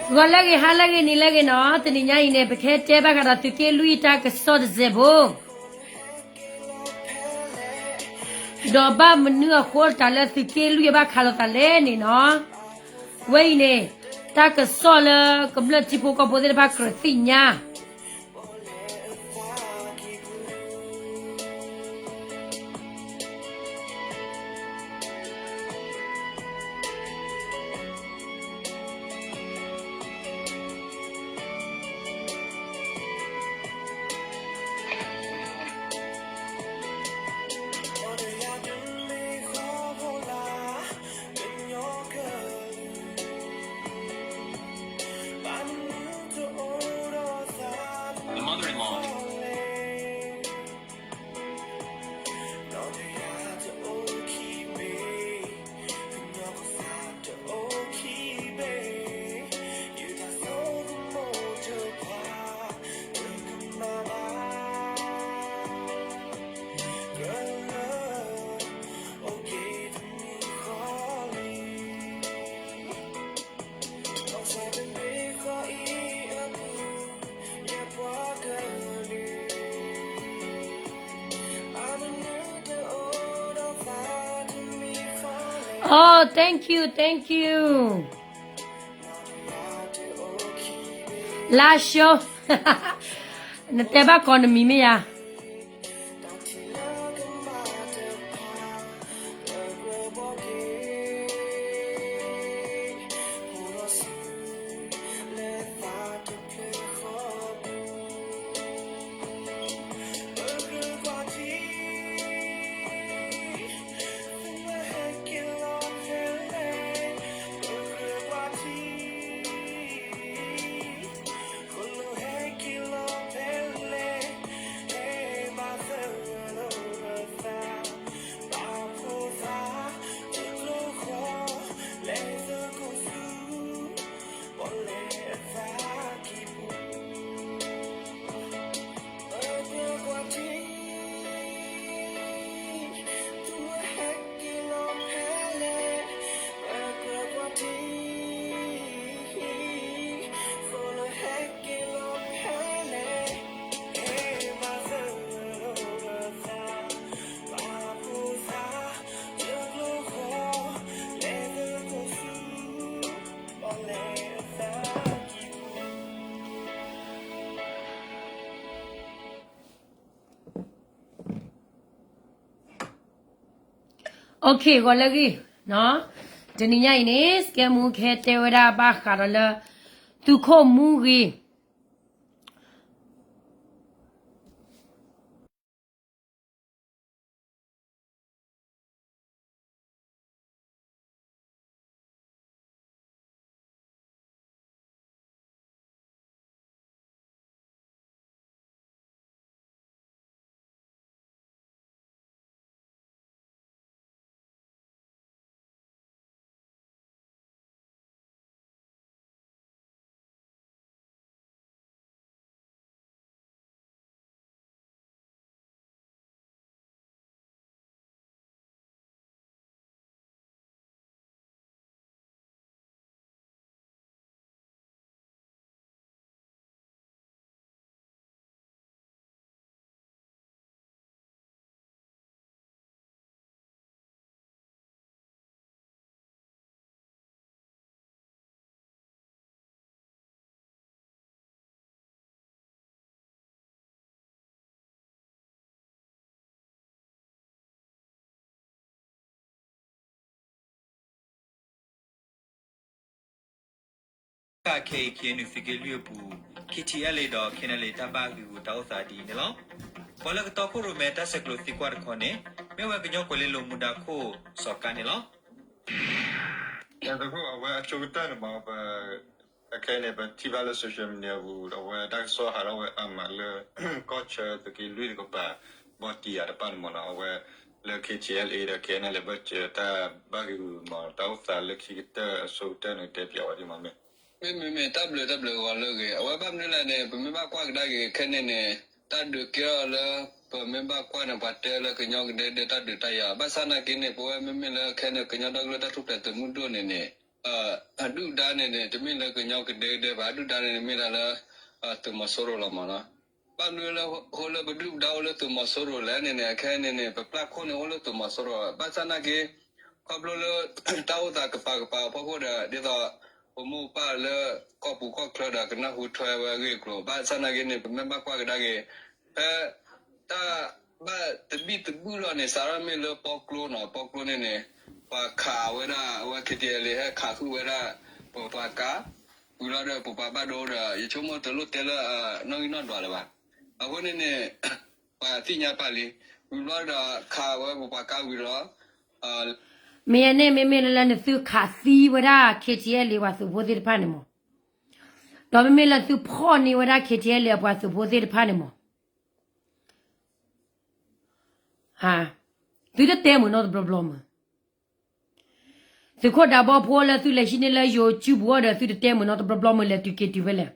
ဂီၤလၢအဂ့ၤ ဟါလၢအဂ့ၤ နံၤလၢအဂ့ၤနီၤ, တနံၤညါအံၤန့ၣ် ပကဟဲတဲဘၣ်ဃးဒီးသုးက့လွံၢ်တၢ်ကစီၣ်တစဲးဖိ, ဒီးဘၣ်မနုၤအဃိတၢ်လၢသုးက့လွံၢ်အဘၣ်ခးလိာ်သးလဲၣ်န့ၣ်နီၤ, ဝဲအံၤန့ၣ် တၢ်ကစီၣ်လၢကမျၢၢ်ထံဖိကီၢ်ဖိသ့ၣ်တဖၣ်ကြၢးသ့ၣ်ညါ Oh, thank you, thank you. လါရှိ, နတဲဘၣ်ကီးနမံၤမ့ၢ်ယၤ. Okay, ဂီၤလၢအဂ့ၤ, တနံၤညါအံၤန့ၣ် စကဲမူကဟဲတဲဝဲဒၣ်ဘၣ်ဃးဒီးလၢ သုးခိၣ်မူဂ့ၤ တၢ်ခဲအံၤ KNU သုးက့လွံၢ်အပူၤ KTLA ဒီး KNLA တၢ်ဘၣ်ဂံာ်ဂူာ်တၢ်အိၣ်သးဒ်အံၤန့ၣ်လီၤ. ပှၤလၢကတီခိၣ်ရိၣ်မဲတၢ်ဆဲးကျိးသံကွၢ်တခီန့ၣ် မ့ၢ်ဝဲကညီကွဲၤလ့လိၤမူဒါခိၣ်စီၤကါန့ၣ်လီၤ. အဝဲအဆိကတၢၢ်န့ၣ်မ့ၢ် အခဲအံၤန့ၣ် ပထံၣ်ဘၣ်လၢ social media ပူၤ အဝဲတၢ်ကစီၣ်ဟးထီၣ်ဝဲအါမးလၢ ကီၢ်ဆၢသုးက့လွံၢ်တကပၤ ဘီတံၢ်ယၤတဖၣ်န့ၣ်မ့ၢ်နီၤ အဝဲလၢ KTLA ဒီး KNLA ဘၢၣ်စၢၤတၢ်ဘၣ်ဂံာ်ဂူာ်မ့ၢ် တၢ်အိၣ်သးလၢခံကတၢၢ်အဆိကတၢၢ်န့ၣ် တဲပျးဝဲဒ်မ့ၢ်မ့ၢ် မ့မ့ၢ်မ့ၢ် တၢ်ဘျုးတၢ်ဘျုးဂီၤလၢအဂ့ၤ အဝဲဘၣ်မနုၤလဲၣ်န့ၣ် ပမ့ၢ်ဘၣ်ကွၢ်ကဒါက့ၤခဲန့ၣ်န့ၣ် တၢ်ဒုးကဲထီၣ်လၢ ပမ့ၢ်ဘၣ်ကွၢ်န့ၣ် ပှၤတဲလၢကညီကဒဲကဒဲတၢ်ဒုးတၢ်ယၤ ဘၣ်ဆၣ်နာ်က့န့ၣ် ပဝဲမ့မ့ၢ်လၢခဲန့ၣ် ကညီဒီကလုာ်တၢ်ထူၣ်ဖျဲးသုးမုၢ်ဒိၣ်န့ၣ်န့ၣ် အဒုၣ်ဒါန့ၣ်န့ၣ် တမ့ၢ်လၢကညီကဒဲကဒဲဘၣ်, အဒုၣ်ဒါန့ၣ်န့ၣ်မ့ၢ်ဒၣ်လၢ သုးမီၤစိရိၤလီၤမးနီၤ. ဘၣ်မနုၤလၢ ဃိလၢပဒုၣ်ပဒါအိၣ်လၢသုးမီၤစိရိၤလဲၣ်န့ၣ်န့ၣ် အခဲအံၤန့ၣ်န့ၣ် ပပျၢ်ခိၣ်န့ၣ်အိၣ်လၢသုးမီၤစိရိၤ, ဘၣ်ဆၣ်နာ်က့ ခီဖျိလၢ တၢ်အိၣ်သးကပၤကပၤအဖီခိၣ်ဒီး ဒ်သိး ပမိၢ်ပၢ်လၢ ကီၢ်ပူၤကီၢ်ချၢဒီးကနၢ်ဟူထွဲဝဲအဂ့ၢ်အကျိၤ, ဘၣ်ဆၣ်နာ်က့န့ၣ် ပမ့ၢ်ဘၣ်ကွၢ်ကဒါက့ၤ ဖဲ တၢ်ဘၣ်တဘံၣ်တဘုၣ်လီၤန့ၣ် စးထီၣ်မ့ၢ်လၢပီကျိနီၤ, ပီကျိန့ၣ်န့ၣ် ပှၤခးဝဲဒၣ်အဝဲ KTLA ဟဲခးဃုာ်ဝဲဒၣ် ပပှၤကါ, ဝံၤလီၤဒီးပပှၤဘၣ်ဒိဒီး ယဆိကမိၣ်တလိၣ်တဲလၢ နီၣ်ဂံၢ်နီၣ်ဒွးလၢၤဘၣ်. အဃိန့ၣ်န့ၣ် ပှၤသ့ၣ်ညါပာ်လံ, ဝံၤဘျီဒီးခးဝဲပပှၤကါဝံၤဒီး မ့ၢ်န့ၣ် မ့မ့ၢ်လၢနသုခးသံဝဲဒၣ် KTLA ပှၤသုးဖိသ့ၣ်တဖၣ်န့ၣ်မး, ဒီးမ့မ့ၢ်လၢသုဖီၣ်န့ၢ်ဝဲဒၣ် KTLA အပှၤသုးဖိသ့ၣ်တဖၣ်န့ၣ်မး, သုတတဲမုာ်နီတဘျီဘျီမုာ်. သုးခိၣ်ဒးဘီဖိလၢသုလဲၤဟံးန့ၢ်လၢယိၤစုပူၤအီၤဒီး သုတတဲမုာ်နီတဘျီဘျီမုာ် လဲၤတုၤက့ၤတုၤဖဲလဲၣ်.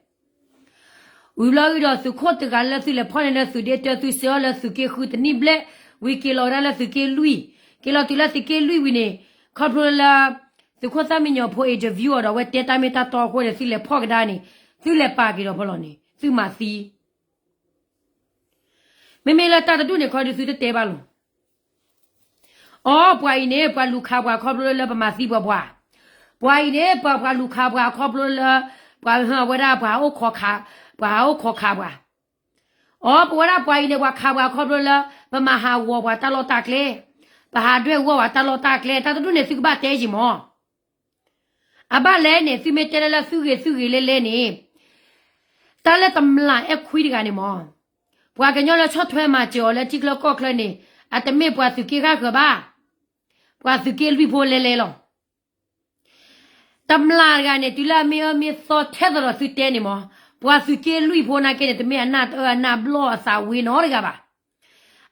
ဝံၤဘျီအံၤဒီး သုးခိၣ်တဂၤလၢသုလဲၤဖီၣ်န့ၢ်လၢသုးဒ့တၢ သုဆှၢအီၤလၢသုးက့ဃုတနံၣ်ဘျဲၣ်, ဝံၤက့ၤလီၤဝဲဒၣ်လၢသုးက့လွံၢ်, က့ၤလီၤတုၤလၢသုးက့လွံၢ်ဝံၤန့ၣ် ခီဖျိလၢ သုးခိၣ်သၣ်မံညီၤဖိ interview အီၤဒီး အဝဲတဲတၢ်မ့ၢ်တၢ်တီအဃိန့ၣ် သုလဲၤဖီၣ်ကဒါန့ၣ် သုလဲၤပာ်က့ၤဒီးဖီလီၤန့ၣ် သုမၤသံ မ့မ့ၢ်လၢတၢ်တဒူၣ်န့ၣ်ခီဒုး သုတတဲဘၣ်လီၤ. အိ ပှၤအံၤန့ၣ် ပှၤလူၤခးပှၤခီဖျိလၢပမၤသံပှၤပှၤ, ပှၤအံၤန့ၣ် ပှၤ ပှၤလူၤခးပှၤခီဖျိလၢ ပှၤဟဝဲဒၣ်ပှၤအိၣ်ခိးခး, ပှၤဟးအိၣ်ခိးခးပှၤ, အိ ပဝဲဒၣ်ပှၤအံၤန့ၣ် ပှၤခးပှၤခီဖျိလၢ ပမၤဟးဂီၤပှၤတၢ်လီၢ်တၢ်ကျဲ, ပဟးဒွဲၣ်ဂီၢ်ပှၤတၢ်လီၢ်တၢ်ကျဲ, တၢ်တဒူၣ်န့ၣ် သုကဘၣ်တဲယံာ်မး အဘၣ်လဲၣ်န့ၣ် သုမ့ၢ်တဲလၢလၢသုဂ့ၤသုဂ့ၤလဲၤလဲၤန့ၣ်, တၢ်လၢတမျၢ်အဲၣ်ခွံတဂၤန့ၣ်မး, ပှၤကညီလၢဆီၣ်ထွဲမၤစၢၤအီၤလၢထံချၢကီၢ်ချၢန့ၣ် အတမ့ၢ်ပှၤသုးက့ဃၣ်ဃၢၤဘၣ်, ပှၤသုးက့လွံၢ်ဖိလဲၤလဲၤလီၤ. တမျၢ်တဂၤန့ၣ် တုၤလၢအမ့ၢ်အၢမ့ၢ်သီထဲသိးဒီးသုတဲန့ၣ်မး, ပှၤသုးက့လွံၢ်ဖိနာ်က့န့ၣ် တမ့ၢ်အနၢ်တအၢအနၢ်ဘျီၣ်အသးဝ့ၤနီတဂၤဘၣ်.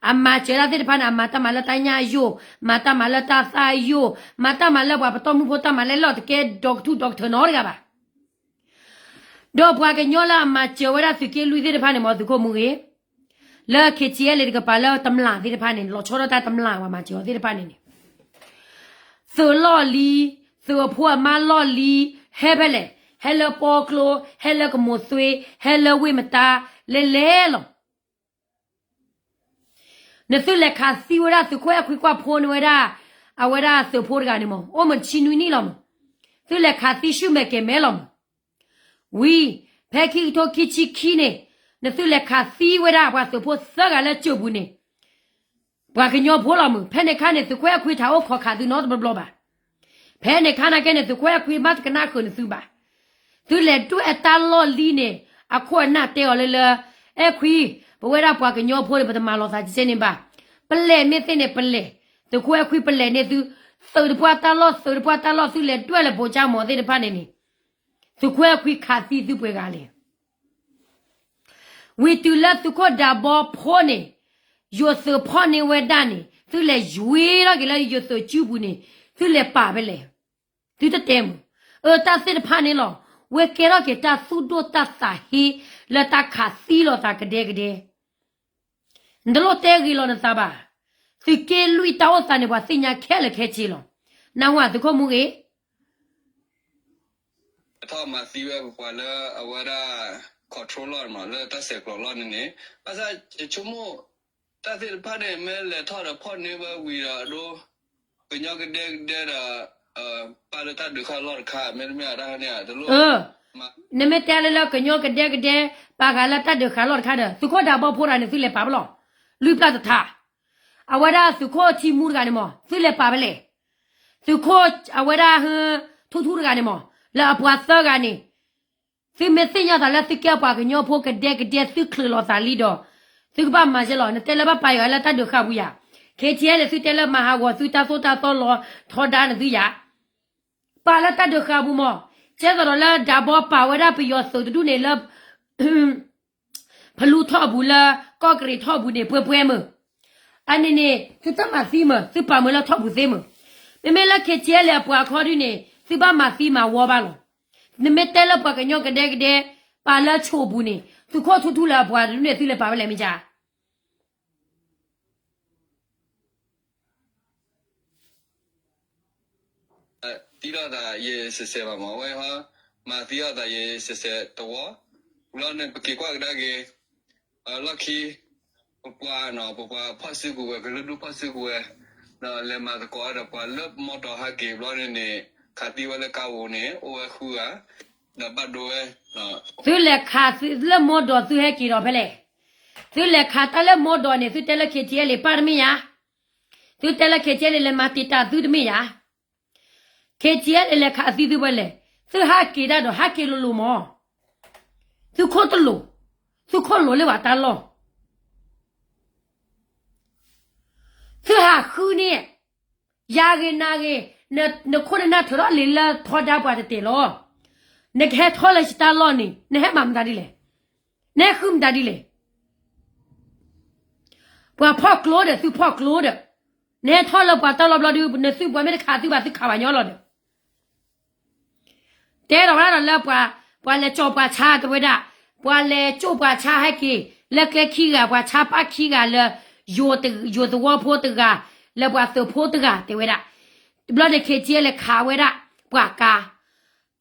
အမၤစၢၤတၢ်သ့ၣ်တဖၣ်န့ၣ် အမၤတၢ်မၤလၢတၢ်ညၣ်ယိာ်, မၤတၢ်မၤလၢတၢ်သၣ်ယိာ်, မၤတၢ်မၤလၢပှၤပတီၢ်မုၢ်ဖိတၢ်မၤလဲၢ်လီၤ တကဲဒီကထူၣ်ဒီကထၢနီတဂၤဘၣ်. ဒီးပှၤကညီလၢအမၤစၢၤဝဲဒၣ်သုးက့လွံၢ်သ့ၣ်တဖၣ်န့ၣ်မး သုးခိၣ်မူဂ့ၤ, လၢ KTLA တကပၤလၢတမျၢ်သ့ၣ်တဖၣ်န့ၣ် လီၤဆီဒၣ်တၢ်တမျၢ်ပှၤမၤစၢၤအီၤသ့ၣ်တဖၣ်န့ၣ်န့ၣ် သုးလီၢ်လံၤ, သုးအဖိအမါလီၢ်လံၤ, ဟဲဖဲလဲၣ်, ဟဲလၢပီကျိ, ဟဲလၢကမိၢ်သွ့, ဟဲလၢဝ့ၢ်မတါ, လဲၤလဲၤလီၤ. နသုလဲၤခးသံဝဲဒၣ်သုးခိၣ်အဲၣ်ခွံကွၢ်ဖိန့ၢ်ဝဲဒၣ် အဝဲဒၣ်သုးဖိတဂၤန့ၣ်မး အိၣ်မုၢ်ဆံနွံနံၣ်လီၤမး, သုလဲၤခးသံဆူၣ်မဲာ်ကဲၤမဲာ်လီၤမး. ဝံၤ ဖဲခံကထိခံဆံခံန့ၣ် နသုလဲၤခးသံဝဲဒၣ်ပှၤသုးဖိသၢဂၤလၢကၠိၣ်ပူၤန့ၣ် ပှၤကညီဖိလီၤမး. ဖဲန့ၣ်ခါန့ၣ် သုးခိၣ်အဲၣ်ခွံတအိၣ်ခိးခးသုနီတဘျီဘျီဘၣ်. ဖဲန့ၣ်ခါနာ်က့န့ၣ် သုးခိၣ်အဲၣ်ခွံဘၣ်တကနၣ်ဃုာ်နသုဘၣ်. သုလဲၤဒွဲၣ်အတၢ်လီၢ်လံၤန့ၣ် အခိၣ်အနၢ်တဲအီၤလၢလၢ အဲၣ်ခွံ, ပဝဲဒၣ်ပှၤကညီဖိန့ၣ် ပတမၤလီၤသးကဲန့ၣ်ဘၣ်. ပလဲၤမ့ၢ်သ့န့ၣ် ပလဲၤ, သုးခိၣ်အဲၣ်ခွံပလဲၤန့ၢ်သု, သုးတပှၢ်တၢ်လီၢ် သုးတပှၢ်တၢ်လီၢ် သုလဲၤဒွဲၣ်လၢပိာ်ကၠၢမီၤသ့ၣ်တဖၣ်န့ၣ်န့ၣ် သုးခိၣ်အဲၣ်ခွံခးသံသုပှဲၤဂၤလဲၣ်. ဝံၤတုၤလၢသုးခိၣ်ဒးဘီဖိန့ၣ် ယိၤသုးဖီၣ်န့ၢ်ဝဲဒၣ်န့ၣ် သုလဲၤယွ့ထီၣ်က့ၤလၢယိၤသုးစုပူၤန့ၣ် သုလဲၤပာ်ဖဲလဲၣ်. သုတတဲမး, အၢ တၢ်သ့ၣ်တဖၣ်န့ၣ်လီၤ. ဝဲကဲထီၣ်က့ၤတၢ်သူၣ်ဒိၣ်တၢ်သးဟ့ လၢတၢ်ခးသံလိာ်သးကဒဲကဒဲ နတလိၣ်တဲဂ့ၤလီၤနသးဘၣ်. သုးက့လွံၢ်တၢ်အိၣ်သးန့ၣ် ပှၤသ့ၣ်ညါခဲလၢာ်ခဲဆ့လီၤ. နၢ်ဟူသုးခိၣ်မူဂ့ၤ ထီၣ်မၤသံဝဲပပှၤလၢအဝဲဒၣ် control လီၢ်မး လၢတၢ်ဆဲးကျိးလီၢ်န့ၣ်န့ၣ် ဘၣ်ဆၣ်ယဆိကမိၣ် တၢ်သ့ၣ်တဖၣ်န့ၣ် မ့ၢ်လဲၤထီၣ်ဒီးဖီၣ်န့ၢ်ဝဲဝံၤဒီးအဒိ ကညီကဒဲကဒဲဒီး ပာ်လၢတၢ်ဒုးဃာ်လီၢ်တခါ မ့တမ့ၢ်အတၢ်ဟဲန့ၣ် တလိၣ် နမ့ၢ်တဲလၢလၢကညီကဒဲကဒဲ ပာ်ဃာ်လၢတၢ်ဒုးဃာ်လီၢ်တခါဒီး သုးခိၣ်ဒးဘီဖိတဂၤန့ၣ် သုလဲၤပာ်ဖဲလဲၣ်. လွံၢ်ပျၢ်တထါ အဝဲဒၣ်သုးခိၣ်ထံမူတဂၤန့ၣ်မး သုလဲၤပာ်ဖဲလဲၣ်. သုးခိၣ်အဝဲဒၣ် ထူထူတဂၤန့ၣ်မး လၢအပှၤသၢဂၤန့ၣ် သုမ့ၢ်သ့ၣ်ညါသးလၢသုကဲပှၤကညီဖိကဒဲကဒဲ သုချုးလီၤသးလံဒီး သုကဘၣ်မၤစဲလီၤ. နတဲလၢဘၣ်ပာ်ယွၤလၢတၢ်ဒုးဃာ်ပူၤယၤ ခဲထံးလဲၣ် သုတဲလၢမၤဟးဂီၤသုတၢ်သိၣ်တၢ်သီလီၤထီဒါနသုယၤ ပာ်လၢတၢ်ဒုးဃာ်ပူၤမး ကဲသိးဒီးလၢဒးဘီပာ်ဝဲဒၣ်ပယီၤသုးတဒူၣ်န့ၣ်လၢ ဖလူထီၣ်အပူၤလၢ ကီၢ်ကရံးထီၣ်အပူၤန့ၣ် ပှဲၤပှဲၤမုၢ် အန့ၣ်န့ၣ် သုတၢ်မၤသံမုၢ် သုပာ်မုၢ်လၢထီၣ်ပူၤသ့မုၢ် မ့မ့ၢ်လၢ ခဲထံးလဲၣ် အပှၤအခီဒုန့ၣ် သုဘၣ်မၤသံမၤဝီဘၣ်လီၤ. နမ့ၢ်တဲလၢပှၤကညီကဒဲကဒဲ ပာ်လၢဆိးပူၤန့ၣ် သုးခိၣ်ထူထူလၢအပှၤတဒူၣ်န့ၣ် သုလဲၤပာ်ဖဲလဲၣ်မ့ၢ်က သံလိာ်သးယဲၢ်စဲးစဲးဘၣ်မး, အဝဲဟီ မၤသံလိာ်သးယဲၢ်စဲးစဲးတဝီ, ဘျီန့ၣ် ပက့ၤကွၢ်ကဒါက့ၤ လီၢ်ခံ ပပှၤနီၤ ပပှၤဖီၣ်စုကဝဲၤ ကလုာ်ဒူၣ်ဖီၣ်စုကဝဲၤ ဒီးလဲၤမၤသကိးဒီးပှၤလၢမီတီၢ်ဟဲက့ၤဘျီန့ၣ်န့ၣ် ခးသံဝဲလၢကါပူၤန့ၣ် အိၣ်ဝဲဃုဂၤ ဒီးဘၣ်ဒိဝဲ သုလဲၤခးသုလၢမီတီၢ် သုဟဲက့ၤဒီးဖဲလဲၣ်. သုလဲၤခးတၢ်လၢမီတီၢ်န့ၣ် သုတဲလၢ K T L ပၢ်တမ့ၢ်ယၤ, သုတဲလၢ K T L လဲၤမၤတံာ်တာ်သုတမ့ၢ်ယၤ, K T L လဲၤခးသံသုဖဲလဲၣ်. သုဟးက့ၤတၢ်ဒီးဟးက့ၤလိၤလိၤမး, သုခိၣ်တလိၤ, သုခိၣ်လိၤလၢပှၤတၢ်လီၢ် သုဟးဃုန့ၣ်, ယၤဂ့ၤနၤဂ့ၤ, နခိၣ်နနၢ်ထုးထီၣ်လံာ်လၢထီဒါပှၤတတဲာ်လီၤ. နကဟဲထီၣ်လၢယတၢ်လီၢ်န့ၣ် နဟဲမၤမတၤဒ်လဲၣ်, နဟဲဃုမတၤဒ်လဲၣ်. ပှၤဖီၣ်ကျိဒီး သုဖီၣ်ကျိဒီး, နဟဲထီၣ်လၢပှၤတၢ်လီၢ်ဘျီဒုး နသုပှၤမ့ၢ်တခးသုဘၣ် သုခးပှၤညီလီၤဒီး တဲဒီးဝဲဒၣ်ဒီးလၢ ပှၤလဲၤကၠီၤပှၤဆါတဲဝဲဒၣ်, ပှၤလဲၤကၠိၣ်ပှၤဆါဟဲက့ၤ လၢကျဲခံဂၤ ပှၤဆါပၢ်ခံဂၤလၢ ယိၤသဝီဖိတဂၤ, လၢပှၤသုးဖိတဂၤတဲဝဲဒၣ်. တဘျီန့ၣ် K T L လဲၤခးဝဲဒၣ် ပှၤကါ,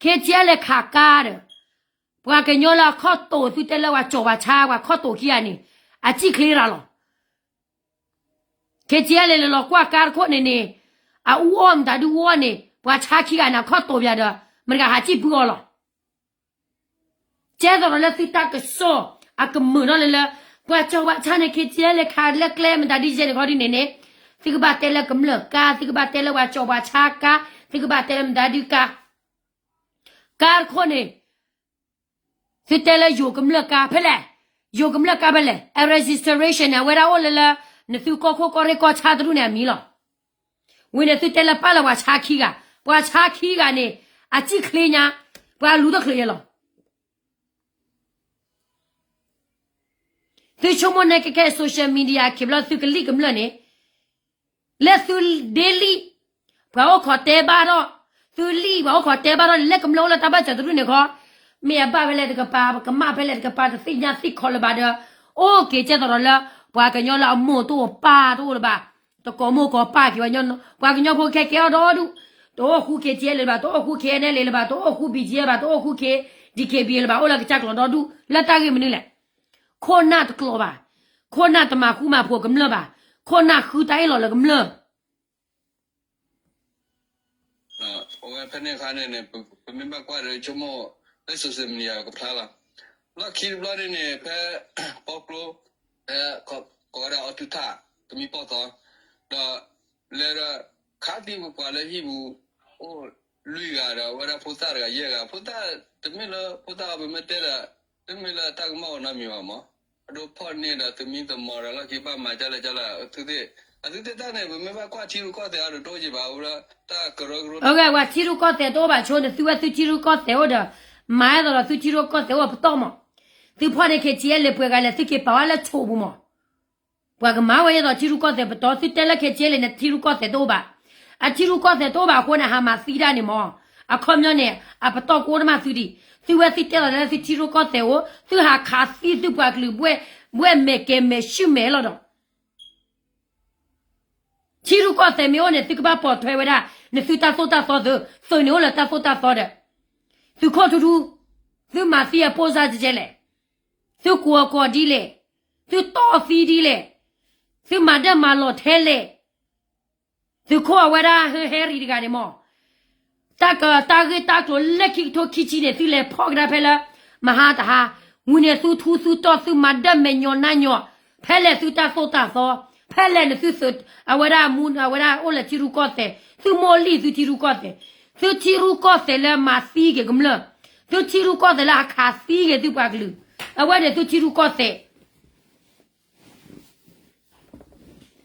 K T L လဲၤခးကါဒီး ပှၤကညီလၢအခီၣ်တိာ် သုတဲလၢပှၤကၠီၤပှၤဆါ ပှၤခီၣ်တိာ်ခံဂၤန့ၣ် အစံၣ်ချ့ရၤလီၤ. K T L လဲၤလီၤကွၢ်ကါတခိၣ်န့ၣ်န့ၣ်, အအူအီၣ်မတၤဒုအူအီၣ်န့ၣ် ပှၤဆါခံဂၤန့ၣ် အခီၣ်တိာ်ပၠးဒီး မတၤတဂၤဟးစံၣ်ပုၢ်အီၤလီၤ. ကဲသိးဒီးလၢသုတၢ်ကစီၣ် အကမုာ်ထီၣ်လၢလၢ ပှၤကၠီၤပှၤဆါန့ၣ် K T L လဲၤခးလၢကျဲမတၤဒုယဲန့ၣ်ခီဒ်န့ၣ်န့ၣ်, သုကဘၣ်တဲလၢကမျၢၢ်ကါ, သုကဘၣ်တဲလၢပှၤကၠီၤပှၤဆါကါ, သုကဘၣ်တဲလၢမတၤဒုကါ ကါတခိၣ်န့ၣ် သုတဲလၢယိၤကမျၢၢ်ကါဖဲလဲၣ်, ယိၤကမျၢၢ်ကါဖဲလဲၣ်, အ registration န့ၣ် အဝဲဒၣ်အိၣ်လၢလၢ နသုကီၢ်ခိၣ်ကီၢ်ရ့ၣ်ကီၢ်ဆါတဒူၣ်န့ၣ်အမံၤလီၤ. ဝံၤန့ၣ်သုတဲလၢပၢ်လၢပှၤဆါခံဂၤ, ပှၤဆါခံဂၤန့ၣ် အစံၣ်ချ့ညါ, ပှၤလူၤတချုးယဲလီၤ. သုဆိကမိၣ်န့ၣ်ကဲခဲ social media ခံဘျီသုကလံၣ်ကမျၢၢ်န့ၣ် လၢသုဒ့လံၣ် ပှၤအိၣ်ခိးတဲဘၣ်ထီၣ်, သုလံၣ်ပှၤအိၣ်ခိးတဲဘၣ်ထီၣ်န့ၣ် လၢကမျၢၢ်အိၣ်လၢတၢ်ဘၣ်စၢၤတဒူၣ်န့ၣ်ခီ, မ့ၢ်အဘၣ်ဖဲလဲၣ်တကပၤ, ကမၣ်ဖဲလဲၣ်တကပၤ တသ့ၣ်ညါသ့ၣ်ခီလၢၤဘၣ်ဒီး, အိၣ်က့ၤကဲသိးဒီးလၢ ပှၤကညီလၢအမိၢ်တအိၣ်ပၢ်တအိၣ်လၢၤဘၣ်, တကိးမိၢ်ကိးပၢ်က့ၤဝဲညီ, ပှၤကညီဖိခဲကဲအီၤဒီဒူၣ်, တအိၣ်ဃူ K T L လၢၤဘၣ်, တအိၣ်ဃူ K N L A လၢၤဘၣ်, တအိၣ်ဃူ B G F ဘၣ်, တအိၣ်ဃူ K, D K B A လၢၤဘၣ်, အိၣ်လၢကစၢ်ကျိာ်ဒီဒူၣ် လၢတၢ်ဂ့ၢ်မနုၤလဲၣ်. ခိၣ်နၢ်တကျိာ်ဘၣ်, ခိၣ်နၢ်တမၤဃူမၤဖိးကမျၢၢ်ဘၣ်, ခိၣ်နၢ်ဃုတၢ်အ့ၣ်လိာ်လၢကမျၢၢ် အဝဲဖဲန့ၣ်အခါန့ၣ်န့ၣ် ပမ့ၢ်ဘၣ်ကွၢ်ဒီးဆိကမိၣ် လၢ social media ကဖျါလီၤ. လီၢ်ခံတဘျီန့ၣ်န့ၣ် ဖဲ ပီကျိ ဖဲ ကိးဝဲဒၣ်အီထူထၣ် တမံၤပီၢ်သီ ဒီး လဲၤဒီး ခးသံပှၤလၢဟံၣ်ပူၤ အိၣ်လွံၢ်ဂၤဒီး အဝဲဒၣ်ဖိသၣ်တဂၤယဲၢ်ဂၤ, ဖိသၣ်တမ့ၢ်လၢဖိသၣ်အီၤ ပမ့ၢ်တဲဒီး တမ့ၢ်လၢတၢ်ကမၣ်အိၣ်နီတမံၤဘၣ်မး, အဒိဖီၣ်န့ၢ်ဒီးသမံသမိးဒီး လီၢ်ခံဘၣ်မၤဒ်လဲၣ်ဒ်လဲၣ် အသုသ့ၣ်, အသုသ့ၣ်တၢ်န့ၣ် ပမ့ၢ်ဘၣ်ကွၢ်ထံရူၢ်ကီၢ်သဲးအံၤဒီးတအိၣ်က့ၤဘၣ်, အိၣ်ဒီးတၢ်ကရၢကရိ ပှၤထံရူၢ်ကီၢ်သဲးတအိၣ်ဘၣ်ဆိန့ၣ် သုဝဲသုထံရူၢ်ကီၢ်သဲးအိၣ်ဒီး မၤအဲၣ်ဒိးဒီးသုထံရူၢ်ကီၢ်သဲးအိၣ်ပတီၢ်မး, သုဖီၣ်န့ၢ် K T L လၢပှဲၤဂၤလဲၣ် သုက့ၤပာ်ဝဲလၢဆိးပူၤမး ပှၤကမၤဝဲဒ်သိးထံရူၢ်ကီၢ်သဲးပတီၢ်, သုတဲလၢ K T L န့ၣ် ထံရူၢ်ကီၢ်သဲးတအိၣ်ဘၣ်, အထံရူၢ်ကီၢ်သဲးတအိၣ်ဘၣ်အဃိန့ၣ် ဟးမၤသံဒၣ်န့ၣ်မး, အခီပညီန့ၣ် အပတီၢ်ကအိၣ်တမးသုဒံး, သုဝဲသုတဲလီၤလၢသုထံရူၢ်ကီၢ်သဲးအိၣ် သုဟးခးသံသုပှၤကလုာ်ဘှဲၣ်မဲာ်ကဲၤမဲာ်ဆူၣ်မဲာ်လီၤဒီး ထံရူၢ်ကီၢ်သဲးမ့ၢ်အိၣ်န့ၣ် သုကဘၣ်ပိာ်ထွဲဝဲဒၣ် နသုတၢ်သိၣ်တၢ်သီသု, သုးန့ၣ်အိၣ်လၢတၢ်သိၣ်တၢ်သီဒီး, သုးခိၣ်ထူထူ, သုမၤသံအပိၢ်စၢ်တကဲလဲၣ်, သုကိးအကိးဒ်လဲၣ်, သုတီၢ်သံဒ်လဲၣ်, သုမၤဒၢမၤလီၤထဲလဲၣ်, သုးခိၣ်အဝဲဒၣ်ဟဲရံတဂၤန့ၣ်မး တၢ်ကတၢ်ဂ့ၢ်တၢ်ကျိၤလၢခံကထိခံဆံန့ၣ် သုလဲၤဖီၣ်ကဒါဖဲလၢ မဟါတဟါ, ဝံၤန့ၣ်သုထူသုတီၢ်သုမၤဒၢမဲာ်ညီနါညီ, ဖဲလဲၣ်သုတၢ်သိၣ်တၢ်သီ, ဖဲလဲၣ်န့ၣ်သုသုး အဝဲဒၣ်မူ အဝဲဒၣ်အိၣ်လၢထံရူၢ်ကီၢ်သဲး, သုမိၢ်လံၢ်သုထံရူၢ်ကီၢ်သဲး, သုထံရူၢ်ကီၢ်သဲးလၢမၤသံက့ၤကမျၢၢ်, သုထံရူၢ်ကီၢ်သဲးလၢအခးသံက့ၤသုပှၤကလုာ်, အဝဲန့ၣ်သုထံရူၢ်ကီၢ်သဲး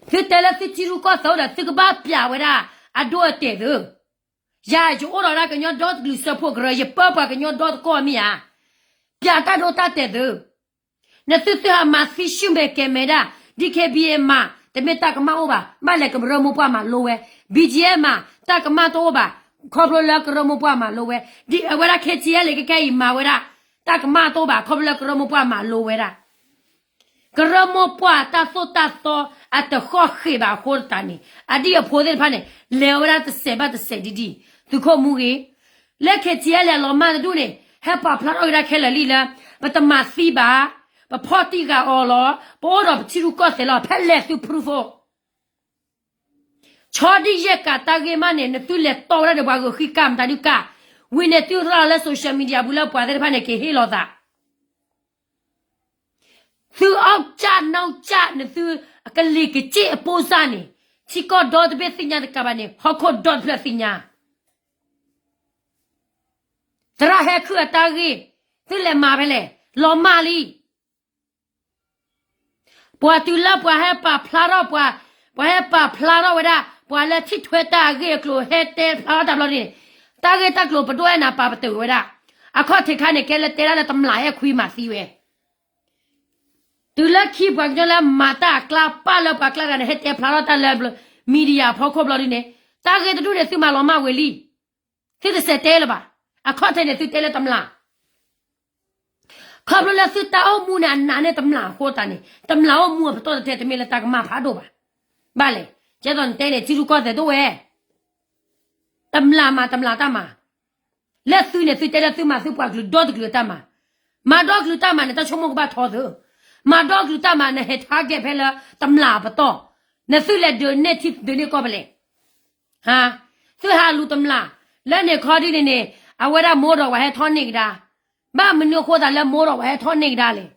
သုတဲလၢသုထံရူၢ်ကီၢ်သဲးအိၣ်ဒီး သုကဘၣ်ပျးဝဲဒၣ်အဒိအတဲာ်သု, ယၤယအိၣ်ဒီးဒၣ်ကညီဒီတကလုာ်စၢဖှိၣ်ကရၢ, ယပၢပှၤကညီဒီတကီၢ်မ့ၢ်ဧါ, ပျးတၢ်ဒိတၢ်တဲာ်သု, နသုသုဟးမၤသံဆူၣ်မဲာ်ကဲၤမဲာ်ဒၣ်, D K B A မး, တမ့ၢ်တၢ်ကမၣ်အိၣ်ဘၣ်, ဘၣ်လဲၤကရၢမိၢ်ပှၢ်မၤလိဝဲ, B G F မး, တၢ်ကမၣ်တအိၣ်ဘၣ်, ခီဖျိလၢကရၢမိၢ်ပှၢ်မၤလိဝဲ, ဒ်အဝဲဒၣ် K T L ခဲအံၤမၤဝဲဒၣ်, တၢ်ကမၣ်တအိၣ်ဘၣ် ခီဖျိလၢကရၢမိၢ်ပှၢ်မၤလိဝဲဒၣ် ကရၢမိၢ်ပှၢ်တၢ်သိၣ်တၢ်သီအတဃီၣ်ဃ့ၢ်ဘၣ်အဃိသတးန့ၣ် အဒံၣ်အဖိသ့ၣ်တဖၣ်န့ၣ် လဲၤဝဲဒၣ်တစဲးဘၣ်တစဲးဒ်ဒ်, သု သုးခိၣ်မူဂ့ၤ, လၢ K T L A အလီၤမၢ်တဒူၣ်န့ၣ် ဟဲပာ်ဖျါထီၣ်ကဒါခဲလၢာ်လံလၢ ပတမၤသံဘၣ်, ပဖီၣ်တံၢ်ဂၤအီၤလီၤ, ပအိၣ်ဒီးပထံရူၢ်ကီၢ်သဲးလီၤ, ဖဲလဲၣ်သု proof အိၣ် ဆီဒံၣ်ယဲၢ်ကးတၢ်ဂ့ၢ်မးန့ၣ် နသုလဲၤတီဝဲဒၣ်ဒီးပှၤဂုၤဃံကၢ်မတၤဒုကၢ်, ဝံၤန့ၣ်သုရၤလၢ social media ပူၤလၢပှၤသ့ၣ်တဖၣ်န့ၣ် က့ၤဟ့ၣ်လီၤသး သုအီၣ်ကၢ်နီၢ်ကၢ် နသုအကလံၤကစ့ၣ်အပိၢ်စၢ်န့ၣ်, ထံကီၢ်ဒီတဘ့ၣ်သ့ၣ်ညါတကးဘၣ်န့ၣ် ဟီၣ်ခိၣ်ဒီတဖျၢၣ်သ့ၣ်ညါ, သရၣ်ဟဲခုၣ်အတၢ်ဂ့ၢ်, သုလဲၤမၤဖဲလဲၣ်, လီၤမၢ်လံ. ပှၤတုၤလၢပှၤဟဲပာ်ဖျါထီၣ်ပှၤ, ပှၤဟဲပာ်ဖျါထီၣ်ဝဲဒၣ် ပှၤလၢထံၣ်ထွဲတၢ်အဂ့ၢ်အကျိၤဟဲတဲဖျါထီၣ်တၢ်ဘျီန့ၣ်, တၢ်ဂ့ၢ်တၢ်ကျိၤပဒိၣ်အဲၣ်နၤပာ်ပတုာ်ဝဲဒၣ်, အခီၣ်ထံးခါန့ၣ် ကဲလၢတဲဒၣ်လၢတမျၢ်အဲၣ်ခွံမၤသံဝဲ တုၤလၢခံပှၤကညီလၢမၤတၢ်အကျါ ပာ်လၢပှၤကျါတဂၤန့ၣ် ဟဲတဲဖျါထီၣ်တၢ်လၢ media အဖီခိၣ်ဘျီဒ်န့ၣ်, တၢ်ဂ့ၢ်တဒူၣ်န့ၣ် သုမၤလီၤမၢ်ဝဲလံ. သုတစဲးတဲလၢၤဘၣ်. အခီၣ်ထံးန့ၣ် သုတဲလၢတမျၢ် ခီဖျိလၢသုတၢ်အိၣ်မူန့ၣ် အနာ်န့ၢ်တမျၢ်အဃိသတးန့ၣ်, တမျၢ်အိၣ်မူအပတီၢ်တထဲ တမ့ၢ်လၢတၢ်ကမၣ်ဖးဒိၣ်ဘၣ်. ဘၣ်လဲၣ်, ကဲသိးနတဲန့ၣ် ထံရူၢ်ကီၢ်သဲးတအိၣ်ဝဲ တမျၢ်မၤတမျၢ်တၢ်မၤ, လၢသုန့ၣ် သုတဲလၢသုမၤသုပှၤကလုာ်ဒီတကလုာ်အတၢ်မၤ, မၤဒီကလုာ်တၢ်မၤန့ၣ် တၢ်ဆိကမိၣ်ကဘၣ်ထီသု, မၤဒီကလုာ်တၢ်မၤ နဟဲ target ဖဲလၢတမျၢ်အပတီၢ်, နသုလဲၤဒုးန့ၢ်ထံဒုးန့ၢ်ကီၢ်ဖဲလဲၣ်. သုဟးလူၤတမျၢ်, လၢန့ၣ်ခီဒ်န့ၣ်န့ၣ်, အဝဲဒၣ်မိၢ်ဒီးဝဲဟဲထီၣ်န့ၢ်ကဒါ, ဘၣ်မနုၤအဃိသးလၢမိၢ်ဒီးဝဲဟဲထီၣ်န့ၢ်ကဒါလဲၣ်.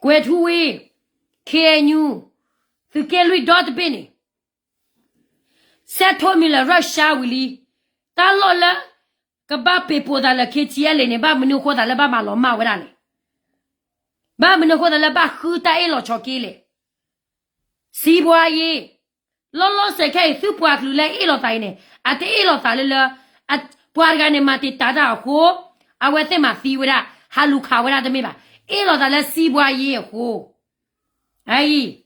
ကွဲၤထူဝ့ၣ်, ခ့ၣ်အဲၣ်ယူၣ်, သုးက့လွံၢ်ဒီတဘ့ၣ်န့ၣ် စဲးထိမံၤလၢ Russia ဝံၤလံ, တၢ်လီၢ်လၢ ကဘၣ်ပ့ၤပိာ်သးလၢ KTLA န့ၣ် ဘၣ်မနုၤအဃိသးလၢဘၣ်မၤလီၤမၢ်ဝဲဒၣ်လဲၣ်. ဘၣ်မနုၤအဃိသးလၢဘၣ်ဃုတၢ်အ့ၣ်လိာ်ဆိးက့လဲၣ်. စံးဘှါယ့, လီၤလီၤဆဲးခဲအံၤ သုပှၤကလုာ်လၢအ့ၣ်လိာ်သးအံၤန့ၣ် အတအ့ၣ်လိာ်သးလၢလၢ ပှၤတဂၤန့ၣ် မၤတံာ်တာ်တၢ်အဃိ အဝဲသ့ၣ်မၤသံဝဲဒၣ် ဟးလူၤခးဝဲဒၣ်တမ့ၢ်ဘၣ်. အ့ၣ်လိာ်သးလၢစံးဘှါယ့အဃိ အအံၤ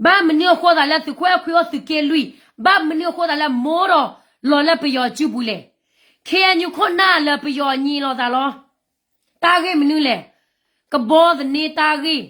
ဘၣ်မနုၤအဃိသးလၢသုးခိၣ်အဲၣ်ခွံအိၣ်သုးက့လွံၢ်, ဘၣ်မနုၤအဃိသးလၢမိၢ်ဒီးလီၤလၢပယီၤစုပူၤလဲၣ်. ခ့ၣ်အဲၣ်ယူၣ်ခိၣ်နၢ်လၢပယီၤအညံလီၤသးလီၤ. တၢ်ဂ့ၢ်မနုၤလဲၣ်. ကဘီသန့တၢ်ဂ့ၢ်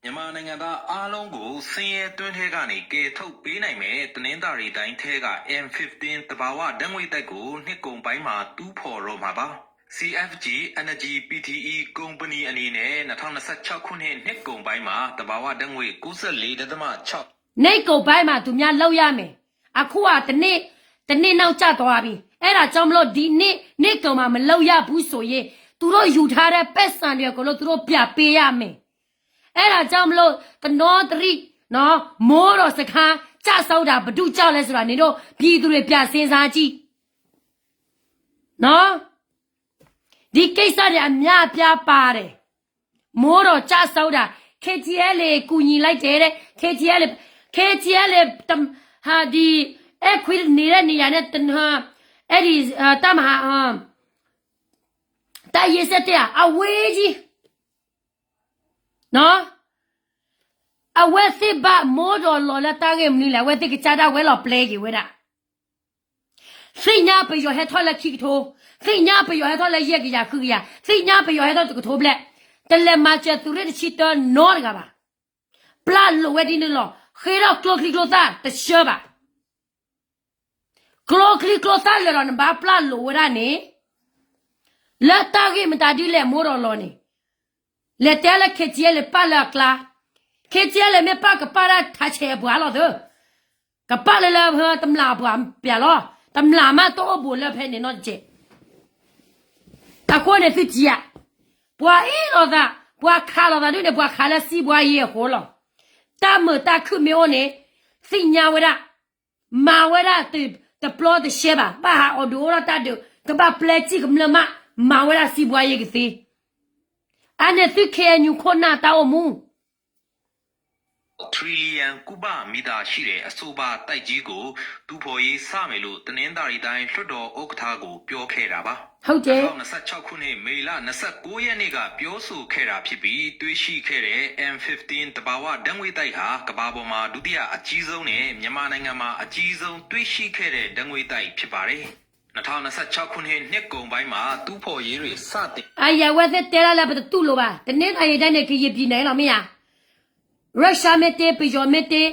မြန်မာနိုင်ငံသားအားလုံးကို ဆင်းရဲတွင်းထဲကနေ ကယ်ထုတ်ပေးနိုင်မယ့် တနင်္သာရီတိုင်းထဲက M fifteen သဘာဝဓာတ်ငွေ့သိုက်ကို နှစ်ကုန်ပိုင်းမှာ တူးဖော်တော့မှာပါ။ C F G Energy Pte ကုမ္ပဏီအနေနဲ့ နှစ်ထောင်နှစ်ဆယ့်ခြောက်ခုနှစ် နှစ်ကုန်ပိုင်းမှာ သဘာဝဓာတ်ငွေ့ ကိုးဆယ့်လေးဒသမခြောက် နှစ်ကုန်ပိုင်းမှာ သူများလုပ်ရမယ်. အခုက တစ်နှစ်, တစ်နှစ်နောက်ကျသွားပြီ. အဲ့ဒါကြောင့်မလို့ ဒီနှစ်, နှစ်ကုန်မှာ မလုပ်ရဘူးဆိုရင် သူတို့ယူထားတဲ့ပိုက်ဆံတွေအကုန်လုံး သူတို့ပြန်ပေးရမယ်. အဲ့ဒါကြောင့်မလို့ တနီသရံၣ်, နော်, မိုးတော်စခန်းကျဆုံးတာ ဘယ်သူကြောင့်လဲဆိုတာ နင်တို့ပြည်သူတွေ ပြန်စဉ်းစားကြည့်. နော်. ဒီကိစ္စတွေအများအပြားပါတယ်. မိုးတော်ကျဆုံးတာ K T L A ကူညီလိုက်တယ်တဲ့ K T L A, K T L A တ- ဟာဒီ အဲခွေးနေတဲ့နေရာနဲ့တ- ဟာအဲ့ဒီအာတပ်မဟာအာတပ်ရင်းဆယ့်တစ်ဟာအဝေးကြီးနော်. အဝဲသ့ၣ်ဘၣ်မိုးတော်လီၤလၢတၢ်ဂ့ၢ်မနုၤလဲၣ် အဝဲသ့ၣ်ကစၢ်ဒၣ်ဝဲလီၤပျဲက့ၤဝဲဒၣ် သ့ၣ်ညါပယီၤဟဲထီၣ်လၢခံကထိ, သ့ၣ်ညါပယီၤဟဲထီၣ်လၢယဲၢ်ကယၤဃုကယၤ, သ့ၣ်ညါပယီၤဟဲထီၣ်တကထိဘျဲၣ်, တလဲၤမၤစၢၤသုးရ့ၣ်တဆံတၢနီတဂၤဘၣ်. ပျၢ်လိာ်ဝဲဒ်န့ၣ်လီၤ. ဃ့ထီၣ်ကျိချံကျိသၣ်တဆှၢဘၣ်. ကျိချံကျိသၣ်လၢာ်ဒီးနဘၣ်ပျၢ်လိာ်ဝဲဒၣ်န့ၣ်, လၢတၢ်ဂ့ၢ်မတၤဒ်လဲၣ်မိၢ်ဒီးလီၤန့ၣ် လဲၤတဲလၢ K T L A ပာ်လၢအကျါ, K T L A မ့ၢ်ပာ်ကပာ်ဒၣ်ထးဆဲးအပှၤလီၤသၢ, ကပာ်လၢလၢတမျၢ်အပှၤပျၢ်လီၤ, တမျၢ်မးတအိၣ်ဘူးလၢဖဲန့ၣ်နီတကဲး. အဃိန့ၣ်သုထံၣ်ဧါ, ပှၤအ့ၣ်လိာ်သး, ပှၤခးလိာ်သးဒ်န့ၣ် ပှၤခးလၢစံးဘှါယ့အဃိလီၤ. တၢ်မုာ်တၢ်ခုၣ်မ့ၢ်အိၣ်န့ၣ်, သ့ၣ်ညါဝဲဒၣ်, မၤဝဲဒၣ်တပျီတရှဲဘၣ်, ဘၣ်ဟးအီၣ်ဒုးအိၣ်ထီၣ်တၢ်ဒုး, ကဘၣ်ပျဲစံၣ်ကမျၢၢ်မး, မၤဝဲဒၣ်စံးဘှါယ့ကသ့. အန့ၣ်သု K N U ခိၣ်နၢ်တၢ်အိၣ်မူ ထရီလီယံကုဘမံသးရှိတဲ့အဆိုပါတိုက်ကြီးကို တူဖော်ရေးစမယ်လို့ တနင်္သာရီတိုင်းလွှတ်တော်ဥက္ကဋ္ဌကို ပြောခဲ့တာပါ။ ဟုတ်တယ်။ နှစ်ထောင်နှစ်ဆယ့်ခြောက်ခုနှစ် မေလနှစ်ဆယ့်ကိုးရက်နေ့က ပြောဆိုခဲ့တာဖြစ်ပြီး တွေ့ရှိခဲ့တဲ့ M fifteen သဘာဝဓာတ်ငွေ့သိုက်ဟာ ကမ္ဘာပေါ်မှာ ဒုတိယအကြီးဆုံးနဲ့ မြန်မာနိုင်ငံမှာ အကြီးဆုံးတွေ့ရှိခဲ့တဲ့ဓာတ်ငွေ့သိုက်ဖြစ်ပါတယ်။ နှစ်ထောင်နှစ်ဆယ့်ခြောက်ခုနှစ် နှစ်ကုန်ပိုင်းမှာ တူဖော်ရေးတွေ စတင် အံၤ အဝဲသ့ၣ်တဲဒၣ်လၢပတတူၢ်လိာ်ဘၣ်, တနင်္သာရီတိုင်းန့ၣ် ကရင်ပြည်နယ်လီၤ မ့ၢ်ဧါ. Russia မ့ၢ်တ့, ပယီၤမ့ၢ်တ့,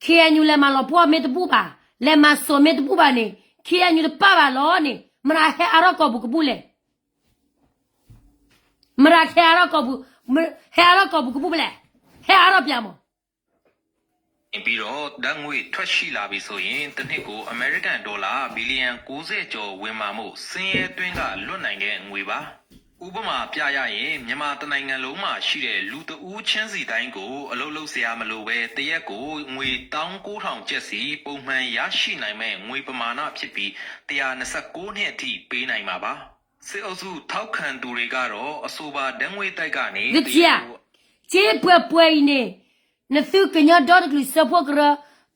K N U လဲၤမၤလီၤပှီၢ်မ့ၢ်တဘူၣ်ဘၣ်, လဲၤမၤစိာ်မ့ၢ်တဘူၣ်ဘၣ်န့ၣ် K N U တပာ်ဘၣ်လီၤန့ၣ် မတၤဟဲအါထီၣ်ကီၢ်ပူၤကဘူၣ်လဲၣ်. မတၤဟဲအါထီၣ်ကီၢ်ပူၤ, ဟဲအါထီၣ်ကီၢ်ပူၤကဘူၣ်ဖဲလဲၣ်, ဟဲအါထီၣ်ပၠးမး. ပြီးတော့ ဓာတ်ငွေ့ထွက်ရှိလာပြီဆိုရင် တစ်နှစ်ကို အမေရိကန်ဒေါ်လာ ဘီလီယံ ကိုးဆယ်ကျော် ဝင်မှာမို့ ဆင်းရဲတွင်းက လွတ်နိုင်တဲ့ငွေပါ။ ဥပမာပြရရင် မြန်မာတစ်နိုင်ငံလုံးမှာရှိတဲ့ လူတစ်ဦးချင်းစီတိုင်းကို အလုပ်လုပ်စရာမလိုဘဲ တစ်ရက်ကို ငွေ တစ်သောင်းကိုးထောင် ကျပ်စီ ပုံမှန်ရရှိနိုင်မယ့် ငွေပမာဏဖြစ်ပြီး တစ်ရာနှစ်ဆယ့်ကိုးနှစ်အထိ ပေးနိုင်မှာပါ။ စစ်အုပ်စုထောက်ခံသူတွေကတော့ အဆိုပါဓာတ်ငွေ့သိုက်ကနေ တရုတ်ကို က့ၤပှဲၤပှဲၤအံၤန့ၣ် နသုကညီဒီတကလုာ်စၢဖှိၣ်ကရၢ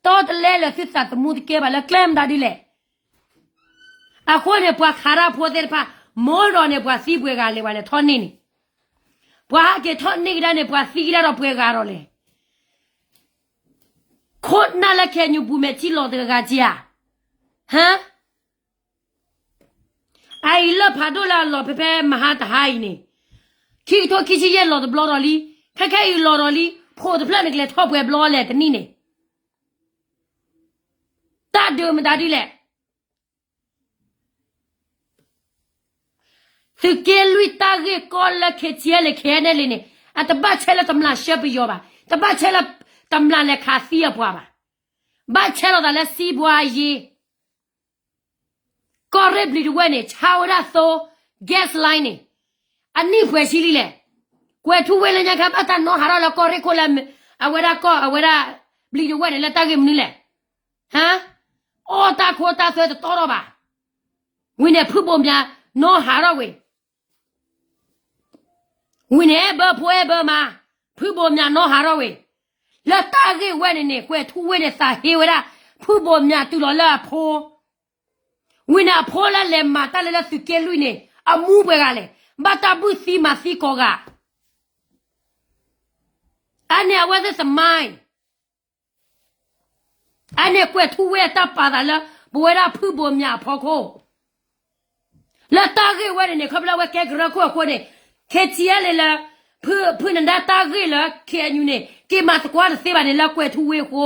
တီတလဲလၢသုသးသမူတကဲဘၣ် လၢကျဲမတၤဒ်လဲၣ်. အဃိန့ၣ် ပှၤခးတၢ်ဖိသ့ၣ်တဖၣ် မိၢ်ဒီးန့ၣ် ပှၤသံပှဲၤဂၤလဲၣ် ပှၤလဲၤထီၣ်န့ၢ်န့ၣ်, ပှၤဟဲက့ၤထီၣ်န့ၢ်ကဒါန့ၣ် ပှၤသံကဒါဒီးပှဲၤဂၤဒီးလဲၣ်. ခိၣ်နၢ်လၢ K N U ပူၤ မဲာ်ထံလီၤတဂၤဂၤက့ဧါ. ဟါ, အအံၤလၢဖးဒိၣ်လၢအလီၤဖဲဖဲမဟါတဟါအံၤန့ၣ်, ခံကထိခံဆံယဲၢ်လီၤတဘျီဒီးလံ, ခဲခဲအံၤလီၤဒီးလံ, ဖိးတဖျၢၣ်န့ၣ် ကလဲၤထီၣ်ပှဲၤဘျီလဲၣ်တနံၣ်န့ၣ်, တၢ်ဒုးမတၤဒ်လဲၣ်. သုးက့လွံၢ်တၢ်ဂ့ၢ်ကီလၢ K T L K N L န့ၣ် အတဘၣ်ဆဲလၢတမျၢ်ဆှၢပယီၤဘၣ်, တဘၣ်ဆဲလၢတမျၢ်လဲၤခးသံအပှၤဘၣ်, ဘၣ်ဆဲလီၤသးလၢစံးဘှါယ့ ကီၢ်ရ့ၣ်ဘျံးတဝဲၢ်န့ၣ် ဆါဝဲဒၣ်သိ gas line န့ၣ်, အနံၣ်ပှဲၤဆံလံလဲၣ်. ကွဲၤထူဝ့လၢညါခါ ဘၣ်တၢ်နီၢ်ဟးထီၣ်လၢကီၢ်ရ့ၣ်ခိၣ်လၢ အဝဲဒၣ်ကီၢ် အဝဲဒၣ် ဘျံးတဝဲၢ်န့ၣ် လၢတၢ်ဂ့ၢ်မနုၤလဲၣ်. ဟါ, အီၣ်တၢ်ခိတၢ်သွဲတတီထီၣ်ဘၣ်. ဝံၤန့ၣ် ဖုဘိၣ်မၠးနီၢ်ဟးထီၣ်ဝဲ ဝံၤန့ၣ် အဲၣ်ဘၢဖိအဲၣ်ဘၢမါ, ဖုဘိၣ်မၠးနီၢ်ဟးထီၣ်ဝဲ, လၢတၢ်ဂ့ၢ်ဝဲန့ၣ်န့ၣ် ကွဲၤထူဝ့န့ၣ် သးဟ့ဝဲဒၣ် ဖုဘိၣ်မၠးတုၤလီၤလၢအဖိ, ဝံၤန့ၣ် အဖိလၢလဲၤမၤတၢ်လၢလၢသုးက့လွံၢ်န့ၣ် အမူပှဲၤဂၤလဲၣ်, ဘၣ်တၢ်ဘုၣ်သံမၤသံကိးဂၤ, အန့ၣ်အဝဲသ့ၣ်သမါအံၤ အန့ၣ်ကွဲၤထူဝ့အတၢ်ပာ်သးလၢ ပဝဲဒၣ်ဖုဘိၣ်မၠးအဖီခိၣ်, လၢတၢ်ဂ့ၢ်ဝဲန့ၣ်န့ၣ် ခီဖျိလၢအဝဲကဲကရၢခိၣ်အဃိန့ၣ် K T L လၢ ဖု ဖုနဒါတၢ်ဂ့ၢ်လၢ K N U န့ၣ် က့ၤမၤသကိးတသ့ဘၣ်န့ၣ် လၢကွဲၤထူဝ့အဃိ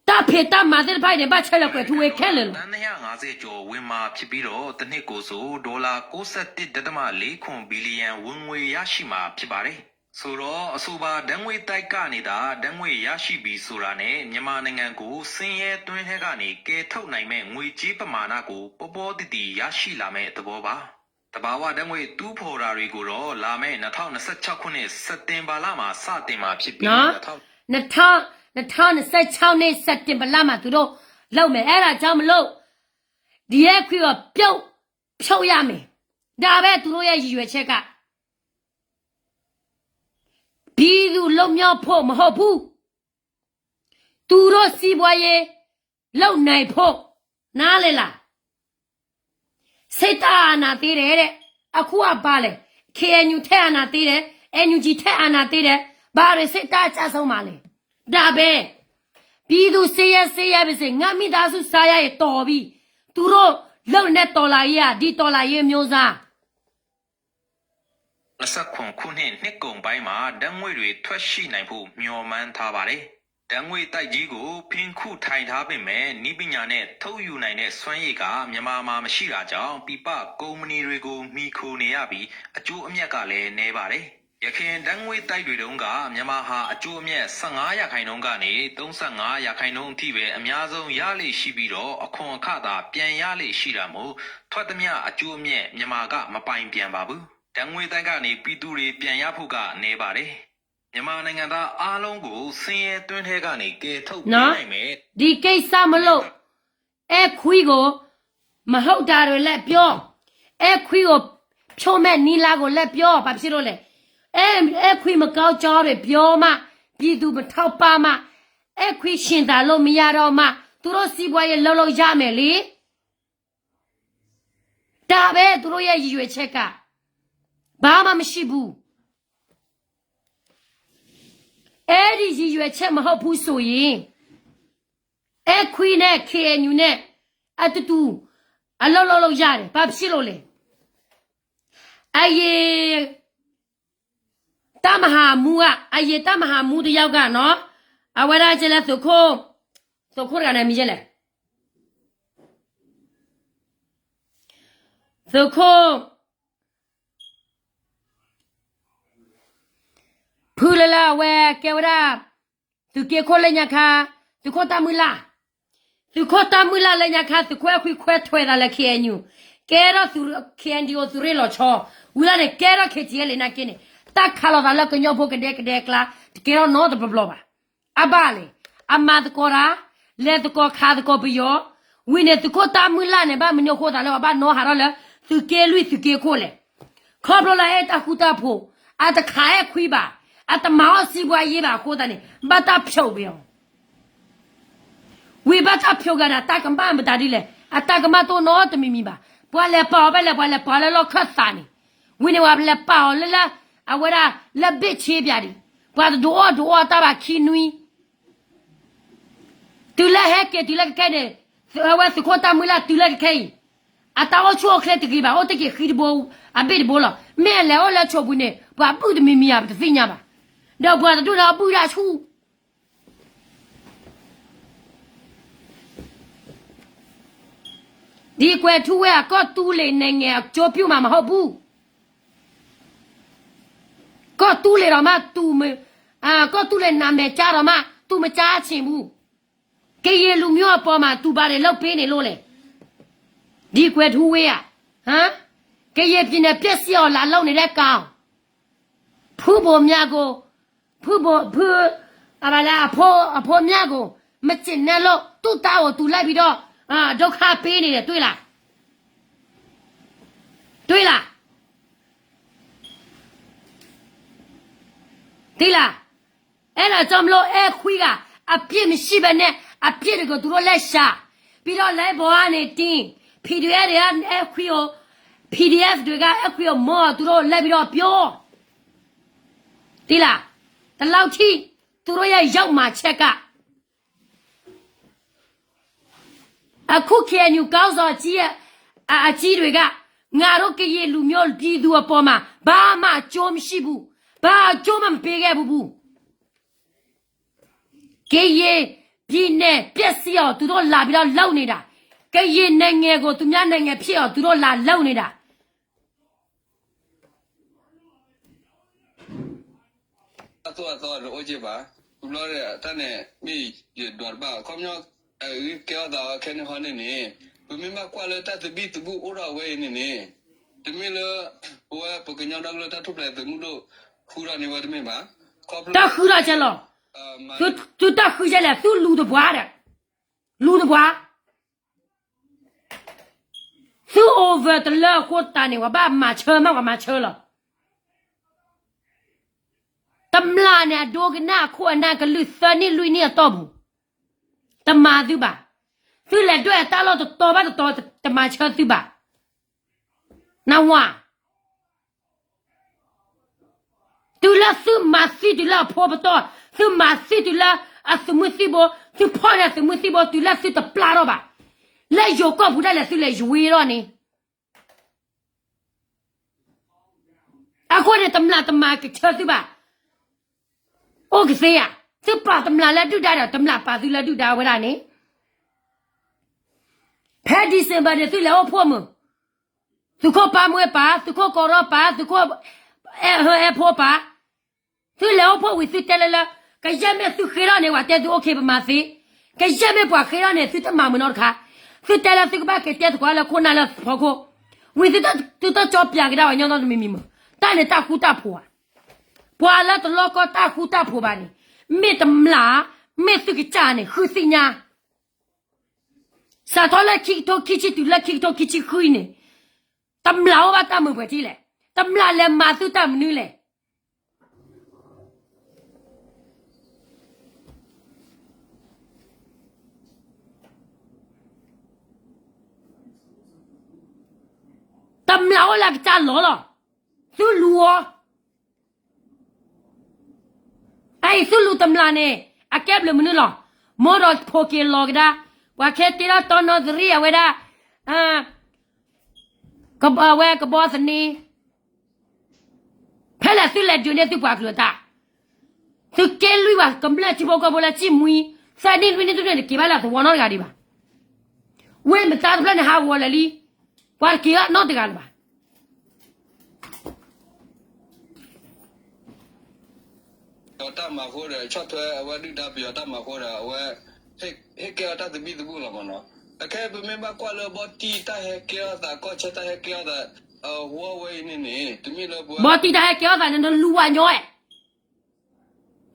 တၢ်ဖံးတၢ်မၤသ့ၣ်တဖၣ်အံၤန့ၣ် ဘၣ်ဆဲလၢကွဲၤထူဝ့ခဲလၢာ်လီၤ. သန်းနှစ်ရာငါးဆယ်ကျော်ဝင်မှာဖြစ်ပြီးတော့ တစ်နှစ်ကိုဆို ဒေါ်လာကိုးဆယ့်တစ်ဒသမလေးခုနစ်ဘီလီယံဝင်ငွေရရှိမှာဖြစ်ပါတယ်။ ဆိုတော့ အဆိုပါဓာတ်ငွေ့သိုက်ကနေသာ ဓာတ်ငွေ့ရရှိပြီဆိုတာနဲ့ မြန်မာနိုင်ငံကို ဆင်းရဲတွင်းထဲကနေ ကယ်ထုတ်နိုင်မဲ့ငွေကြေးပမာဏကို ပေါ်ပေါ်တည်တည်ရရှိလာမဲ့သဘောပါ။ သဘာဝဓာတ်ငွေ့တူးဖော်တာတွေကိုတော့ လာမယ့်နှစ်ထောင်နှစ်ဆယ့်ခြောက်ခုနှစ် စက်တင်ဘာလမှာ စတင်မှာဖြစ်ပြီး နှစ်ထောင် နှစ်ထောင်နှစ်ဆယ့်ခြောက်နှစ် စက်တင်ဘာလမှာ သူတို့လုပ်မယ်. အဲဒါကြောင့်မလို့ ဒီရဲခွေးကို ပြုတ်ဖြုတ်ရမယ်. ဒါပဲ သူတို့ရဲ့ရည်ရွယ်ချက်က ပြည်သူလွတ်မြောက်ဖို့မဟုတ်ဘူး. သူတို့စီးပွားရေးလုပ်နိုင်ဖို့ နားလည်လား? စစ်တပ်အာဏာသိမ်းတယ်တဲ့. အခုကဘာလဲ? K N U ထက်အာဏာသိမ်းတယ်, N U G ထက်အာဏာသိမ်းတယ်, ဘာတွေစစ်တပ်အကျဆုံးမှာလဲ? ဒါပဲ. ပြည်သူဆင်းရဲဆင်းရဲပါစေ, ငါမိသားစုစားရရင်တော်ပြီ. သူတို့လုပ်နေတဲ့တော်လှန်ရေးဟာ ဒီတော်လှန်ရေးမျိုးစား နှစ်ဆယ့်ခုနစ်ခုနှစ် နှစ်ကုန်ပိုင်းမှာ ဓာတ်ငွေ့တွေထွက်ရှိနိုင်ဖို့ မျှော်မှန်းထားပါတယ်။ ဓာတ်ငွေ့သိုက်ကြီးကို ဖင်ခုတ်ထိုင်ထားပေမဲ့ နည်းပညာနဲ့ထုတ်ယူနိုင်တဲ့စွမ်းရည်က မြန်မာမှာမရှိတာကြောင့် ပြည်ပကုမ္ပဏီတွေကို မှီခိုနေရပြီး အကျိုးအမြတ်ကလည်းနည်းပါတယ်။ ယခင်ဓာတ်ငွေ့သိုက်တွေတုန်းက မြန်မာဟာအကျိုးအမြတ် ဆယ့်ငါးရာခိုင်နှုန်းကနေ သုံးဆယ့်ငါးရာခိုင်နှုန်းအထိပဲ အများဆုံးရလေ့ရှိပြီးတော့ အခွန်အခသာပြန်ရလေ့ရှိတာမို့ ထွက်သမျှအကျိုးအမြတ် မြန်မာကမပိုင်ပြန်ပါဘူး။ ဓာတ်ငွေ့သိုက်ကနေ ပြည်သူတွေပြန်ရဖို့ကနည်းပါတယ်။ မြန်မာနိုင်ငံသားအားလုံးကို ဆင်းရဲတွင်းထဲကနေ ကယ်ထုတ်ပေးနိုင်မယ်. ဒီကိစ္စမလို့ အဲခွံကို မဟုတ်တာတွေလည်းပြော, အဲခွံကို ဖြိုးမဲနံလါကိုလည်းပြော ဘာဖြစ်လို့လဲ အဲ အဲခွံမကောင်းကြောင်းတွေပြောမှ ပြည်သူမထောက်ပံ့မှ အဲခွံရှင်သန်လို့မရတော့မှ သူတို့စီးပွားရေးလုပ်လို့ရမယ်လေ ဒါပဲ သူတို့ရဲ့ရည်ရွယ်ချက်က ဘာမှမရှိဘူး အဲဒီရည်ရွယ်ချက်မဟုတ်ဘူးဆိုရင် အဲခွံနဲ့ KNU နဲ့ အတူတူ အလုပ်လုပ်လို့ရတယ် ဘာဖြစ်လို့လဲ အရင် တပ်မဟာမှူးက အရင်တပ်မဟာမှူးတစ်ယောက်ကနော် အဝဲဒၣ်ကလဲ သုးခိၣ် သုးခိၣ်တဂၤန့ၣ်မံၤလဲၣ် သုးခိၣ် ဖုလၢလၢ အဝဲကဲဝဲဒၣ် သုးက့ခိၣ်လၢညါခါ သုးခိၣ်တၢ်မုၢ်လၢ် သုးခိၣ်တၢ်မုၢ်လၢ်လၢညါခါ သုးခိၣ်အဲၣ်ခွံခွဲးထွဲးသးလၢ KNU ကဲထီၣ် သုး KNDO သုးရ့ၣ်လီၤဆီ ဝံၤလၢန့ၣ် ကဲထီၣ် KTLA နာ်က့န့ၣ် တၢ်ခးလိာ်သးလၢကညီဖိကဒဲကဒဲအကျါ တကဲထီၣ်နီတဘျီဘျီဘၣ် အဘၣ်လဲၣ် အမၤသကိးတၢ် လဲၤသကိးခးသကိးပယီၤ ဝံၤန့ၣ် သုးခိၣ်တၢ်မုၢ်လၢ်န့ၣ် ဘၣ်မနုၤအဃိသတးလၢ အဘၣ်နီဟးထီၣ်လၢ သုးက့လွံၢ်သုးက့ခိၣ်လဲၣ် ခီဖျိလၢအဲၣ်တၢ်ဃူတၢ်ဖိး အတခးအဲၣ်ခွံဘၣ် အတမၤအီၣ်စံးပှၤယ့ဘၣ်အဃိသတးန့ၣ် ဘၣ်တၢ်ဖျိးဝံၤအီၤ ဝံၤဘၣ်တၢ်ဖျိးကဒီး တၢ်ကမၣ်မတၤဒ်လဲၣ် အတၢ်ကမၣ်တအိၣ်နီတမံၤမံၤဘၣ် ပှၤလဲၤပာ်အီၤဘၣ်လဲၤ ပှၤလဲၤပာ်အီၤလၢလီၢ်ခၢၣ်သးန့ၣ် ဝံၤန့ၣ် ပှၤလဲၤပာ်အီၤလၢလၢ အဝဲဒၣ်လၢဘ့ၣ်ဆ့ပၠးဒံး ပှၤတဒုးအီၣ်ဒုးအီတၢ်ဘၣ်ခံနွံ တုၤလၢဟဲက့ၤတုၤလၢကခဲန့ၣ် အဝဲသုးခိၣ်တၢ်မုၢ်လၢ်တုၤလၢကခဲအံၤ အတၢ်အိၣ်ဆူၣ်အိၣ်ချ့တဂ့ၤဘၣ် အိၣ်တ့ၢ်က့ၤဃံတဘိ အဘ့ၣ်တဘိလီၤ မ့ၢ်အလဲၤအိၣ်လၢဆိးပူၤန့ၣ် ပှၤဘုၣ်တမံၤမံၤဧါ ပတသ့ၣ်ညါဘၣ် ဒီးပှၤတဒူၣ်န့ၣ် အဘုၣ်ဒၣ်ဆူၣ် ဒီကွဲးထူဝဲ အကီၢ်သူလ့ၤ နိုင်ငံအကျိုးပြုမှာမဟုတ်ဘူး ကီၢ်သူလ့ၤဒီးမး သူမ ကီၢ်သူလ့ၤ နာမည်ကြားတော့မှ သူမကြားချင်ဘူး ကရင်လူမျိုးအပေါ်မှာ သူဘာတွေလုပ်ပေးနေလို့လဲ ဒီကွဲးထူဝဲ ဟမ် ကရင်ပြည်နယ်ပျက်စီးအောင် လာလုပ်နေတဲ့ကောင် ဖုဘိုမြကို ဖုဘို ဖု အဘလဲ အဖိ အဖိမြကို မကျေနပ်လို့ သူ့သားကို သူလိုက်ပြီးတော့ အာ ဒုက္ခပေးနေတယ် တွေ့လား တွေ့လား သိလား အဲ့ဒါကြောင့်မလို့ အဲခွံက အပြစ်မရှိဘဲနဲ့ အပြစ်တွေကို သူတို့လိုက်ရှာ ပြီးတော့ လမ်းပေါ်ကနေတင် PDF တွေက အဲခွံကို PDF တွေက အဲခွံကို မော် သူတို့လိုက်ပြီးတော့ ပြော သိလား ဒီလောက်ထိ သူတို့ရဲ့ ရောက်မှာချက်က အခု KNU ခေါင်းဆောင်ကြီးရဲ့ အ အကြီးတွေက ငါတို့ကရင်လူမျိုးပြည်သူအပေါ်မှာ ဘာမှအကျိုးမရှိဘူး ဘာအကျိုးမှမပေးခဲ့ဘူးဘူး ကရင်ပြည်နယ်ပျက်စီးအောင် သူတို့လာပြီးတော့လုပ်နေတာ ကရင်နိုင်ငံကို သူများနိုင်ငံဖြစ်အောင် သူတို့လာလုပ်နေတာ အသိအသီတအိၣ်က့ဘၣ်, ဘျီတၢ်န့ၣ် မ့ၢ်ယဒွးတဘၣ် ခီပညီ အဂ့ၢ်ကဲထီၣ်သးခဲန့ၣ်ဟီန့ၣ်န့ၣ် ပမ့ၢ်ဘၣ်ကွၢ်လၢတၢ်သဘံၣ်သဘုၣ်အိၣ်ထီၣ်ဝဲအံၤန့ၣ်န့ၣ် တမ့ၢ်လၢ ပဝဲပကညီဒီကလုာ်တၢ်ထူၣ်ဖျဲးသုးမုၢ်ဒိၣ် ဃုထီၣ်န့ၢ်ဝဲတမ့ၢ်ဘၣ်, ခီဖျိ တၢ်ဃုထီၣ်ကဲလီၤ, သုတၢ်ဃုကဲလဲၣ် သုလူၤသပှၢ်ဒီး လူၤသပှၢ် သု over တလၢအဃိသတးန့ၣ် ပှၤဘၣ်မၤဆၢမး ပှၤမၤဆၢလီၤ. တမျၢ်န့ၣ် အဒိကနၣ်အခိၣ်အနၢ်ကလုၢ်သၢနံၣ်လွံၢ်နံၣ်အတီၢ်ပူၤ, တမၤသုဘၣ်. သုလဲၤဒွဲၣ်အတၢ်လီၢ်တတီၤဘၣ်တတီၤ တမၤဆၢသုဘၣ်. နဝၤ တုၤလၢသုမၤသံတုၤလၢအဖိပတီၢ်, သုမၤသံတုၤလၢအသုးမုၢ်သံၣ်ဘိ, သုဖီၣ်န့ၢ်သုးမုၢ်သံၣ်ဘိ တုၤလၢသုတပျၢ်ထီၣ်ဘၣ်. လၢယိၤကီၢ်ပူၤဒၣ်လဲာ်သုလဲၤယွ့ထီၣ်န့ၣ်, အဃိန့ၣ် တမျၢ်တမၤကဆၢသုဘၣ်. အိၣ်ကသ့ဧါ, သုပာ်တမျၢ်လၢဒုၣ်ဒါဒီး တမျၢ်ပာ်သုလၢဒုၣ်ဒါဝဲဒၣ်န့ၣ်, ဖဲ December န့ၣ် သုလဲၤအိၣ်ဖှိၣ်မုၢ်, သုးခိၣ်ပၢ်မွဲပာ်, သုးခိၣ်ကီရီပာ်, သုးခိၣ်အဲၣ်ဟၢအဲၣ်ဖိပာ်, သုလဲၤအိၣ်ဖှိၣ်ဝံၤ သုတဲလၢလၢ, ကယဲၢ်မ့ၢ်သုဃ့ထီၣ်န့ၣ် ပှၤတဲသုအိၣ်ခ့ပမၤသ့, ကယဲၢ်မ့ၢ်ပှၤဃ့ထီၣ်န့ၣ် သုတမၤမုာ်နီတခါ, သုတဲလၢသုကဘၣ်က့ၤတဲသကိးလၢခိၣ်နၢ်လၢဖီခိၣ်, ဝံၤသုတကၠီပၠးကဒါပှၤညီနီတမံၤမံၤမး, တၢ်န့ၣ်တၢ်ဃူတၢ်ဖိးဧါ. ပှၤလၢတလီၢ်ကီၢ်တၢ်ဃူတၢ်ဖိးဘၣ်န့ၣ်, မ့ၢ်တမျၢ်, မ့ၢ်သုကစၢ်န့ၣ် ဃုသ့ၣ်ညါ စးထီၣ်လၢခံကထိခံဆံတုၤလၢခံကထိခံဆံဃုအံၤန့ၣ်, တမျၢ်အိၣ်ဘၣ်တၢ်မုာ်ပှဲၤထံလဲၣ်. တမျၢ်လဲၤမၤသုတၢ်မနုၤလဲၣ်. တမျၢ်အိၣ်လၢအကစၢ်လီၤလီၤ. သုလူၤအီၤ. အအံၤသုလူၤတမျၢ်န့ၣ် အကဲဘျုးမနုၤလီၤ. မ်ဒီးဖိက့ၤလီၤကဒါ, ပှၤခဲတ့ထီၣ်တီနီသရံၣ်အဝဲဒၣ်, အဝဲကဘီသန့, ဖဲလဲၣ်သုလဲၤဒုးန့ၢ်သုပှၤကလုာ်အတၢ်, သုက့လွံၢ်ဘၣ်ကမျၢၢ်ထံဖိကီၢ်ဖိလၢစံၣ်မှံ, သၢနံၣ်လွံၢ်နံၣ်တနံၣ်တက့ၤဘၣ်လၢသဝီနီတဂၤဒံးဘၣ်. ဝ့ၢ်မတၤတဖျၢၣ်န့ၣ်ဟးဂီၤလၢာ်လံ, ပှၤတက့ၤအီၤနီတဂၤလၢၤဘၣ်. ပယီၤတၢ်မၤအဃိဒီး ဆီၣ်ထွဲအဝဲဒုၣ်ဒါပယီၤတၢ်မၤအဃိဒီး အဝဲဟ့ၣ်ကဲအီၤတၢ်သဘံၣ်သဘုၣ်လီၤမ့ၢ်နီၤ. အခဲအံၤပမ့ၢ်ဘၣ်ကွၢ်လၢဘီတံၢ်တၢ်ဟဲကဲထီၣ်သး ကီၢ်ဆၢတၢ်ဟဲကဲထီၣ်သး အဝဲအံၤန့ၣ်န့ၣ် တမ့ၢ်လၢပဝဲ ဘီတံၢ်တၢ်ဟဲကဲထီၣ်သးန့ၣ် နလူၤဝဲညီ,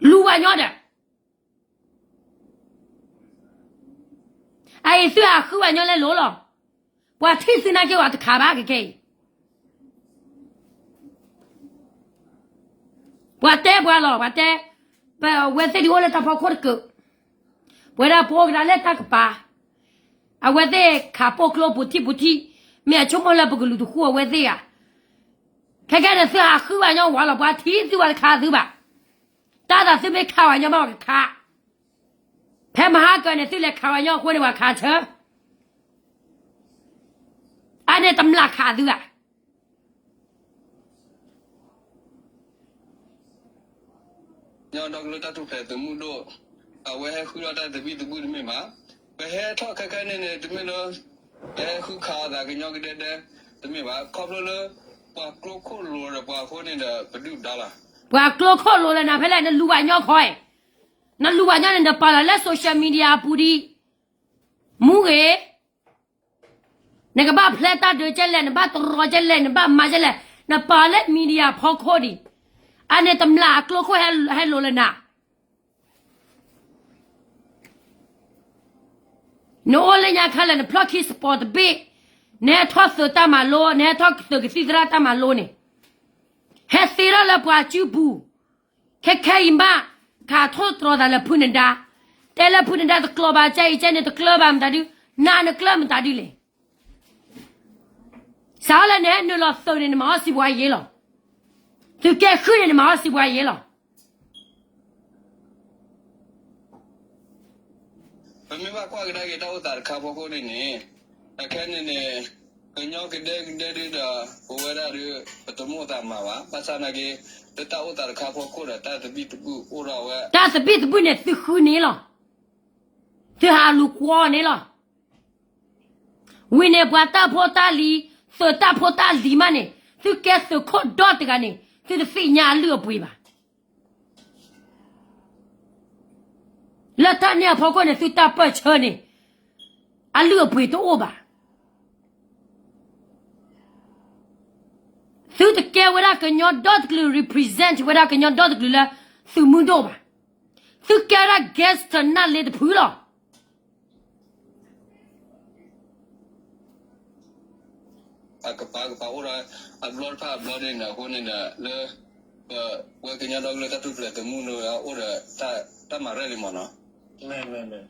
လူၤဝဲညီဒီး အအံၤသုဟးဃုဝဲညီလဲၤလိၤလီၤ. ပှၤထံၣ်သုနာ်က့ၤဝဲတခါဘၣ်ကကဲအံၤ, ပှၤတဲပှၤလီၤ, ပှၤတဲ, ပဝဲသ့ၣ်ဒုးအိၣ်လၢတၢ်ဖီခိၣ်တကၢး, ပဝဲဒၣ်ပအိၣ်ကဒါလၢတၢ်ကပၤ, အဝဲသ့ၣ်ခးပိာ်ကျိပူၤထံၣ်ပူၤထံၣ်, မ့ၢ်အဆိကမိၣ်လၢပကလူၤတဃူအဝဲသ့ၣ်ဧါ. ခဲကဲန့ၣ်သုဟးဃုဝဲညီဝဲလီၤ, ပှၤထံၣ်သုဝဲတခါသုဘၣ်. တၢ်သးသုမ့ၢ်ခးဝဲညီဘၣ်ဝဲကခး, ဖဲမဟါကၢန့ၣ် သုလဲၤခးဝဲညီအဃိန့ၣ် ပှၤခးဆၢ, အန့ၣ်တမျၢ်ခးသုဧါ. ကညီဒီကလုာ်တၢ်ထူၣ်ဖျဲးသုးမုၢ်ဒိၣ်, အဝဲဟဲဃုထီၣ်တၢ်သဘံၣ်သဘုၣ်တမ့ၢ်ဘၣ်. ပဟဲထီၣ်ခဲခဲန့ၣ်န့ၣ် တမ့ၢ်လၢ ပဟဲဃုခးအသးကညီကဒဲဒဲတမ့ၢ်ဘၣ်. ခီဖျိလၢ ပှၤကျိခိၣ်လိၤဒီးပှၤအဃိန့ၣ်ဒီး ပဒုၣ်ပဒါလီၤ. ပှၤကျိခိၣ်လိၤလၢနၤဖဲလဲၣ် နလူၤဝဲညီခီအံၤ, နလူၤဝဲညီန့ၣ် နပာ်လီၤလၢ social media အပူၤဒံး, မူဂ့ၤ နကဘၣ်ဖျဲးတၢ်ဒုးကဲလဲၣ်, နဘၣ်တရီကဲလဲၣ်, နဘၣ်မၤကဲလဲၣ်, နပာ်လၢ media ဖီခိၣ်ဒံး, အန့ၣ်တမျၢ်အကျိခိၣ်ဟဲလိၤလၢနၤ. နအိၣ်လၢညါခဲလၢာ် နဖျီၣ်ခံစပီၤတဘ့ၣ်, နဟဲထီၣ်သုးတၢ်မၤလိ, နဟဲထီၣ်သုးကသံၣ်သရၣ်တၢ်မၤလိန့ၣ်, ဟဲသ့ထီၣ်လၢပှၤစုပူၤ, ခဲခဲအံၤမး, ခးထိၣ်တြီၤသးလၢဖုနဒါ, တဲလၢဖုနဒါတကျိၤဘၣ် ကဲအံၤကဲန့ၣ် တကျၢၤဘၣ်မတၤဒု, နၤနကျၢၤမတၤဒုလဲၣ်. စးထီၣ်လၢနဟဲနုာ်လီၤသုးန့ၣ် နမၤအီၣ်စံးပှၤယ့လီၤ. သုးကဲဃုန့ၣ် နမၤအီၣ်စံးပှၤယ့လီၤ. ပမ့ၢ်ဘၣ်ကွၢ်ကဒါက့ၤတၢ်အိၣ်သးတခါဖီခိၣ်န့ၣ်န့ၣ်, အခဲန့ၣ်န့ၣ်, ကညီကဒဲကဒဲဒုဒီး ပဝဲဒၣ်ဒု, ပတမိၣ်သးမၤဘၣ်. ဘၣ်ဆၣ်နာ်က့ၤ, လၢတၢ်အိၣ်သးတခါဖီခိၣ်ဒီး တၢ်သဘံၣ်သဘုၣ်အိၣ်ထီၣ်ဝဲ. တၢ်သဘံၣ်သဘုၣ်န့ၣ် သုဃုန့ၣ်လီၤ. သုဟးလူၤကွီန့ၣ်လီၤ. ဝံၤန့ၣ် ပှၤတၢ်ဖိတၢ်လံၤ, သုးတၢ်ဖိတၢ်လံၤမးန့ၣ်, သုကဲသုးခိၣ်ဒီတဂၤန့ၣ် သုတသ့ၣ်ညါအလုၢ်အပှ့ၤဘၣ်. လၢတၢ်န့ၣ်အဖီခိၣ်န့ၣ် သုတၢ်ပၢၢ်ဆၢန့ၣ် အလုၢ်အပှ့ၤတအိၣ်ဘၣ်. သုတကဲဝဲဒၣ်ကညီဒီတကလုာ် represent ဝဲဒၣ်ကညီဒီတကလုာ်လၢသုးမုၢ်ဒိၣ်ဘၣ်. သုကဲဝဲဒၣ် gangster နၢ်လ့တဖုလီၤ. အကပၤကပၤအိၣ်ဒီး အဘျီတဖၣ်အဘျီန့ၣ် အဃိန့ၣ်ဒီး လၢ ပဝဲကညီဒီကလုာ်တၢ်ထူၣ်ဖျဲးသုးမုၢ်ဒိၣ် အိၣ်ဒီးတၢ်မၤရဲၣ်လံမ့ၢ်နီၤ. မ့ၢ်မ့ၢ်မ့ၢ်,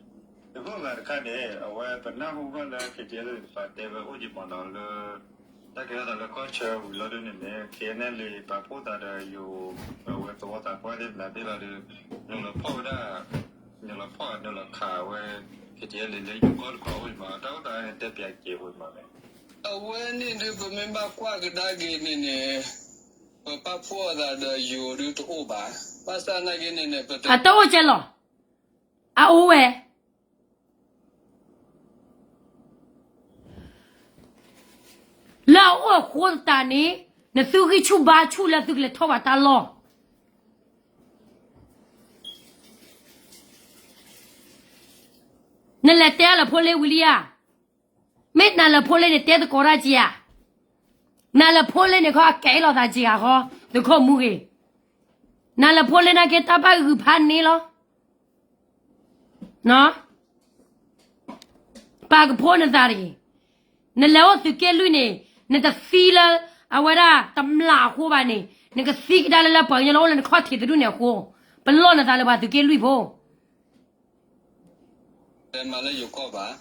တဘျီဂၤတခါန့ၣ် အဝဲပနၢ်ဟူဘၣ်လၢ KTLA ပှၤတဲဝဲအိၣ်က့ၤမ့ၢ်နီၤ လၢ တၢ်ကဲထီၣ်သးလၢကီၢ်ဆၢဝံၤလီၤဒုန့ၣ်န့ၣ် KNLA ပာ်ဖှိၣ်သးဒီးယိၤ အဝဲသဝီသးပှၢ်သ့ၣ်မနုၤသ့ၣ်လီၤဒု နုာ်လီၤဖီၣ်ဝဲဒၣ် နုာ်လီၤဖီၣ်နုာ်လီၤခးဝဲ KTLA လၢယိၤကီၢ်တခီအိၣ်မး တၢ်အိၣ်သးတဲပၠးက့ၤဝဲမးလဲၣ်. အဝဲန့ၣ်ဒု ပမ့ၢ်ဘၣ်ကွၢ်ကဒါက့ၤန့ၣ်န့ၣ် ပပာ်ဖှိၣ်အသးဒီးယိၤဒုတအိၣ်ဘၣ်. ဘၣ်ဆၣ်နာ်က့န့ၣ်န့ၣ် ပတ အတအိၣ်ကဲလီၤ. အအိၣ်ဝဲ လၢအအိၣ်အဃိသတးန့ၣ် နသုဂံၢ်ဆူၣ်ဘါဆူၣ်လၢသုကလဲၤထီၣ်ပှၤတၢ်လီၢ်. နလဲၤတဲလၢဖိလ့ဝံၤလံဧါ. မ့ၢ်နၤလၢဖိလ့န့ၣ် တဲသကိးတၢ်က့ၤဧါ. နၤလၢဖိလ့န့ၣ်ခီ အကဲလီၤသးက့ၤဧါဃီ, သုးခိၣ်မူဂ့ၤ. နၤလၢဖိလ့နာ်က့တၢ်ဘၣ်ဂုာ်ဖးန့ၣ်လီၤ. ပာ်ကဖိနသးတဂ့ၤ. နလဲၤအိၣ်သုးက့လွံၢ်န့ၣ် နတသံလၢ အဝဲဒၣ်တမျၢ်အဃိဘၣ်န့ၣ် နကသံကဒါလၢလၢပှၤကညီလၢအိၣ်လၢနခီၣ်ထံးတဒူၣ်န့ၣ်အဃိ, ပလီၢ်နသးလၢပှၤသုးက့လွံၢ်ဖိ မၤလၢယိၤကီၢ်ဘၣ်.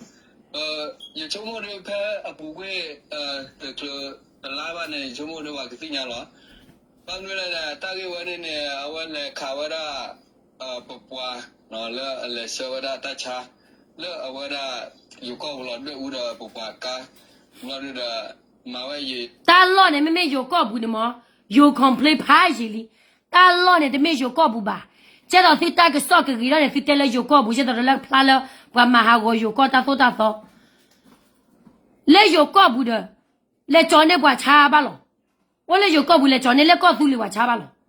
ယဆိကမိၣ်ဒ်ဖဲအပူၤကွံာ် တချုးတလါဘၣ်န့ၣ် ယဆိကမိၣ်ဒ်ပှၤကသ့ၣ်ညါလီၤ. ဘၣ်မနုၤလဲၣ်န့ၣ် တၢ်ဂ့ၢ်ဝဲန့ၣ်န့ၣ် အဝဲလဲၤခးဝဲဒၣ် ပပှၤ လၢအလဲၤဆှၢဝဲဒၣ်တၢ်ဆါ လၢအဝဲဒၣ် ယိၤကီၢ်ပူၤလီၤ ဒွဲၣ်အူဒီးပပှၤကါ ဘျီဒုဒီး မၤဝဲယံၤ တၢ်လီၢ်န့ၣ် မ့မ့ၢ်ယိၤကီၢ်ပူၤန့ၣ်မ့ၢ် ယိၤ complain ဖးယံာ်လံ. တၢ်လီၢ်န့ၣ် တမ့ၢ်ယိၤကီၢ်ပူၤဘၣ်. ကဲသိးသုတၢ်ကစီၣ်ကဂ့ၤထီၣ်န့ၣ် သုတဲလၢယိၤကီၢ်ပူၤ ကဲသိးဒီးလၢဖျါလၢ ပှၤမၤဟးဂီၤယိၤကီၢ်တၢ်သိၣ်တၢ်သီ လၢယိၤကီၢ်ပူၤဒီး လဲၤကၠီၤန့ၢ်ပှၤဆါဘၣ်လီၤ. အိၣ်လၢယိၤကီၢ်ပူၤ လဲၤကၠီၤန့ၢ်လၢကီၢ်သူလ့ၤပှၤဆါဘၣ်လီၤ.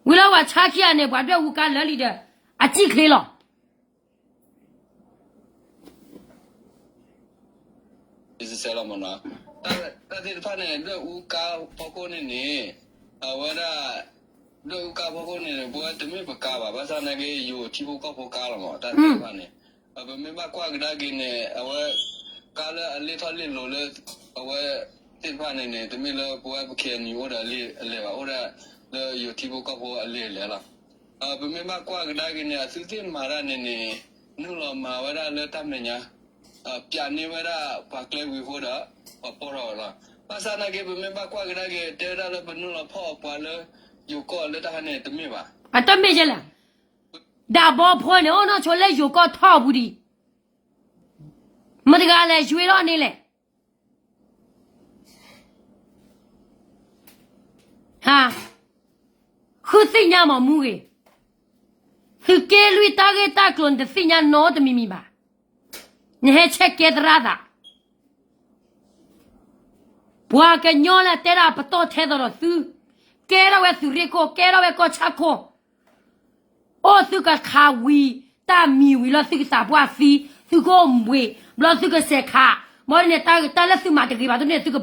ဝံၤလၢပှၤဆါခံဂၤန့ၣ် ပှၤဒွဲၣ်အူကါလၢာ်လံဒီး အစံၣ်ချ့လီၤ. တၢ်သ့ၣ်တဖၣ်န့ၣ် ဒွဲၣ်အူကါဖီခိၣ်န့ၣ်န့ၣ် အဝဲဒၣ် ဒွဲၣ်အူကါဖီခိၣ်န့ၣ်န့ၣ် ပဝဲတမ့ၢ်ပကါဘၣ် ဘၣ်ဆၣ်သနာ်က့ ယိၤထံဖိကီၢ်ဖိကါလီၤမး တၢ်သ့ၣ်တဖၣ်န့ၣ် ပမ့ၢ်ဘၣ်ကွၢ်ကဒါက့ၤန့ၣ် အဝဲ ကါလၢအလ့ၣ်ထီၣ်လ့ၣ်လီၤလၢ အဝဲသ့ၣ်တဖၣ်န့ၣ်န့ၣ် တမ့ၢ်လၢပဝဲပ ခ့ၣ်အဲၣ်ယူၣ် အိၣ်ဒီးအလ့ၣ်အလဲၢ်ဘၣ် အိၣ်ဒၣ်လၢယိၤထံဖိကီၢ်ဖိအလ့ၣ်အလဲၢ်လီၤ. ပမ့ၢ်ဘၣ်ကွၢ်ကဒါက့ၤန့ၣ် အသုသ့ၣ်မၤတၢ်န့ၣ်န့ၣ် နုာ်လီၤမၤဝဲဒၣ်လၢတၢ်မဲာ်ညါ ပျးန့ၢ်ဝဲဒၣ်ပှၤကျဲဝံၤအဃိဒီး ပှၤပိာ်ထီၣ်ဝဲလီၤ. ဘၣ်ဆၣ်သနာ်က့ ပမ့ၢ်ဘၣ်ကွၢ်ကဒါက့ၤ တဲဝဲဒၣ်လၢပနုာ်လီၤဖီၣ်အပှၤလၢယိၤကီၢ်လၢတၢ်ဟါန့ၣ် တမ့ၢ်ဘၣ်. အတမ့ၢ်ယဲလဲၣ်. ဒၣ်ဘီဖိန့ၣ် အိၣ်နီၢ်ဆိလၢယိၤကီၢ်ထီၣ်အပူၤဒံး မတၤတဂၤလဲၤယွ့ထီၣ်န့ၣ်လဲၣ်. ဟါ, ဃုသ့ၣ်ညါမးမူဂ့ၤ, သုးက့လွံၢ်တၢ်ဂ့ၢ်တၢ်ကျိၤနတသ့ၣ်ညါနီတမံၤမံၤဘၣ်. နဟဲဆဲးကဲသရၣ်သး, ပှၤကညီလၢတဲဒၣ်ပတီၢ်ထဲသိးဒီးသု, ကဲထီၣ်ဝဲသုးရ့ၣ်ခိၣ်, ကဲထီၣ်ဝဲကီၢ်ဆၣ်ခိၣ် အိၣ်သုကခးဝံၤ, တၢ်မံၤဝံၤလၢသုကသးပှၢ်သံ, သုကအိၣ်ဘှံး, ဘျီသုကစဲးခး, ဘျီန့ၣ်တၢ်လၢသုမၤတဂ့ၤဘၣ် သုန့ၣ်သုက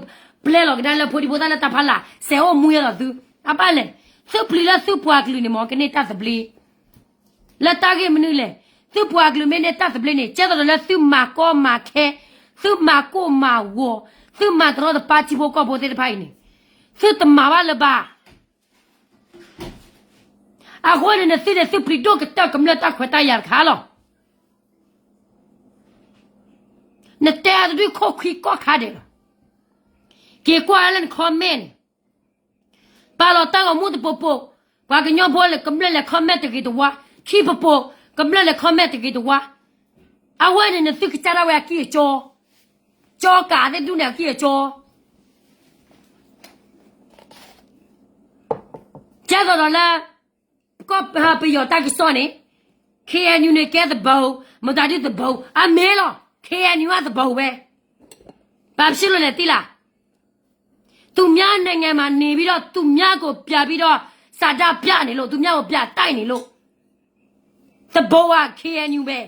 ပျဲလီၤကဒါလၢဖိဒံဖိသၣ်လၢတၢ်ဖးလာ်, စဲးအိၣ်မူယဲလီၤသု, အဘၣ်လဲၣ်, သုပျံၤလၢသုပှၤကလုာ်န့ၣ်မ့ၢ်ကန့ၢ်တၢ်သဘျ့ လၢတၢ်ဂ့ၢ်မနုၤလဲၣ်, သုပှၤကလုာ်မ့ၢ်န့ၢ်တၢ်သဘျ့န့ၣ် ကဲသိးဒီးလၢသုမၤကီမၤခဲ, သုမၤကိၢ်မၤဂီၤ, သုမၤတရီတပါထံဖိကီၢ်ဖိသ့ၣ်တဖၣ်အံၤန့ၣ်, သုတမၤဘၣ်လၢၤဘၣ်. အဃိန့ၣ် နသုန့ၣ်သုပျံၤဒိၣ်ကတၢၢ်ကမျၢၢ်တၢ်ခွဲးတၢ်ယာ်တခါလီၤ. နတဲအါတဒုခိၣ်ခွံကီၢ်ခါဒဲးလီၤ. က့ၤကွၢ်လၢန comment န့ၣ်, ပာ်လီၤတၢ်ဂီၤမူတပိာ်ပိာ်, ပှၤကညီဖိလၢကမျၢၢ်လဲၤ comment တဂ့ၤတဝါ, ခံပပိာ်, ကမျၢၢ်လဲၤ comment တဂ့ၤတဝါ, အဝဲန့ၣ်နသုကစၢ်ဒၣ်ဝဲအကံၢ်အကၠီ, ကၠီကးသ့ၣ်ဒူၣ်န့ၣ်အကံၢ်အကၠီ ကဲသိးဒီးလၢ ကီၢ်ပယီၤတၢ်ကစီၣ်န့ၣ်, ခ့ၣ်အဲၣ်ယူၣ်န့ၣ်ကဲသဘိ, မတၤဒုသဘိ, အမ့ၢ်လီၤ, ခ့ၣ်အဲၣ်ယူၣ်အသဘိဝဲ, ဘာဖြစ်လို့လဲသိလား, သူများနိုင်ငံမှာနေပြီးတော့ သူများကိုပြပြီးတော့ ဆန္ဒပြနေလို့ သူများကိုပြတိုက်နေလို့, သဘိဝါ ခ့ၣ်အဲၣ်ယူၣ်ပဲ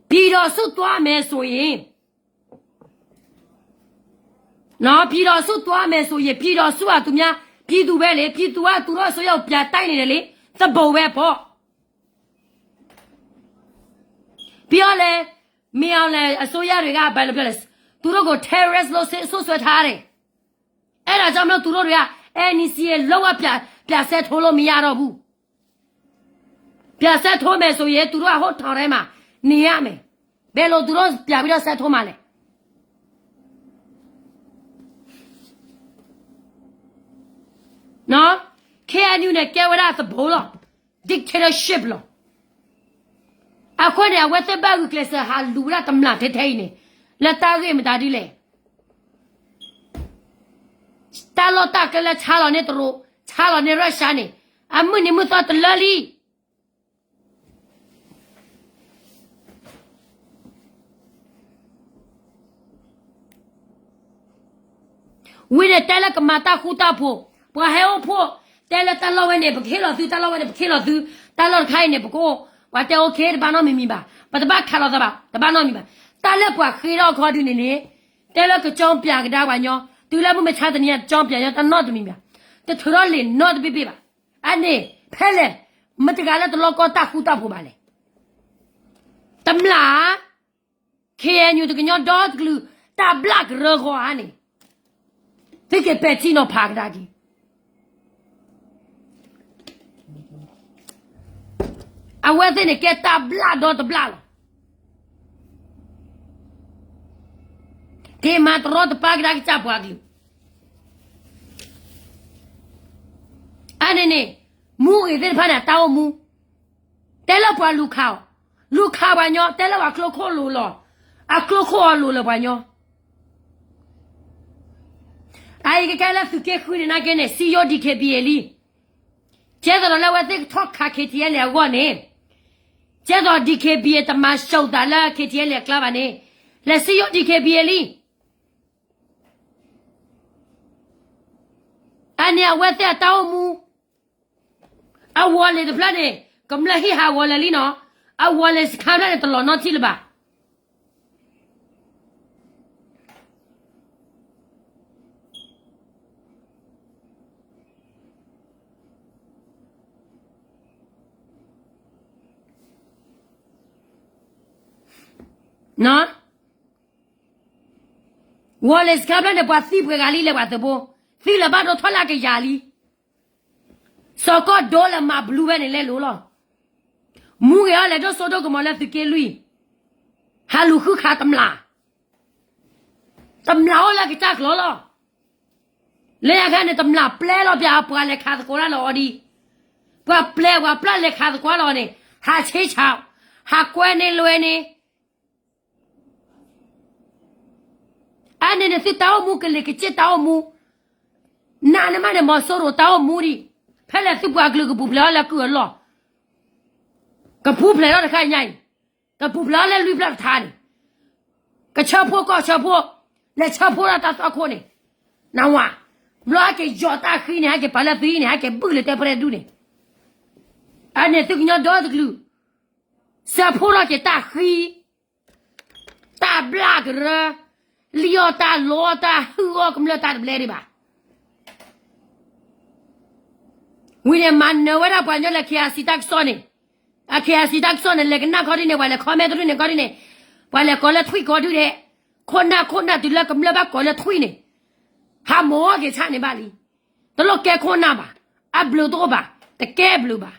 ပြည်တော်စုသွားမယ်ဆိုရင်, နော်, ပြည်တော်စုသွားမယ်ဆိုရင်, ပြည်တော်စုကသူများ, ပြည်သူပဲလေ, ပြည်သူကသူတို့အစိုးရကို ပြန်တိုက်နေတယ်လေ, သဘောပဲပေါ့. ပြီးတော့လဲ, မင်းအောင်လှိုင်အစိုးရတွေက ဘာလို့ပြောလဲ, သူတို့ကို terrorist လို့ စွပ်စွဲထားတယ်. အဲ့ဒါကြောင့်မလို့ သူတို့တွေက NCA လုံးဝ ပြန်, ပြန်ဆဲထိုးလို့မရတော့ဘူး. ပြန်ဆဲထိုးမယ်ဆိုရင် သူတို့က ဟိုထောင်ထဲမှာ နေရမယ်. ဘယ်လိုသူတို့ ပြန်ပြီးတော့ ဆဲထိုးမှာလဲ. နော်, KNU န့ၣ် ကဲဝဲဒၣ်သဘိလီၤ, dictatorship လီၤ. အဃိန့ၣ် အဝဲသ့ၣ်ဘၣ်ဂုာ်ကျဲးစၢးဟးလူၤဝဲဒၣ်တမျၢ်ထဲထဲအံၤန့ၣ်, လၢတၢ်ဂ့ၢ်မတၤဒ်လဲၣ်. တၢ်လီၢ်တၢ်ကျဲလၢဆါလီၤန့ၢ်တရူး, ဆါလီၤန့ၢ် Russia န့ၣ်, အမုၢ်နံၤမုၢ်သီတလၢလံ. ဝံၤန့ၣ်တဲလၢကမၤတၢ်ဃူတၢ်ဖိး, ပှၤဟဲအိၣ်ဖှိၣ်, တဲလၢတၢ်လီၢ်ဝဲန့ၣ် ပကဟ့ၣ်လီၤသု, တၢ်လီၢ်ဝဲန့ၣ် ပကဟ့ၣ်လီၤသု, တၢ်လီၢ်တခါအံၤန့ၣ် ပကအိၣ်, ပှၤတဲ okay တဘၣ်နီတမံၤမံၤဘၣ်, ပတဘၣ်ခးလိာ်သးဘၣ်, တဘၣ်နီတမံၤဘၣ်. တၢ်လၢပှၤဃ့ထီၣ်အခီဒုန့ၣ်န့ၣ်, တဲလၢကကၠီပၠးကဒါပှၤကညီ, တုၤလၢမုၢ်မဆါတနံၤညါ ကၠီပၠးညီ တၢ်နီတမံၤမံၤဘၣ်, တထုးထီၣ်လံာ်နီတဘ့ၣ်ဘ့ၣ်ဘၣ်. အန့ၣ် ဖဲလဲၣ်, မတဂၤလၢတလီၢ်ကီၢ်တၢ်ဃူတၢ်ဖိးဘၣ်လဲၣ်. တမျၢ် ခ့ၣ်အဲၣ်ယူၣ် တကညီဒီတကလုာ် တၢ်ဘျၣ်ကရၢဂီၤဧါန့ၣ်, သုက့ၤပဲာ်ထံနီၤဖးကဒါက့ၤ. အဝဲသ့ၣ်န့ၣ်ကဲတၢ်ဘျၣ်ဒီတဘျၣ်လီၤ. က့ၤမၤတရီတပါကဒါကစၢ်ပှၤကလုာ်. အန့ၣ်န့ၣ် မူဂ့ၤသ့ၣ်တဖၣ်န့ၣ် အတၢ်အိၣ်မူ, တဲလၢပှၤလူၤခးအီၤ, လူၤခးပှၤညီ, တဲလၢပှၤကျိခိၣ်လိၤလီၤ, အကျိခိၣ်အီၤလိၤလၢပှၤညီ. အအံၤကကဲလၢသုးက့ဃုန့ၣ်နာ်က့န့ၣ် စံယိၣ် ဒီး ခ့ၣ်ဘံၣ်အ့ၣ် လံ. ကဲသိးဒီးလၢအဝဲသ့ၣ်ကထီၣ်ခး ခ့ၣ်ထံၣ်အဲၣ်လ့ၣ် အဂီၢ်န့ၣ်, ကဲသိး ဒီး ခ့ၣ်ဘံၣ်အ့ၣ် တမၤစှၤသးလၢ ခ့ၣ်ထံၣ်အဲၣ်လ့ၣ် အကျါဘၣ်န့ၣ်, လဲၤစံယိၣ် ဒီး ခ့ၣ်ဘံၣ်အ့ၣ် လံ. အန့ၣ်အဝဲသ့ၣ်အတၢ်အိၣ်မူ, အဝီၤလ့ၤတဖျၢၣ်န့ၣ် ကမျၢၢ်ဟံၣ်ဟးဂီၤလၢာ်လံနီၤ, အဝီၤလ့ၤစခါဖျၢၣ်န့ၣ် တလီၤနီတထံၣ်လၢၤဘၣ်. ဝီၤလ့ၤစခါဖျၢၣ်န့ၣ် ပှၤသံပှဲၤဂၤလံ လဲၤပှၤသုးဖိ, သံလၢၤဘၣ်ဒိထီၣ်လၢအကယၤလံ. စီၤကီၢ်ဒိလၢမၤဘျူးဝဲန့ၣ်လဲၤလိၤလီၤ. မူဂ့ၤအီၤလဲၤဒိၣ်စိဒိၣ်ကမီၤလၢသုးက့လွံၢ်, ဟးလူၤဃုခးတမျၢ်, တမျၢ်အိၣ်လၢကစၢ်ကျိၤလီၤ. လၢညါခါန့ၣ် တမျၢ်ပျဲလီၤပျၢ် ပှၤလဲၤခးသကိးတၢ်လၢအီၤဒံး, ပှၤပျဲ ပှၤပျၢ်လဲၤခးသကိးတၢ်လၢအီၤန့ၣ် ဟးဆ့ဆး, ဟးကွဲန့ၢ်လွဲန့ၣ် အန့ၣ်န့ၣ် သုတၢ်အိၣ်မူကလံၤကစ့ၢ်တၢ်အိၣ်မူ, နးန့ၢ်မးန့ၣ် မီၤစိရိၤတၢ်အိၣ်မူဒံး, ဖဲလဲၣ်သုပှၤကလုာ်ကပူၤဖျဲးအီၤလၢကုၢ်အလီၢ်, ကပူၤဖျဲးထီၣ်တခါညါအံၤ, ကပူၤဖျဲးအီၤလၢလွံၢ်ဖျၢၣ်တခါန့ၣ်, ကဆၢဖိကီၢ်ဆၢဖိ, လဲၤဆၢဖိထီၣ်တၢ်သွၣ်ခိၣ်န့ၣ်, နဝၤ, ဘျီဟဲက့ၤယီၤတၢ်ဃံန့ၣ် ဟဲက့ၤပာ်လၢသုဟံၣ်န့ၣ် ဟဲက့ၤဘုၣ်လၢတဲပရဲဒူၣ်န့ၣ်, အန့ၣ်သုကညီဒီတကလုာ်, ဆၢဖိထီၣ်က့ၤတၢ်ဃံ တၢ်ဘျၣ်ကရၢ, လံၣ်အီၣ်တၢ်လီအီၣ်တၢ် ဟုၣ်အီၣ်ကမျၢၢ်တၢ်တဘျဲဒံးဘၣ်. ဝံၤန့ၣ် မၤနၢၤဝဲဒၣ်ပှၤကညီလၢ ခ့ၣ်အၣ်စံၣ် တၢ်ကစီၣ်န့ၣ်, အခ့ၣ်အၣ်စံၣ် တၢ်ကစီၣ်န့ၣ် လဲၤကနၣ်ခီဒ်န့ၣ် ပှၤလဲၤ comment တဒူၣ်န့ၣ် ခီဒ်န့ၣ်, ပှၤလဲၤကိးလၢထွံၣ်ကိးဒူၣ်ဒဲး, ခိၣ်နၢ်ခိၣ်နၢ်တုၤလၢကမျၢၢ်ဘၣ်ကိးလၢထွံၣ်န့ၣ်, ဟးမိၢ်အီၣ်က့ၤဆၣ်န့ၣ်ဘၣ်လံ. တလိၣ်ကဲခိၣ်နၢ်ဘၣ်, အဘျုးတအိၣ်ဘၣ်, တကဲဘျုးဘၣ်.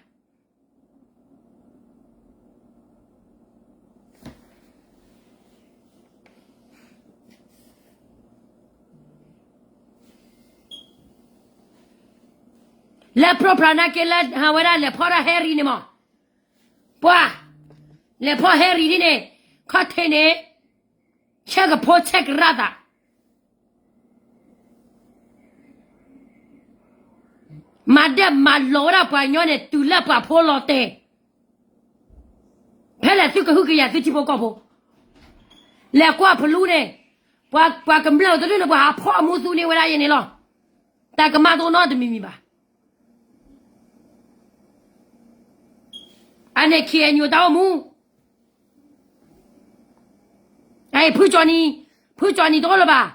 လၢ program နာ်က့လၢ ဟးဝဲဒၣ်လဲၤဖီၣ်တၢ် Harry န့ၣ်မး, ပှၤ, လဲၤဖီၣ် Harry ဒ်န့ၣ်, ခီၣ်ထံးန့ၣ်, ဆဲးကဖိဆဲးကရၣ်သး မၤဒၢၣ်မၤလီၤဝဲဒၣ်ပှၤကညီန့ၣ် တုၤလၢပှၤဖိလီၤတဲာ်, ဖဲလဲၣ်သုကဟုကယာ်သုထံဖိကီၢ်ဖိ, လဲၤကွၢ်ဖလူန့ၣ်, ပှၤကမျၢၢ်တဒူၣ်န့ၣ် ပှၤဟးဖီၣ်အမူသူန့ၢ်ဝဲဒၣ်ယဲန့ၣ်လီၤ. တၢ်ကမၣ်တအိၣ်နီတမံၤမံၤဘၣ်. အန့ၣ် ခ့ၣ်အဲၣ်ယူၣ် တၢ်အိၣ်မူ, အအံၤ ဖုကၠီနံၤ, ဖုကၠီနံၤတအိၣ်လၢၤဘၣ်,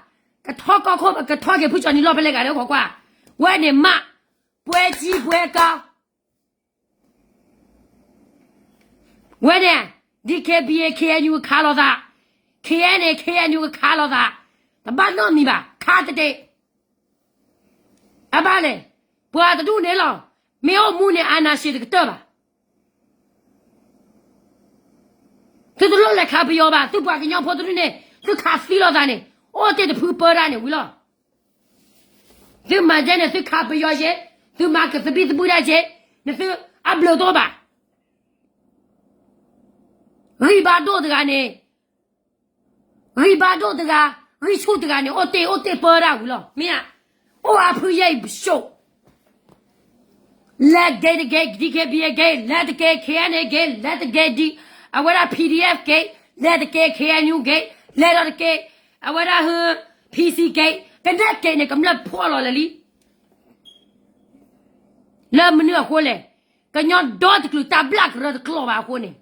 ကထီၣ်ကီၢ်ခိၣ် ကထီၣ်က့ၤဖုကၠီနံၤလီၢ်ဖဲလဲၣ်ဂၤဒီး ခိးကွၢ်, ဝဲန့ၣ်မး, ပှဲၤကံပှဲၤကါ ဝဲန့ၣ်, DKBA KNU ကခးလိာ်သး, KNA KNU ကခးလိာ်သး, တဘၣ်နီတမံၤဘၣ်, ခးတက့ၢ်. အဘၣ်လဲၣ်, ပှၤတဒူၣ်န့ၣ်လီၤ, မ့ၢ်အိၣ်မူန့ၣ် အာဏာရှင် တကတၢၢ်ဘၣ်. သုတလိၣ်လဲၤခးပယီၤဘၣ်, သုပှၤကညီဖိတဒူၣ်န့ၣ် သုခးသံလိာ်သးန့ၣ်, အိၣ်တ့ၢ်တဖုပၢတၢ်န့ၣ်ဝံၤလီၤ. သုမၤဒ်န့ၣ် သုခးပယီၤက့ၤ, သုမၤကသဘံၣ်သဘုၣ်တၢ်က့ၤ, နသုအဘျုးတအိၣ်ဘၣ်. ဂံၢ်ဘါဒိၣ်တဂၤန့ၣ်, ဂံၢ်ဘါဒိၣ်တဂၤ, ဂံၢ်ဆူၣ်တဂၤန့ၣ် အိၣ်တ့ၢ်အိၣ်တ့ၢ်ပၢတၢ်ဝံၤလီၤ. မ့ၢ်ဧါ, အိၣ်အါဖုယဲၢ်အံၤပစိာ် လဲၤက့ၤတက့ၢ်, DKBA က့ၤ, လဲၤတက့ၢ်, KNA က့ၤ, လဲၤတက့ၢ်, ဒ်အဝဲဒၣ် PDF က့ၤ, လဲၤတက့ၢ်, KNU က့ၤ, လဲၤဒီးတက့ၢ်, အဝဲဒၣ် ဟၢ PC က့ၤ, ကနဲၣ်က့ၤန့ၣ် ကမျၢၢ်ဖှီၣ်လီၤလၢာ်လံ. လၢမနုၤအဃိလဲၣ်, ကညီဒီတကလုာ်တၢ်ဘျၣ်ကရၢတကျိၤဘၣ်အဃိန့ၣ်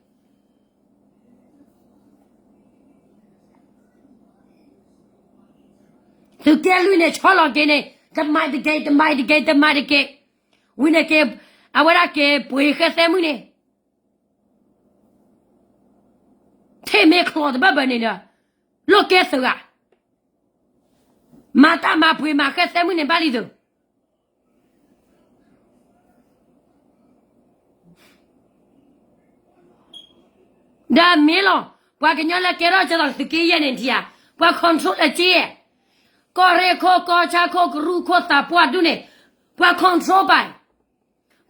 သုးက့လွံၢ်န့ၣ် ဆီလီၤက့ၤန့ၣ်, တမၤတက့ၢ်, တမၤတက့ၢ်, တမၤတက့ၢ်, ဝံၤန့ၣ်က့ၤ, အဝဲဒၣ်က့ၤပှ့ၤဃဲသဲမုၢ်န့ၣ်, ထံၣ်မ့ၢ်ချီတဘၣ်ဘၣ်န့ၣ်ဒီး, လိၣ်ကဲသုးဂၤ, မၤတၢ်မၤပှ့ၤမၤဃဲသဲမုၢ်န့ၣ်ဘၣ်လံသုး ဒီးမ့ၢ်လီၤ, ပှၤကညီလၢကဲထီၣ်ကဲသိးသုးက့ယဲၢ်န့ၣ်ထံဧါ, ပှၤ control လၢက့, ကီၢ်ရ့ၣ်ခိၣ် ကီၢ်ဆၣ်ခိၣ် ကရူၢ်ခိၣ် သးပှၢ်ဒူၣ်န့ၣ်, ပှၤ control ဘၣ်,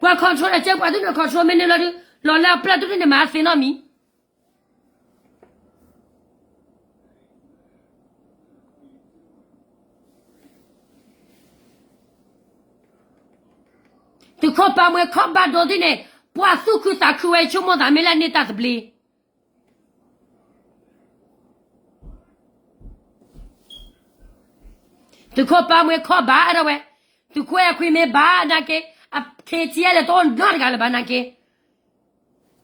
ပှၤ control လၢက့ ပှၤဒူၣ်န့ၣ် control မ့ၢ်န့ၢ်လီၤဒုး, လီၤလၢအပျၢ်ဒူၣ်န့ၣ်မၤသ့နီတမံၤ သုးခိၣ်ပၢ်မှဲခီၣ်ဘၣ်ဒိသ့ၣ်န့ၣ်, ပှၤသူၣ်ခုသးခုဝဲဆိကမိၣ်သးမ့ၢ်လၢန့ၢ်တၢ်သဘျ့, သုးခိၣ်ပၢ်မှဲခီၣ်ဘၣ်အဲၣ်ဒိးဝဲ, သုးခိၣ်အဲၣ်ခွံမ့ၢ်ဘၣ်နာ်က့, အ KTLA တအိၣ်နီတဂၤလၢၤဘၣ်နာ်က့,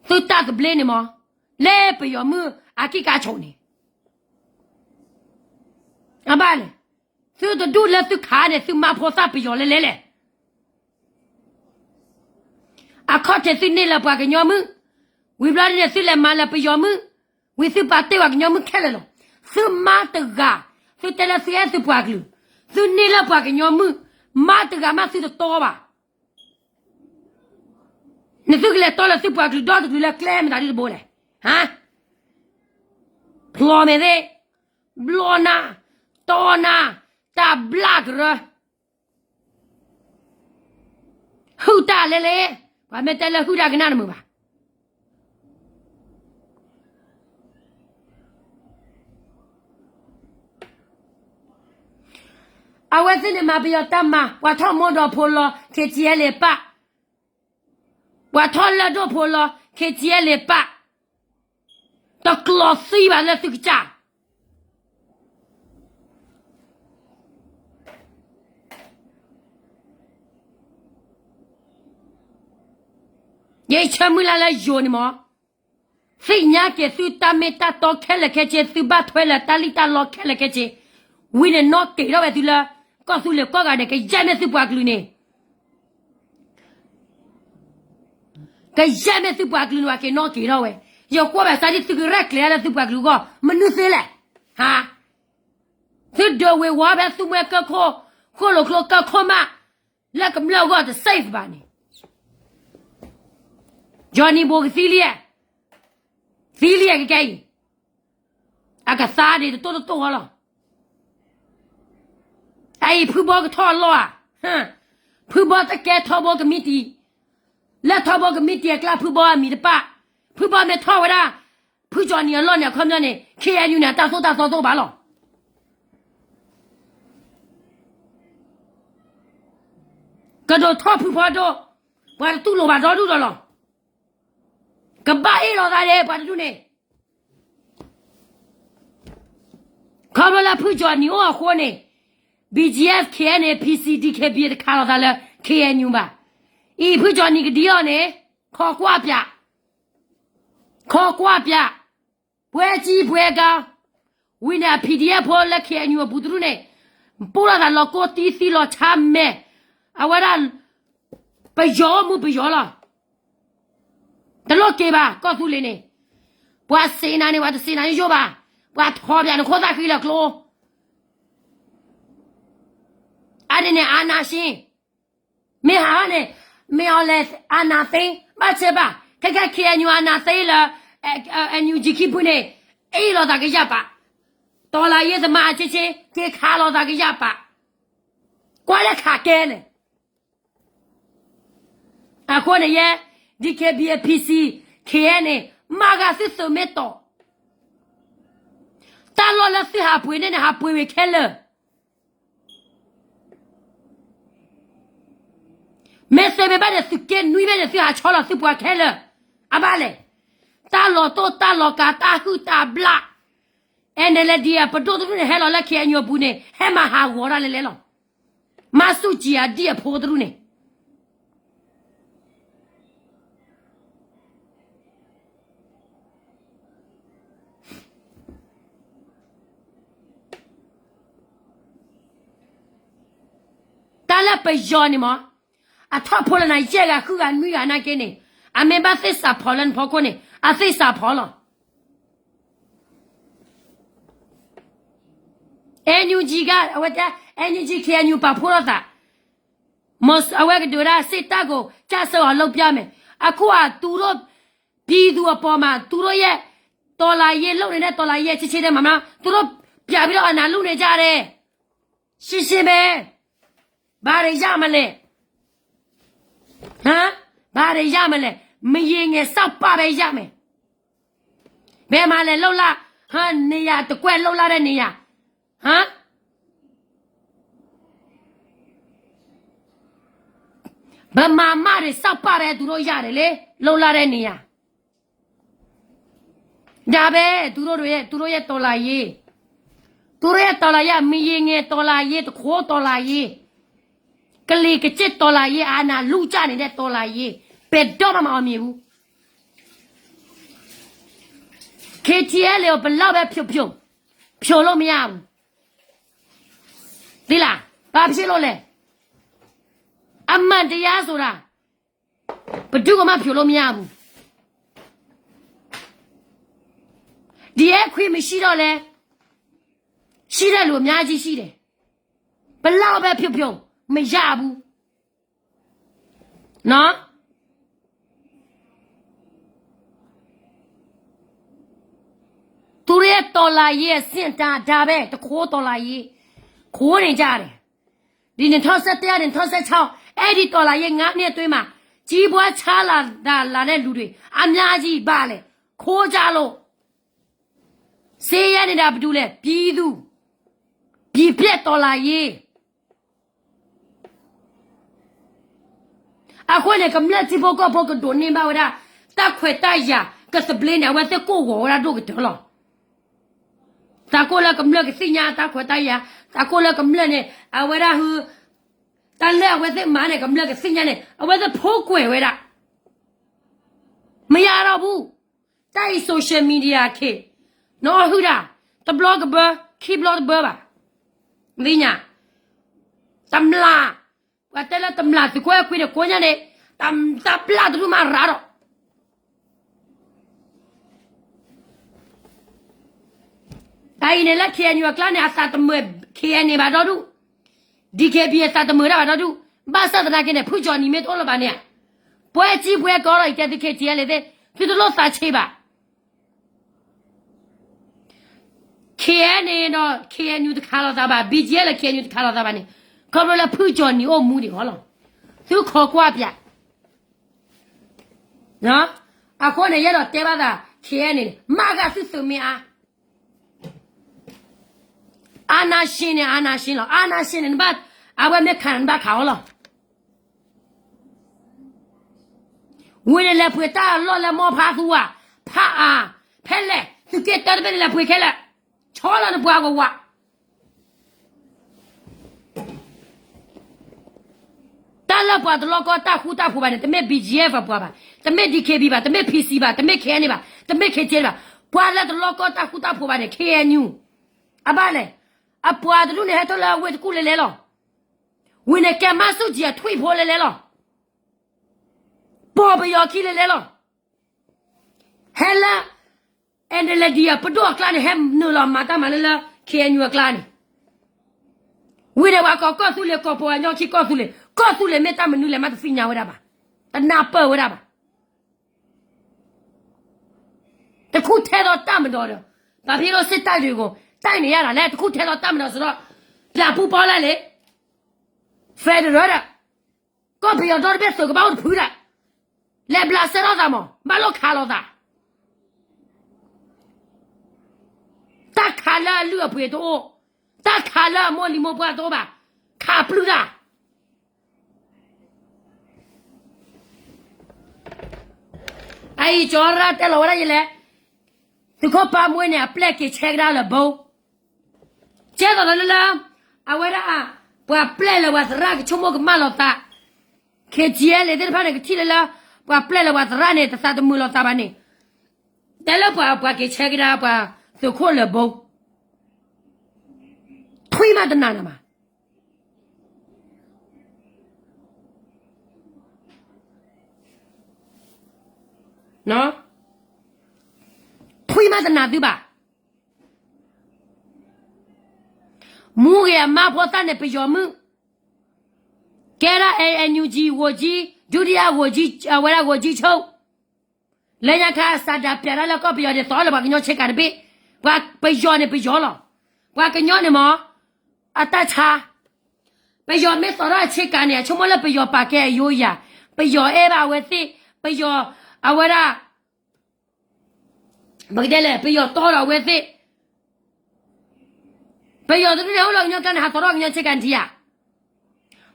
သုတၢ်သဘျ့န့ၣ်မ့ၢ်, လၢပယီၤမုၣ်အကံၢ်ကါဆိးန့ၣ် အဘၣ်လဲၣ်, သုတဒူၣ်လၢသုခးန့ၣ် သုမၤဖိသၣ်ပယီၤလဲၣ်လဲၣ်လဲၣ်, အခီၣ်ထံးသုန့ၢ်လၢပှၤကညီမုၣ်, ဝံၤဘျီန့ၣ်သုလဲၤမၤလၢပယီၤမုၣ်, ဝံၤသုပာ်တ့ၢ်ပှၤကညီမုၣ်ခဲလၢာ်လီၤ, သုမါတဂၤ, သုတဲလၢသုအဲၣ်သုပှၤကလုာ်, သုန့ၢ်လၢပှၤကညီမုၣ်, မါတဂၤမးသုတတီဘၣ် နသုကလဲၤတီလၢသုပှၤကလုာ်ဒီတကလုာ်လၢကျဲမတၤဒ်တဘိလဲၣ်, ဟါ, ဖျီမဲာ်သ့ၣ်, ဘျီနၤ, တီနၤ, တၢ်ဘျၣ်ကရၢ, ဟုၣ်တၢ်လဲၣ်လဲၣ်, ပှၤမ့ၢ်တဲလၢဟုၣ်တၢ်ကနၣ်တမုာ်ဘၣ်. အဝဲသ့ၣ်န့ၣ်မၤပယီၤတၢ်မၤ, ပှၤထီၣ်မိၢ်ဒီးဖိလီၤ KTLA ပၢ်, ပှၤထီၣ်လၢၢ်ဒိၣ်ဖိလီၤ KTLA ပၢ်, တကျိးသံဘၣ်လၢသုကစၢ် ယဆၢမုၢ်လၢ်လၢယိၤန့ၣ်မ့ၢ်, သ့ၣ်ညါက့ၤသုတၢ်မ့ၢ်တၢ်တီခဲလၢာ်ခဲဆ့, သုဘၣ်ထွဲလၢတၢ်လံၣ်တၢ်လီခဲလၢာ်ခဲဆ့, ဝံၤန့ၣ်နီၣ်က့ၤထီၣ်ဝဲသုလၢ ကီၢ်သူလ့ၤကိးဂၤဒဲး ကယဲၢ်မ့ၢ်သုပှၤကလုာ်န့ၣ် ကယဲၢ်မ့ၢ်သုပှၤကလုာ်န့ၣ် ပှၤက့ၤနီၣ်က့ၤထီၣ်ဝဲ, ယကွၢ်ဘၣ်ဆၣ်ဒ်သုကရဲၣ်ကျဲၤလၢသုပှၤကလုာ်အဂီၢ် မနုၤသ့လဲၣ်, ဟါ, သုဒုးဝ့ၤဝီၤဖဲသူမှဲကၢၢ်ခိၣ်, ဃိၣ်လိာ်ကျိကၢၢ်ခိၣ်မး, လၢကမျၢၢ်အဂီၢ်တ safe ဘၣ်န့ၣ်, Johnny ဘိကသံလံ, သံလံကကဲအံၤ, အကသါဒ်တတိၢ်တတိၢ်ဃီလီၤ. အအံၤဖုဘီကထီၣ်အလီၢ်ဧါ, ဖုဘီတကဲထီဘိကမံးတံာ်, လၢထီဘိကမံးတံာ်အကျါ ဖုဘီအမံၤတပၣ်, ဖုဘီမ့ၢ်ထီၣ်ဝဲဒၣ် ဖုကၠီနံၤအလီၢ်န့ၣ် အခီပညီန့ၣ် KNU န့ၣ် အတၢ်သိၣ်တၢ်သီသိၣ်ဘၣ်လီၤ. ကဒိးထီၣ်ဖုဖီဒိၣ်, ပှၤတတူၢ်လိာ်ဘၣ်ဒီဒူၣ်ဒီးလီၤ. ကဘၣ်အ့ၣ်လိာ်သးန့ၣ် ပှၤတဒူၣ်န့ၣ် ခီဖျိလၢဖုကၠီနံၤအိၣ်အဃိန့ၣ် BGF KNA PC DKBA တခးလိာ်သးလၢ KNU ဘၣ်. အံၤဖုကၠီနံၤကဒံအီၤန့ၣ် ခီကွၢ်ပၠး, ခီကွၢ်ပၠး, ပှဲကံပှဲကါ, ဝံၤန့ၣ် PDF ဖိလၢ KNU အပူၤတဒူၣ်န့ၣ် ပူၣ်လိာ်သးလီၤကိၢ်တံၢ်သံလီၤဆါမဲာ်, အဝဲဒၣ် ပယီၤအိၣ်မူပယီၤလီၤ. တလိၣ်က့ၤဘၣ် ကီၢ်သူလ့ၤန့ၣ်, ပှၤစံးနၤန့ၣ် ပှၤတစံးနၤယိယိဘၣ်, ပှၤထီပၠးန့ၣ် ခိၣ်သၣ်ဃံလၢကျိ အါန့ၣ်န့ၣ် အာဏာရှင်, မ့ၢ်ဟးန့ၣ် မ့ၢ်အီၤလဲၤ အာဏာသိမ်း ဘၣ်ဆၢဘၣ်, ခဲကဲ KNU အာဏာသိမ်းလၢ NUG ခံဖုန့ၣ် အ့ၣ်လိာ်သးကယၢ်ပာ်, တော်လှန်ရေးသမားအချင်းချင်း က့ၤခးလိာ်သးကယၢ်ပာ်, ကွၢ်လၢခးကဲန့ၣ် အဃိန့ၣ်ယဲ DKBA PC KNA မၤဂၤသုသုးမ့ၢ်တီၢ်, တၢ်လီၢ်လၢသုဟးပှ့ၤန့ၣ်န့ၣ် ဟးပှ့ၤဝံၤခဲလၢာ်, မ့ၢ်သုးမ့ၢ်ဘၣ်န့ၣ် သုးက့နွံဘ့ၣ်န့ၣ် သုဟးဆီလီၤသုပှၤခဲလၢာ်, အဘၣ်လဲၣ်, တၢ်လီၤတိၢ်တၢ်လီၤကၤ တၢ်ဟုၣ်တၢ်ဘျၣ် NLD အပဒိၣ်တဒူၣ်န့ၣ် ဟဲလီၤလၢ KNU အပူၤန့ၣ် ဟဲမၤဟးဂီၤတၢ်လဲၤလဲၤလီၤ. မၤဆူၣ်ကၠံအဒံၣ်အဖိတဒူၣ်န့ၣ် တၢ်လၢပယီၤန့ၣ်မ့ၢ် အထီၣ်ဖိလၢနၤယဲၢ်ဂၤဃုဂၤနွံဂၤနာ်က့န့ၣ် အမ့ၢ်ဘၣ်သ့ၣ်စးဖီၣ်လၢနဖီခိၣ်န့ၣ် အသ့ၣ်စးဖီၣ်လီၤ. NUG က အဝဲတဲ NUG KNU ပာ်ဖှိၣ်ထီၣ်သး, အဝဲကဒုးဝဲဒၣ် စစ်တပ်ကို ကျဆုံးအောင် လုပ်ပြမယ်. အခုက သူတို့ ပြည်သူအပေါ်မှာ သူတို့ရဲ့ တော်လှန်ရေး လုပ်နေတဲ့ တော်လှန်ရေး အခြေအနေမှာ သူတို့ ပြန်ပြီးတော့ အနာလူနေကြတယ်. ရှင်းရှင်းပဲ. ဘာတွေရမလဲ? ဟမ်? ဘာတွေရမလဲ? မရေငယ်စောက်ပပဲရမယ်. ဘယ်မှာလဲလုပ်လာ? ဟမ်? နေရာတစ်ကွက်လုပ်လာတဲ့နေရာ. ဟမ်? ဗမာမတွေစောက်ပပဲသူတို့ရတယ်လေ, လုပ်လာတဲ့နေရာ. ဒါပဲ, သူတို့တွေရဲ့, သူတို့ရဲ့တော်လှန်ရေး, သူတို့ရဲ့တော်လှန်ရေးက မရေငယ်တော်လှန်ရေး, တခိုးတော်လှန်ရေး, ကလီကကျစ်တော်လှန်ရေး, အာဏာလုကြနေတဲ့တော်လှန်ရေး, ဘယ်တော့မှမအောင်မြင်ဘူး. KTLA ကို ဘယ်လောက်ပဲဖြိုဖြို, ဖြိုလို့မရဘူး. သိလား? ဘာဖြစ်လို့လဲ? အမှန်တရားဆိုတာ ဘယ်သူကမှ ဖြိုလို့မရဘူး. ဒီအဲခွင့်မရှိတော့လဲ, ရှိတဲ့လူအများကြီးရှိတယ်. ဘယ်လောက်ပဲဖြိုဖြို, မရဘူး. နော်? သူတို့ရဲ့တော်လှန်ရေးအဆင့်အတန်း ဒါပဲ, တခိုးတော်လှန်ရေး, ခိုးနေကြတယ်. ဒီနှစ်ထောင့်ဆယ့်တစ် နှစ်ထောင့်ဆယ့်ခြောက် အဲ့ဒီတော်လှန်ရေးငါးနှစ်အတွင်းမှာ ကြီးပွားချမ်းသာလာတဲ့လူတွေ အများကြီးပါလေ, ခိုးကြလို့. ဆင်းရဲနေတာ ဘယ်သူလဲ? ပြည်သူ, ပြည်ပျက်တော်လှန်ရေး. အဃိန့ၣ် ကမျၢၢ်ထံဖိကီၢ်ဖိကဒိးန့ၢ်ဘၣ်ဝဲဒၣ် တၢ်ခွဲးတၢ်ယာ်ကသဘျ့န့ၣ် အဝဲသ့ၣ်ကိၢ်ဂီၤဝဲဒၣ်ဒိၣ်ကတၢၢ်လီၤ. တၢ်ကိၢ်လၢကမျၢၢ်ကသ့ၣ်ညါ တၢ်ခွဲးတၢ်ယာ်, တၢ်ကိၢ်လၢကမျၢၢ်န့ၣ် အဝဲဒၣ်ဟု, တၢ်လၢအဝဲသ့ၣ်မၤန့ၣ် ကမျၢၢ်ကသ့ၣ်ညါန့ၣ် အဝဲသ့ၣ်ဖိကွဲးဝဲဒၣ်. မရတော့ဘူး. တၢ်အံၤ social media ခ့, နအီၣ်ဟုၣ်တၢ်, တဘျီကဘၢ, ခံဘျီတဘၢဘၣ်. သ့ၣ်ညါ, တမျၢ်, ပှၤတဲလၢတမျၢ်သုးခိၣ်အဲၣ်ခွံန့ၣ် ကိးညါန့ၣ်, တမျၢ်တဒူၣ်မးရၤဒီး တၢ်အံၤန့ၣ်လၢ KNU အကျါန့ၣ် အသးတမုာ် KNA ဘၣ်ဒီဒူၣ်, DKBA အသးတမုာ်ဒၣ်ဘၣ်ဒီဒူၣ်, ဘၣ်ဆၣ်သနာ်က့န့ၣ် ဖုကၠီၤနံၤမ့ၢ်တအိၣ်လၢၤဘၣ်န့ၣ်, ပှဲၤကံပှဲၤကီဒီး ယတဲသု KTLA သ့ၣ်, သုတလိၣ်သးဆံးဘၣ်. KNA ဒီး KNU တခးလိာ်သးဘၣ်, BGF လၢ KNU တခးလိာ်သးဘၣ်န့ၣ်, ခီဖျိလၢဖုကၠီၤနံၤအိၣ်မူဒံးဃီလီၤ. သုခိးကွၢ်ပၠး အဃိန့ၣ် ယအဲၣ်ဒိးတဲဘၣ်သး KNA န့ၣ် မၤဂၤသုသုးမ့ၢ်အါ, အာဏာရှင်န့ၣ် အာဏာရှင်လီၤ, အာဏာရှင်န့ၣ် နဘၣ်, အဝဲမ့ၢ်ခးနဘၣ်ခးအီၤလီၤ. ဝံၤန့ၣ်လဲၤပှ့ၤတၢ်လီၢ်လၢမီဖါသူဝါ, ဖးအါ, ဖဲလဲၣ်, သုးက့တၢတဘ့ၣ်န့ၣ် လဲၤပှ့ၤခဲလၢာ်, ဆီလီၤနပှၤကဝး. တၢ်လၢပှၤတလီၢ်ကီၢ်တၢ်ဃူတၢ်ဖိးဘၣ်န့ၣ် တမ့ၢ် BGF ပှၤဘၣ်, တမ့ၢ် DKB ဘၣ်, တမ့ၢ် PC ဘၣ်, တမ့ၢ် KNA ဘၣ်, တမ့ၢ် KTLA ဘၣ်, ပှၤလၢတလီၢ်ကီၢ်တၢ်ဃူတၢ်ဖိးဘၣ်န့ၣ် KNU. အဘၣ်လဲၣ်, အပှၤတဒူၣ်န့ၣ် ဟဲထီၣ်လၢအဝ့ၢ်တကူၣ်လဲၤလဲၤလီၤ. ဝံၤန့ၣ် ကဲမါဆူၣ်ကၠံအထွံၣ်ဖိလဲၤလဲၤလီၤ. ပီၢ်ပယီၤခံလဲၤလဲၤလီၤ. ဟဲလၢ NLD အပဒိၣ်အကျါန့ၣ် ဟဲနုာ်လီၤမၤတၢ်မၤလၢလၢ KNU အကျါန့ၣ်, ဝံၤဒီးပှၤကိးကီၢ်သူလ့ၤ ကိးပှၤကညီခံကီၢ်သူလ့ၤ, ကီၢ်သူလ့ၤမ့ၢ်တၢ်မနုၤလဲၣ်မးတသ့ၣ်ညါဝဲဒၣ်ဘၣ်, တနၢ်ပၢၢ်ဝဲဒၣ်ဘၣ်. တခူၣ်ထဲသိးတၢ်မၤဒီး, ဘာဖြစ်လို့စစ်တပ်တွေကို တိုက်နေရတာလဲ, တခူၣ်ထဲသိးတၢ်မၤဒီးစရီ, ပြန်ပူပေါင်းလိုက်လေ, federal ဒီး ကီၢ်ပယီၤဒီတဘ့ၣ်သုးကဘၣ်အိၣ်တဖုဒၣ်, လဲၤဘျးစဲထီၣ်သးမး, ဘၣ်လိၣ်ခးလိာ်သး. တၢ်ခးလၢအလုၢ်အပှ့ၤတအိၣ်, တၢ်ခးလၢအမိၢ်လံၤမိၢ်ပှၢ်တအိၣ်ဘၣ်, ခးပျုၢ်တၢ်. အအံၤကၠီရၣ်တဲလီၤဝဲဒၣ်ယလဲၣ်, သုးခိၣ်ပၢ်မွေးန့ၣ် အပျဲၢ်က့ၤဆဲကဒါလၢဘိ, ကဲသိးလၢလၢ, အဝဲဒၣ်, ပှၤပျဲၢ်လၢပှၤသရၣ်ကဆိကမိၣ်ကမၣ်လိာ်သး, KTLA သ့ၣ်တဖၣ်န့ၣ် ကထံၣ်လၢလၢ, ပှၤပျဲၢ်လၢပှၤသရၣ်န့ၣ် တသးတမုာ်လိာ်သးဘၣ်န့ၣ်, တဲလၢပှၤပှၤက့ၤဆဲကဒါပှၤသုးခိၣ်လၢဘိ, ထွံၣ်မးတနာ်နၤဘၣ်. ထွံၣ်မးတနာ်သုဘၣ်. မူဂ့ၤအမါဖိသၣ်န့ၣ် ပယီၤမုၣ်, ကဲဒၣ် NUG ဂိၣ်ကၠံ, ဒုတိယ ဂိၣ်ကၠံ, အဝဲဒၣ် ဂိၣ်ကၠံဆိ, လၢညါခါ စးဒၤပျးတၢ်လၢကီၢ်ပယီၤန့ၣ် သိးလၢပှၤကညီဆ့ကၤတဘ့ၣ်, ပှၤပယီၤန့ၣ်ပယီၤလီၤ, ပှၤကညီန့ၣ်မ့ၢ် အတၢ်ဆါ, ပယီၤမ့ၢ်သိးထီၣ်ဆ့ကၤန့ၣ် အဆိကမိၣ်လၢပယီၤပာ်ကဲအယိယၤ, ပယီၤအဲၣ်ဘၣ်အဝဲသ့ၣ်, ပယီၤ, အဝဲဒၣ် ပကတဲလဲၣ် ပယီၤတီဒီးအဝဲသ့ၣ်, ပယီၤတဒူၣ်န့ၣ် အိၣ်လၢကညီကျါန့ၣ် ဟးသိးထီၣ်ကညီဆ့ကၤနထံ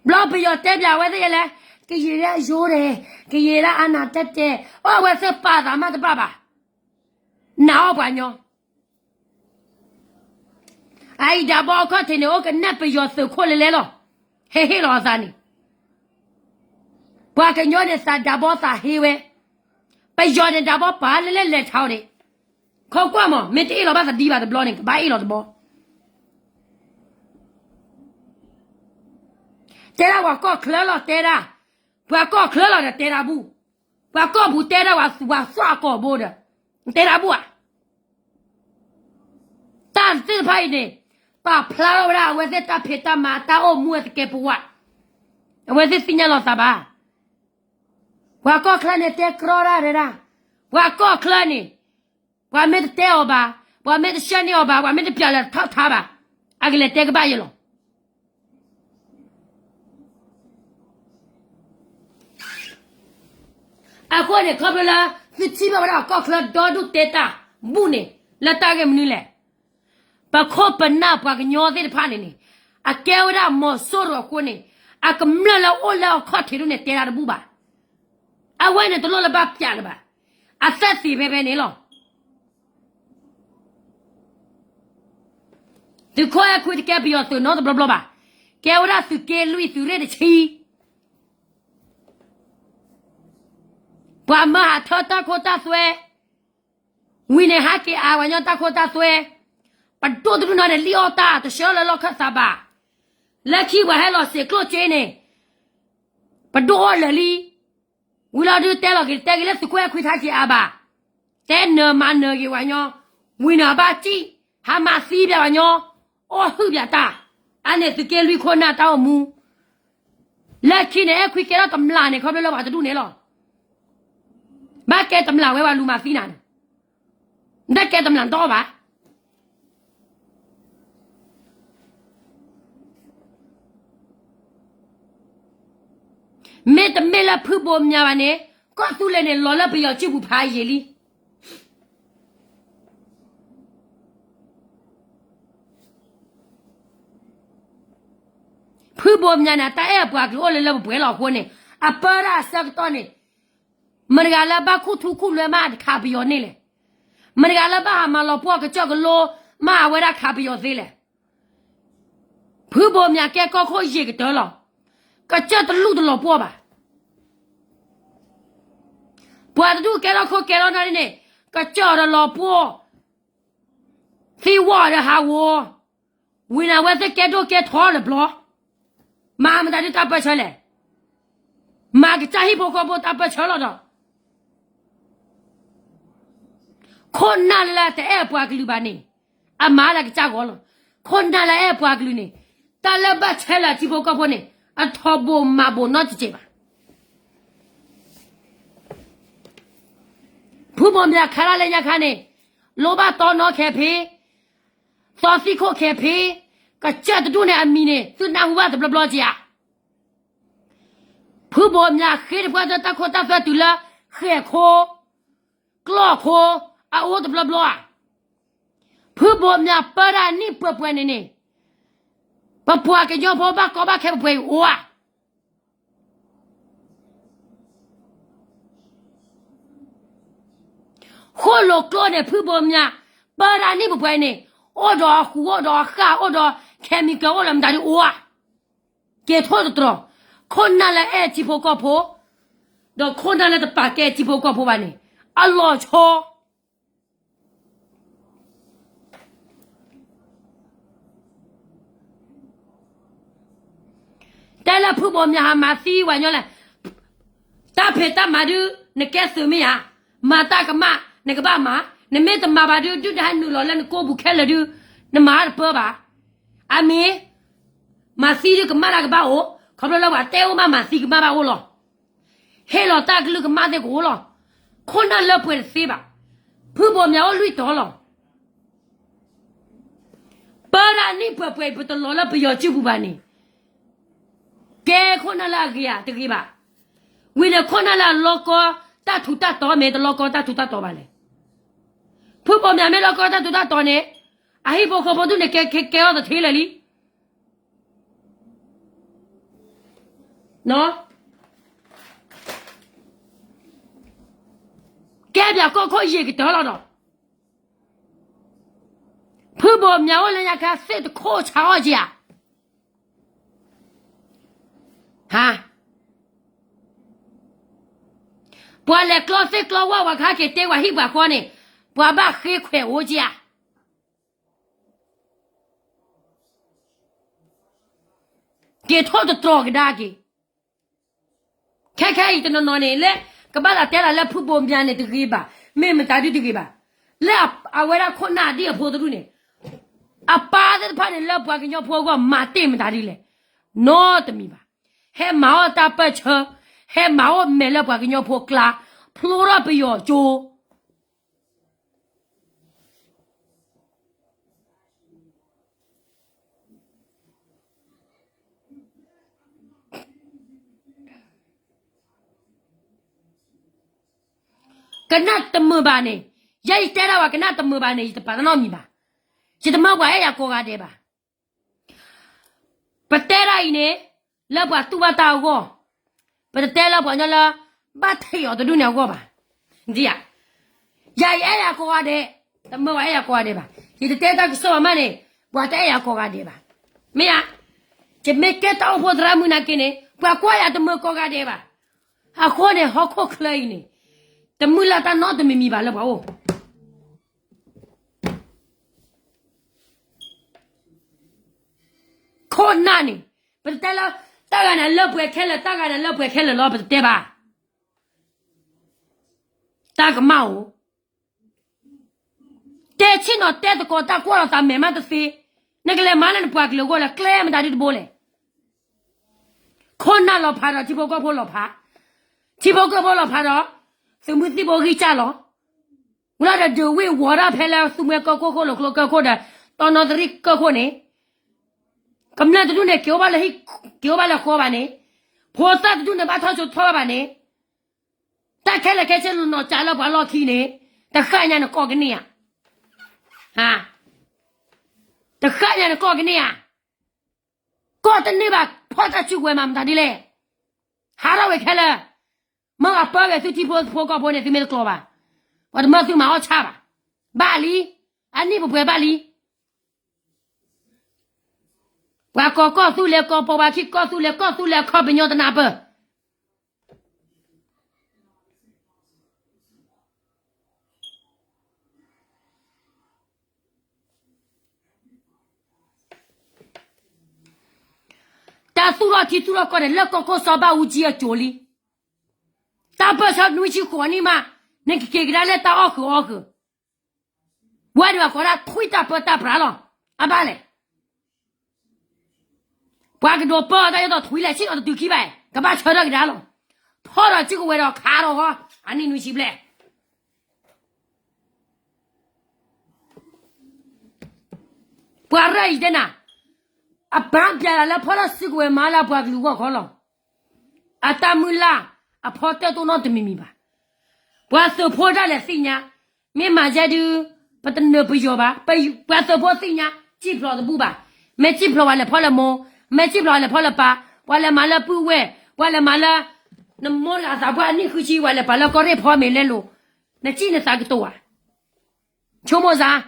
ဧါ, ဘျီပယီၤတဲပျးအဝဲသ့ၣ်လဲၣ်, ကယံာ်လၢအယိဒဲး, ကယံာ်လၢအနၢ်တဲတဲ, အိၣ်အဝဲသ့ၣ်ပာ်သးမးတဘၣ်ဘၣ်, နာ်အီၤပှၤကညီ အအံၤဒၣ်ဘီအခီၣ်ထံးန့ၣ် အိၣ်ကနဲၣ်ပယီၤသုးခိၣ်လဲၤလဲၤလီၤ, ဟဲဟ့ၣ်လီၤအသးန့ၣ်, ပှၤကညီန့ၣ်သးဒၣ်ဘီသးဟ့ဝဲ, ပယီၤန့ၣ်ဒၣ်ဘီပာ်လဲၤလဲၤလဲၤထးအီၤန့ၣ်, ခိးကွၢ်မး မ့ၢ်တအ့ၣ်လီၤဘၣ်သးဒံးဘၣ်တဘျီန့ၣ် ကဘၣ်အ့ၣ်လီၤတဘီ တဲဒၣ်ပှၤကီၢ်ချၢလီၤတဲဒၣ်, ပှၤကီၢ်ချၢလီၤဒီးတဲဒၣ်ဘူၣ်, ပှၤကီၢ်ပူၤတဲဒၣ်ပှၤသွၣ်အကီၢ်ဘိဒီး, တဲဒၣ်ဘူၣ်ဧါ, တၢ်သ့ၣ်တဖၣ်အံၤန့ၣ်, ပာ်ဖျါထီၣ်ဝဲဒၣ်အဝဲသ့ၣ်တၢ်ဖံးတၢ်မၤတၢ်အိၣ်မူအသကဲးပဝး, အဝဲသ့ၣ်သ့ၣ်ညါလီၤသးဘၣ်, ပှၤကီၢ်ချၢန့ၣ်တဲကြီဒၣ်တဲဒၣ်, ပှၤကီၢ်ချၢန့ၣ်, ပှၤမ့ၢ်တတဲအီၤဘၣ်, ပှၤမ့ၢ်တဆှၢန့ၢ်အီၤဘၣ်, ပှၤမ့ၢ်တပျၢ်လၢထီၣ်ထါဘၣ်, အကလဲၤတဲကဘၣ်ယဲလီၤ. အဃိန့ၣ် ခီဖျိလၢ သုထံၣ်ဘၣ်ဝဲဒၣ် ကီၢ်ချၢဒီဒူၣ်တဲတၢ်ဘူၣ်န့ၣ် လၢတၢ်ဂ့ၢ်မနုၤလဲၣ်. ပခိၣ်ပနၢ်ပှၤကညီသ့ၣ်တဖၣ်န့ၣ်န့ၣ် အကဲဝဲဒၣ်မီၤစိရိၤအဃိန့ၣ် အကမျၢၢ်လၢအိၣ်လၢအခီၣ်ထံးဒၣ်န့ၣ် တဲတၢ်တဘူၣ်ဘၣ်. အဝဲန့ၣ်တလိၣ်လၢဘၣ်ပျၢ်လၢၤဘၣ်. အသးသ့ၣ်ဖဲဖဲန့ၣ်လီၤ. သုးခိၣ်အဲၣ်ခွံတကဲပယီၤသုးနီတဘျီဘျီဘၣ်. ကဲဝဲဒၣ်သုးက့လွံၢ်သုးရ့ၣ်တဆံ ပှၤမၢဟးထၢတၢ်ခိတၢ်သွဲ, ဝံၤန့ၣ်ဟဲက့ၤအါပှၤကညီတၢ်ခိတၢ်သွဲ, ပဒိၣ်တဒူၣ်နီၤန့ၣ် လံၣ်အီၣ်တၢ်တဆှၢလၢလီၢ်ခၢၣ်သးဘၣ်. လၢခံပှၤဟဲလီၤစ့ၢ်ကျိၣ်စ့န့ၣ်, ပဒိၣ်အီၣ်လၢာ်လံ. ဝံၤလီၤဒုးတဲလီၤက့ၤ တဲက့ၤလၢသုးခိၣ်အဲၣ်ခွံထါက့ၤအါဘၣ်. တဲနၢၤမၤနၢၤက့ၤပှၤကညီ, ဝံၤန့ၣ်အဘၣ်စံၣ်, ဟးမၤသံပှၤကညီ, အီၣ်ဟုၣ်ပှၤတၢ်, အန့ၣ်သုးက့လွံၢ်ခိၣ်နၢ်တၢ်အိၣ်မူ လၢခံန့ၣ် အဲၣ်ခွံကဲထီၣ်တမျၢ်န့ၣ် ခီဖျိလၢပှၤတဒူၣ်န့ၣ်လီၤ. ဘၣ်ကဲတမျၢ်ဝဲပှၤလူၤမၤသံနၤန့ၣ်, တၢ်ကဲတမျၢ်တအီၣ်ဘၣ်. မ့တမ့ၢ်လၢဖုဘိမၠးဘၣ်န့ၣ် ကီၢ်သူလ့ၤန့ၣ် လီၤလၢပယီၤစုပူၤဖးယံာ်လံ. ဖုဘိမၠးန့ၣ် တၢ်အဲၣ်အပှၤကလုာ်အိၣ်လၢလၢပှဲၤပှဲၤလီၤအဃိန့ၣ် အပၢတၢ်အဆၢကတီၢ်န့ၣ် မတၤတဂၤလၢဘၣ်ခူၣ်ထူခူၣ်လွဲမးတခးပယီၤန့ၣ်လဲၣ်. မတၤတဂၤလၢဘၣ်ဟးမၤလီၤပှီၢ်ကစၢၢ်ကလိမးအဝဲဒၣ်ခးပယီၤသ့လဲၣ်. ဖုဘိမၠးကဲကီၢ်ခိၣ်ယံာ်ကတၢၢ်လီၤ. ကစၢၢ်တလူၢ်တလီၤပှီၢ်ဘၣ်. ပှၤတဒူၣ်ကဲထီၣ်ခိၣ်ကဲထီၣ်နၢ်ဒ်န့ၣ် ကစၢၢ်တလီၤပှီၢ်, သံဝီၢ်ဒီးဟးဂီၤ, ဝံၤန့ၣ်အဝဲသ့ၣ်ကဲဒိၣ်ကဲထီလၢၤဘျီ, မၤမတၤဒ်တၢ်ပၢၢ်ဆၢလဲၣ်. မၤကစၢ်ဟံၣ်ဖိဃီဖိတၢ်ပၢၢ်ဆၢလီၤဒီး ခိၣ်နၢ်လၢတအဲၣ်ပှၤကလုာ်ဘၣ်န့ၣ် အမၤလၢကစၢ်ဂီၢ်လီၤ. ခိၣ်နၢ်လၢအဲၣ်ပှၤကလုာ်န့ၣ် တၢ်လၢဘၣ်ဆဲးလၢထံဖိကီၢ်ဖိန့ၣ် အထီဘိမၤဘိနီတစဲးဘၣ်. ဖုဘိမၠးခါလၢလၢညါခါန့ၣ် လိၣ်ဘၣ်တီနီခဲဖံ, သီသံခိၣ်ခဲဖံ, ကစၢၢ်တဒူၣ်န့ၣ်အမံၤန့ၣ် သုနၢ်ဟူဘၣ်တဘျီဘျီကဧါ. ဖုဘိမၠးဃ့တပှၢ်တၢ်ခိတၢ်သွဲတုၤလၢ ဃဲၢ်ခိ, ကျီၢ်ခိ, အအိၣ်တဘျီဘျီဧါ. ဖုဘိမၠးပၢတၢ်နံၣ်ပှဲၤပှဲၤန့ၣ်န့ၣ် ပပှၤကညီဖိဘၣ်ကီဘၣ်ခဲပှဲၤပှဲၤအံၤအိၣ်ဧါ. ဃိၣ်လိာ်ကျိန့ၣ် ဖုဘိမၠး ပၢတၢ်နံၣ်ပှဲၤပှဲၤန့ၣ် အိၣ်ဒီးအဃူ အိၣ်ဒီးအဃၣ် အိၣ်ဒီး chemical အိၣ်လၢမတၤဒုအိၣ်ဧါ. က့ၤထိၣ်သတြီၤ, ခိၣ်နၢ်လၢအဲၣ်ထံဖိကီၢ်ဖိ ဒီးခိၣ်နၢ်လၢတပာ်ကဲထံဖိကီၢ်ဖိဘၣ်န့ၣ် အလီၤဆီ တဲလၢဖုဘိမၠးဟးမၤသံပှၤကညီလဲၣ်, တၢ်ဖံးတၢ်မၤဒုး နကဲသုးမ့ၢ်ဧါ, မၤတၢ်ကမၣ် နကဘၣ်မၤ, နမ့ၢ်တမၤဘၣ်ဒုး ဒုၣ်ဒါဟဲနုာ်လီၤလၢနကိးပူၤခဲလၢာ်ဒုး နမၤတပၢၢ်ဘၣ်. အမ့ၢ် မၤသံဒုးကမၣ်တၢ်ကဘၣ်အိၣ်, ခီဖျိလၢပှၤတဲအိၣ်မးမၤသံကမၣ်ဘၣ်အိၣ်လီၤ. ဟ့ၣ်လီၤတၢ်ကလုၢ်ကမၣ်သ့ၣ်ကအိၣ်လီၤ. ခိၣ်နၢ်လၢပှဲၤတသ့ဘၣ်. ဖုဘိးမၠးအိၣ်လွံၢ်တီၤလီၤ. ပၢတၢ်နံၣ်ပှဲၤပှဲၤအံၤ ပတလီၤလၢပယီၤစုပူၤဘၣ်န့ၣ်, ကဲခိၣ်နၢ်လၢအဂ့ၤဧါတဂ့ၤဘၣ်. ဝံၤန့ၣ်ခိၣ်နၢ်လၢအလီၤကီတၢ်ထူးတၢ်တီၤ မ့ၢ်တလီၤကီတၢ်ထူးတၢ်တီၤဘၣ်လဲၣ်. ဖုဘိးမၠးမ့ၢ်လီၤကီတၢ်ထူးတၢ်တီၤန့ၣ်, အဟံၣ်ဖိဃီဖိဒူၣ်န့ၣ် ကဲအီၤတထံလၢာ်လံ. ကဲပၠးကီၢ်ခိၣ်ယံာ်ကတၢၢ်လီၤဒီး, ဖုဘိးမၠးအိၣ်လၢညါခါသ့ၣ်တခိၣ်ဆါအီၣ်က့ဧါ. ဟါ, ပှၤလဲၤကျီသ့ၣ်ကျီဝၣ် ပှၤကဟဲက့ၤတဲပှၤဟံၣ်ပှၤဃီန့ၣ်, ပှၤဘၣ်ဃ့ခွဲးအိၣ်က့ဧါ. က့ၤထိၣ်တတြီၤကဒါက့ၤ. ခဲခဲအံၤတနီၤနီၤန့ၣ် လၢကဘၣ်သးတဲသးလၢဖုဘိးမၠးန့ၣ်တဂ့ၤဘၣ်, မ့ၢ်မတၤဒုတဂ့ၤဘၣ်. လၢအဝဲဒၣ်ခိၣ်နၢ်ဒ်အဖိသရူၣ်န့ၣ်, အပၢ်သ့ၣ်တဖၣ်န့ၣ် လၢပှၤကညီဖိအဂီၢ်မၤတ့ၢ်မတၤဒ်လဲၣ်, နီတမံၤဘၣ်. ဟဲမၤအီၣ်တၢ်ပၢၢ်ဆၢ, ဟဲမၤအီၣ်မဲာ်လၢပှၤကညီဖိကျါ, ဖျိထီၣ်ပယီၤကၠိ ကနၣ်တမုာ်ဘၣ်န့ၣ်, ယဲယတဲဒၣ်ဝဲကနၣ်တမုာ်ဘၣ်န့ၣ် ယတပာ်တနီတမံၤဘၣ်. ယတမၢပှၤအဲၣ်ယၤကိးဂၤဒဲးဘၣ်. ပတဲဒၣ်အံၤန့ၣ်, လၢပှၤတူၢ်ဘၣ်တၢ်အဂီၢ်, ပတတဲလၢပှၤကညီလၢ ဘၣ်ထံးအီၤတဒူၣ်န့ၣ်အဂီၢ်ဘၣ်. ဒ်ယၤ, ယၤယအဲၣ်ယၤကိးဂၤဒဲး, တမၢပှၤအဲၣ်ယၤကိးဂၤဒဲးဘၣ်. ယတတဲတၢ်ကစီၣ်ဘၣ်မးန့ၣ်, ပှၤတအဲၣ်ယၤကိးဂၤဒဲးဘၣ်. မ့ၢ်ဧါ, ယမ့ၢ်ကဲတၢ်အိၣ်ဖှိၣ်သရၣ်မုၣ်နာ်က့န့ၣ် ပှၤကွၢ်ယၤတမုာ်ကိးဂၤဒဲးဘၣ်. အဃိန့ၣ် ဟီၣ်ခိၣ်ချၢအံၤန့ၣ်, တမုၢ်လၢ်တၢ်နီတမံၤမံၤဘၣ်လၢပှၤအိၣ် ခိၣ်နၢ်န့ၣ်, ပတတဲလၢ တၢ်ဂၤန့ၣ်လၢပှဲၤခဲလၢာ်, တၢ်ဂၤန့ၣ်လၢပှဲၤခဲလၢာ်လီၤ ပတတဲဘၣ်. တၢ်ကမၣ်အိၣ်, တဲဆ့ၣ်နီၤတဲသကိးတၢ်ကွၢ်လီၤသးမဲာ်မးတသ့, နကလဲၤမၤလၢနပှၤကလုာ်အဂီၢ်လၢကျဲမတၤဒုတဘိလဲၣ်. ခိၣ်နၢ်လီၤဖးဒီးထံဖိကီၢ်ဖိလီၤဖး, ထံဖိကီၢ်ဖိလီၤဖးဒီး သုးမုၢ်သံၣ်ဘိဂံၢ်စၢ်လီၤ. ဝံၤလီၤဒီးဒုးဝ့ၢ်ဝီၤတၢ်ဖဲလၢသူမှဲကီၢ်ခိၣ် ဃိၣ်လိာ်ကျိကၢၢ်ခိၣ်ဒီး တီနီသရံၣ်ကၢၢ်ခိၣ်န့ၣ်, ကမျၢၢ်တဒူၣ်န့ၣ် က့ၤအိၣ်ဘၣ်လၢဟံၣ်, က့ၤအိၣ်ဘၣ်လၢဃီဘၣ်န့ၣ်, ဖိသၣ်တဒူၣ်န့ၣ်ဘၣ်ထီၣ်ဆိထီၣ်ဘၣ်န့ၣ်, တၢ်ခဲလၢာ်ခဲဆ့လီၤနီၤကးလၢပှၤလီၢ်ခံန့ၣ်, တဃၣ်ညါနကိးကန့ၢ်ဧါ. တဃၣ်ညါနကိးကန့ၢ်ဧါ. ကိးတန့ၢ်ဘၣ် ဖီၣ်တၢ်စုကဝဲၤမးမတၤဒ်လဲၣ်. ဟးထီၣ်ဝဲခဲလၢာ်, မ့ၢ်အပၢဝဲသုထံဖိကီၢ်ဖိန့ၣ် သုမ့ၢ်တကျိၤဘၣ်, ပှၤတမၢသုမၤအီၣ်ဆၣ်ဘၣ်. ဘၣ်လံ, အနံၣ်ပှဲၤပှဲၤဘၣ်လံ. ပှၤကိးကီၢ်သူလ့ၤ ကိးပိာ်ပှၤခံ ကီၢ်သူလ့ၤ ကီၢ်သူလ့ၤအခီပညီတနၢ်ပၢၢ်. တၢ်သူၣ်ထီၣ်ထံသူၣ်ထီၣ်ကီၢ်န့ၣ် လၢကီၢ်ခိၣ်စီၤဘၣ်အူကၠံအစိၤလံ. တၢ်ပၢၢ်ဆၢနွံဆံဃိးနံၣ်မး, နကက့ၤကဒါလၢတၢ်အီၣ်ဃုာ်အီၣ်ဃုာ်, ဝဲဒၣ်အဃိဒၣ်ထွံၣ်တၢ်ပၢတၢ်ပြးလီၤ. အဘၣ်လဲၣ်. ပှၤကဒိးပၢအီၤတၢ်ယဲၢ်တီၤထွံၣ်လဲၣ် ဆံၣ်နီၤတတုၤခံဘၣ်, ကဘၣ်ဆၢထၢၣ်ကဒါလီၤ. ဖီၣ်ဒီးစုကဝဲၤဒီးခးဒီးဃီ, အနံၣ်နွံဆံဘျဲၣ် ပှၤရၢၢ်အံၤတဲနၤ, အပၢ်ပျဲလၢဖီၣ်ထီၣ်စုကဝဲၤမၤလၢပှၤကလုာ်ဂီၢ်ခီလီၤ. အတၢ်မုၢ်လၢ်အဖီတၢၢ်တိၢ်နီၣ်တမံၤမံၤဘၣ်. ပှၤသုးဖိဒၣ်လဲာ်သ့ၣ်ညါ, မ့ၢ်မၤယဲဒုး, ပတနၢၤပယီၤဘၣ်, ပှၤသုးဖိသ့ၣ်ညါ, စံၣ်ဖျိးတဘူၣ်ဘၣ်. မ့ၢ်စံၣ်ဖျိးပှၤလဲၤဖီၣ်လၢမိၢ်, မ့ၢ်စံၣ်ဖျိးပှၤလဲၤဖီၣ်လၢပၢ်, ပှၤလဲၤမၤလၢပုၢ်ဝဲၢ်, ပှၤလဲၤမၤလၢ နမိၢ်လၢအသးပှၢ်နံၣ်ဃုဆံ ပှၤလဲၤပာ်လၢကီၢ်ရ့ၣ်ဖီမ့ၤလဲလိာ်, နစံၣ်နသးကတိၤဧါ. ဆိကမိၣ်စ့ၢ်,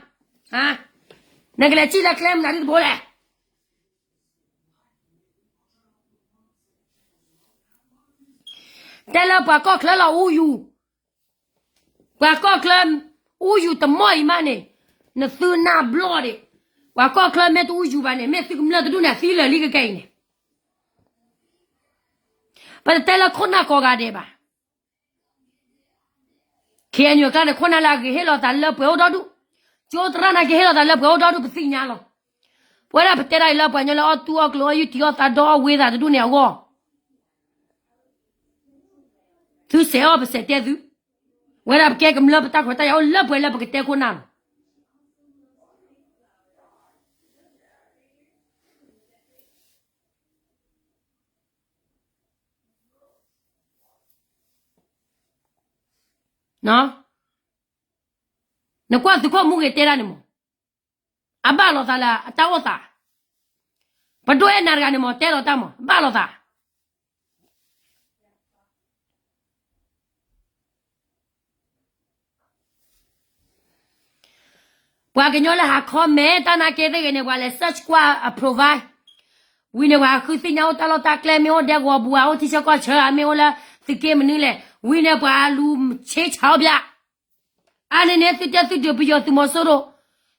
နကလဲၤစံၣ်လၢကျဲမနုၤဒ်တဘိလဲၣ်. တဲလၢပှၤကီၢ်ချၢလီၤအူယူၤ, ပှၤကီၢ်ချၢ အူယူၤတမီၢ်အံၤမးန့ၣ်, နသုနၢ်ဘျီၣ်ဒံး, ပှၤကီၢ်ချၢမ့ၢ်တအူယူၤဘၣ်န့ၣ် မ့ၢ်သုကမျၢၢ်တဒူၣ်န့ၣ် သံလၢာ်လံကကဲအံၤန့ၣ်, ပတတဲလၢခိၣ်နၢ်ကိးဂၤဒဲးဘၣ်. ခ့ၣ်အဲၣ်ယူၣ်ကျါန့ၣ် ခိၣ်နၢ်လၢအဂ့ၤဟ့ၣ်လီၤသးလၢပှဲၤအိၣ်ဒီဒူၣ်, ကၠိသရၣ်နာ်က့ဟ့ၣ်လီၤသးလၢပှဲၤအိၣ်ဒီဒူၣ် ပသ့ၣ်ညါလီၤ. ဝဲဒၣ်ပတဲဒၣ်အံၤလၢပှၤကညီလၢအီၣ်တူၢ်အီၣ်ကျိၤအီၣ်ယုၢ်တံၢ်အီၣ်သးဒီအီၣ်ဝ့သးတဒူၣ်န့ၣ်အဂီၢ်, သုစဲးအီၣ်ပစဲးတဲသု, ဝဲဒၣ်ပကဲကမျၢၢ်ပတၢ်ခွဲးတၢ်ယာ်အိၣ်လၢပှဲၤလၢပကတဲခိၣ်နၢ်လီၤ. နကွၢ်သုးခိၣ်မူဂ့ၤတဲဒၣ်န့ၣ်မး, အဘၣ်လိာ်သးလၢအတၢ်အိၣ်သး, ပဒိၣ်အဲၣ်နၤတဂၤန့ၣ်မး တဲလီၤတၢ်မး ဘၣ်လိာ်သး ပှၤကညီလၢဟး comment တၢ်နာ်က့သ့ၣ်ဂ့ၤန့ၣ် ပှၤလဲၤ search ကွၢ်အ profile, ဝံၤန့ၣ် ပှၤဟးဃုသ့ၣ်ညါအိၣ်တၢ်လီၢ်တၢ်ကျဲ မ့ၢ်အိၣ်ဒဲကဝီၤပူၤဧါ အိၣ်ထံဆၢကီၢ်ဆၢဧါ မ့ၢ်အိၣ်လၢသုးက့မနုၤလဲၣ်, ဝံၤန့ၣ် ပှၤလူၤဆ့ဆးအီၣ်ဘျါ, အါန့ၣ်န့ၣ် သုတဲသုဒုးပယီၤသုးမီၤစိရိၤ,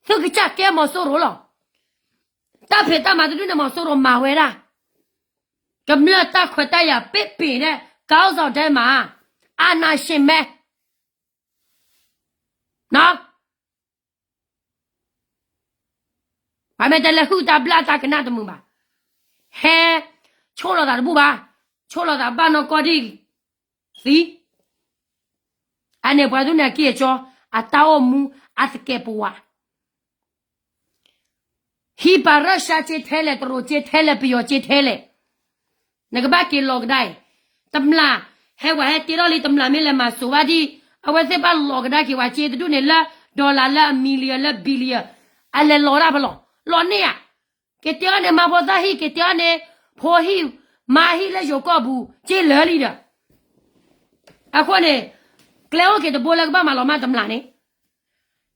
သုကစၢ်ကဲမီၤစိရိၤလီၤ. တၢ်ဖံးတၢ်မၤတဒူၣ်န့ၣ် မီၤစိရိၤမၤဝဲဒၣ်, ကမျၢၢ်တၢ်ခွဲးတၢ်ယာ်ပ့ၢ်ပ့ၢ်န့ၣ် ကီၢ်စီၤဒဲမၤ, အနၢ်ရှ့မဲ ပှၤမ့ၢ်တဲလၢဟုၣ်တၢ်ဘျၣ်တၢ်ကနၣ်တမုာ်ဘၣ်, ဟဲ, ဆိၣ်လီၤသးတဘူၣ်ဘၣ်, ဆိၣ်လီၤသးဘၣ်နီၢ်ကီၢ်ဒံၣ်, သံ, အန့ၣ်ပှၤဒ်န့ၣ်အကံၢ်အစီ, အတၢ်အိၣ်မူ, အသကဲးပဝး ဟံးပာ်ရၢၡါစ့ထဲလဲၣ် တရူးစ့ထဲလဲၣ် ပယီၤစ့ထဲလဲၣ်, နကဘၣ်က့ၤလီၤကဒါအံၤ, တမျာ်, ဟဲဝဲဟဲတ့ထီၣ်လံတမျာ်မ့ၢ်လဲၤမၤစိာ်ဘၣ်ဒံး, အဝဲသ့ၣ်ဘၣ်လီၤကဒါက့ၤဝဲစ့တဒူၣ်န့ၣ်လၢ dollar လၢအ million လၢ billion, အလဲၤလီၤဒၣ်ဖဲလဲၣ်, လီၤန့ၢ်ဧါ, က့ၤတဲအီၤန့ၣ် မၤဖိသၣ်ဟံၣ် က့ၤတဲအီၤန့ၣ်, ဖိဟံၣ်, မါဟံၣ်လၢယိၤကီၢ်ပူၤ, စ့လၢာ်လံဒီး အဃိန့ၣ်, ကျဲအိၣ်က့ၤတဘိလၢကဘၣ်မၤလီၤမၢ်တမျာ်န့ၣ်,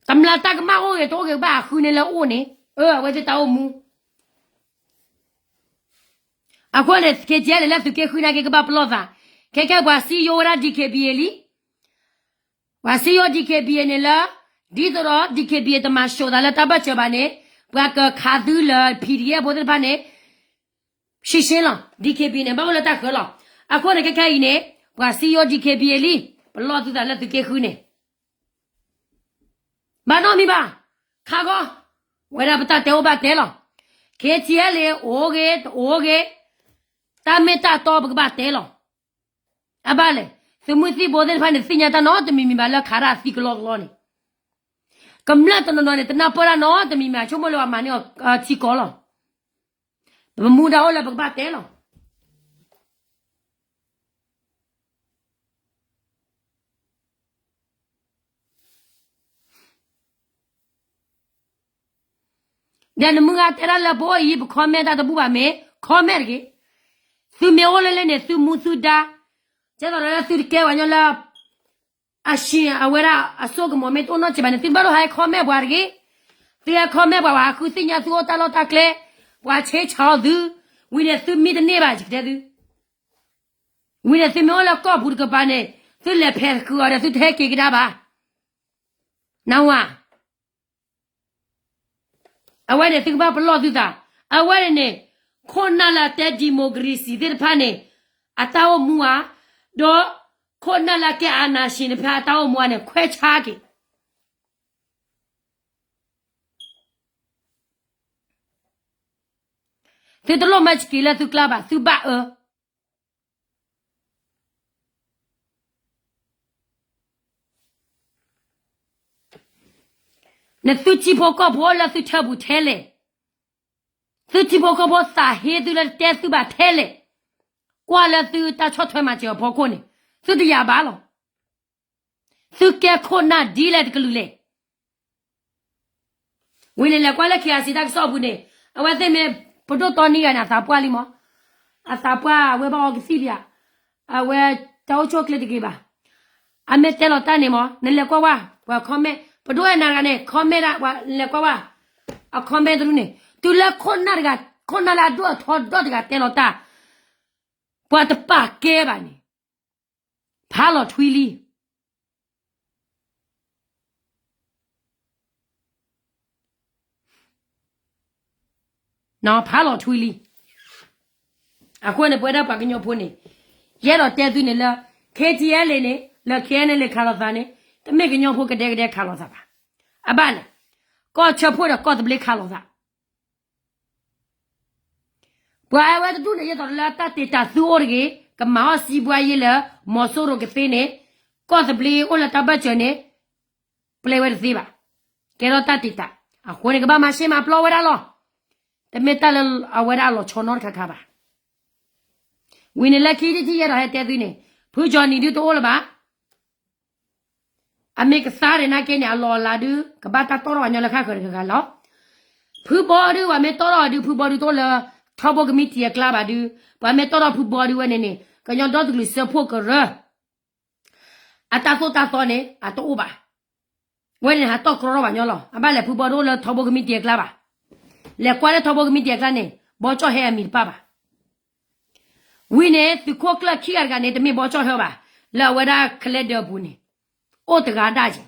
တမျာ်တၢ်ကမၣ်အိၣ်ဂ့ၤတအိၣ်ဂ့ၤ ကဘၣ်ဟးဃုန့ၢ်လၢအအိၣ်န့ၣ်, အၢ အဝဲသ့ၣ်တၢ်အိၣ်မူ, အဃိန့ၣ် ခဲကဲန့ၣ်လၢသုးက့ဃုန့ၣ်က့ၤကဘၣ်ပလီၢ်သး, ခဲကဲပှၤစံယိဝဲဒၣ် DKBA လံ, ပှၤစံယိ DKBA န့ၣ်လၢ, ဒ်သိးဒီး DKBA တမၤစိာ်သးလၢတၢ်ဘၢၣ်စၢၤဘၣ်န့ၣ်, ပှၤကခးသုလၢ PDF ဖိသ့ၣ်တဖၣ်န့ၣ် ရှင်းရှင်းလီၤ, DKBA န့ၣ် ဘၣ်အိၣ်လၢတၢ်ဃၢၤလီၤ. အဃိန့ၣ် ခဲခဲအံၤန့ၣ်, ပှၤစံယိ DKBA လံ, ပလီၢ်သုသးလၢသုးက့ဃုန့ၣ်, ဘၣ်နီတမံၤဘၣ်, ခါဂီၢ်, ဝဲဒၣ်ပတၢ်တဲအိၣ်ဘၣ်တဲလီၤ. ခဲကဲလံ အိၣ်ဂ့ၤ တအိၣ်ဂ့ၤ, တၢ်မ့ၢ်တၢ်တီပကဘၣ်တဲလီၤ. အဘၣ်လဲၣ်, သုးမုၢ်သံၣ်ဘိသ့ၣ်တဖၣ်န့ၣ် သ့ၣ်ညါတၢ်နီတမံၤမံၤဘၣ်လၢခးတၢ်သံကလီကလီန့ၣ်, ကမျၢၢ်တနီၤနီၤန့ၣ် တနၢ်ပၢၢ်တၢ်နီတမံၤမံၤ ဆိကမိၣ်လၢပှၤမၤန့ၢ်အီၤထံကီၢ်လီၤ. ပမူဒါအိၣ်လၢပကဘၣ်တဲလီၤ. ဒီးနမုၢ်ဂၤတဲဒၣ်လၢပအိၣ်အံၤ ပ comment တၢ်တဘူၣ်ဘၣ်မ့ၢ် comment တဂ့ၤ. သုမ့ၢ်အိၣ်လၢလဲၣ်န့ၣ် သုမူသုဒါ, ကဲသိးဒီးလၢသုတကဲပှၤကညီလၢ အရှံအဝဲဒၣ်အစိကမီၤမ့ၢ်တအိၣ်နီတစဲးဘၣ်န့ၣ် သုဘၣ်ဒိဟဲ comment ပှၤတဂ့ၤ. သုဟဲ comment ပှၤ ပှၤဟးဃုသ့ၣ်ညါသုအိၣ်တၢ်လီၢ်တၢ်ကျဲ, ပှၤဆ့ဆးအီၤသု, ဝံၤန့ၣ်သုမံတန့ၢ်ဘၣ် ယကတဲသု. ဝံၤန့ၣ်သုမ့ၢ်အိၣ်လၢကီၢ်ပူၤတကပၤန့ၣ်, သုလဲၤဖဲးဃုာ်အီၤဒီးသုတဟဲက့ၤကဒါဘၣ်. နဝၤ အဝဲန့ၣ် သုကဘၣ်ပလီၢ်သုသး, အဝဲန့ၣ်န့ၣ်, ခိၣ်နၢ်လၢအတဲ democracy သ့ၣ်တဖၣ်န့ၣ်, အတၢ်အိၣ်မူဧါ, ဒီးခိၣ်နၢ်လၢအကဲ အာဏာရှင် တဖၣ်အတၢ်အိၣ်မူဧါန့ၣ် ခွဲခြားက့ၤ. သုတလိၣ်မၤစက့ၤလၢသုကျါဘၣ်, သုဘၣ်အၢ နသုထံဖိကီၢ်ဖိလၢသုထၢပူၤထဲလဲၣ်, သုထံဖိကီၢ်ဖိသးဟ့သုလၢတတဲသုဘၣ်ထဲလဲၣ်, ကွၢ်လၢသုတၢ်ဆီၣ်ထွဲမၤစၢၤအဖီခိၣ်န့ၣ်, သုတယာ်ဘၣ်လီၤ. သုကဲခိၣ်နၢ်ဒ်လဲၣ်တကလုာ်လဲၣ်. ဝံၤန့ၣ်လဲၤကွၢ်လၢ KIC တၢ်ကစီၣ်ပူၤန့ၣ်, အဝဲသ့ၣ်မ့ၢ်ပဒိၣ်တီနံဂၤန့ၣ် အသးပှၢ်လံမး, အသးပှၢ်ဝဲဘၣ်အီကသံၣ်ဘၣ်, အဝဲတၢ်အိၣ်ဆူၣ်အိၣ်ချ့တဂ့ၤဘၣ်. အမ့ၢ်တဲလီၤတၢ်န့ၣ်မး နလဲၤကွၢ်ဝဲ, ပှၤ comment, ပဒိၣ်အဲၣ်နၤတဂၤန့ၣ် comment ဒၣ်, လဲၤကွၢ်ဝဲ, အ comment တဒူၣ်န့ၣ်, တုၤလၢခိၣ်နၢ်တဂၤ, ခိၣ်နၢ်လၢအဒိၣ်အထီဒီတဂၤတဲလီၤတၢ်, ပှၤတပာ်ကဲဘၣ်န့ၣ်, ဖးလီၤထွံလံ. ဖးလီၤထွံလံ. အဃိန့ၣ် ပဝဲဒၣ်ပှၤကညီဖိန့ၣ်, ယအဲၣ်ဒိးတဲသုန့ၣ်လၢ KTLA န့ၣ် လၢ KNLA ခးလိာ်သးန့ၣ်, တမ့ၢ်ကညီဖိကဒဲကဒဲခးလိာ်သးဘၣ်. အဘၣ်လဲၣ်, ကီၢ်ဆၢဖိဒီးကီၢ်သဘျ့ခးလိာ်သး. ပှၤအဝဲတဒူၣ်န့ၣ် ယဲသိးလၢတၢ်တ့တၢ်သုအိၣ်တဂ့ၤ, ကမၤအီၣ်စံးဘှါယ့လၢ မီၤစိရိၤကသ့န့ၣ်, ကီၢ်သဘျ့အိၣ်လၢတၢ်ဘၢၣ်စၢၤန့ၣ်, ပျဲဝဲတသ့ဘၣ်. ကဲထီၣ်တၢ်တ့တၢ်, အဃိန့ၣ် ကဘၣ်မၤရှဲမၤပျီဝဲဒၣ်လီၤ. တမ့ၢ်တၢ်လၢအဝဲဒၣ်အလီၤဆီနီတခါခါဘၣ်. ဝံၤန့ၣ်လၢခံထံၣ်ယဲဒီးဟဲတဲသုန့ၣ်, ဖုကၠီၤနံၤဒုတအိၣ်လၢၤဘၣ်. အမ့ၢ်ကသါဒ်န့ၣ်က့န့ၣ် အလီၢ်အလၤဒု ကဘၣ်တၢ်တီထီၣ်ပှၤကညီလၢဃၣ်ဃၢၤတဂၤဂၤလီၤ. ဖုဘီဒု ပှၤမ့ၢ်တီထီၣ်အီၤဒု ဖုဘီဒုတအိၣ်လၢ ထီဘိကမံးတံာ်အကျါဘၣ်ဒု, ပှၤမ့ၢ်တီထီၣ်ဖုဘီဒုဝဲန့ၣ်န့ၣ် ကညီဒီတကလုာ်စၢဖှိၣ်ကရၢ အတၢ်သိၣ်တၢ်သီန့ၣ် အတအိၣ်ဘၣ်. ဝဲန့ၣ်ဟးတီၢ်ကြီပှၤကညီလီၤ. အဘၣ်လဲၤဖုဘီဒုအိၣ်လၢထီဘိကမံးတံာ်အကျါဘၣ်. လဲၤကွၢ်လၢထီဘိကမံးတံာ်အကျါန့ၣ် ဘီကၠီၣ်ဟဲအမံၤတပၣ်ဘၣ်. ဝံၤန့ၣ် သုးခိၣ်ကျၢၢ်ခံဂၤတဂၤန့ၣ် တမ့ၢ်ဘီကၠီၣ်ဟဲဘၣ်, လၢအဝဲဒၣ်ခဲလၢာ်ဒၢးအပူၤန့ၣ် အိၣ်တဂၤဒၣ်က့.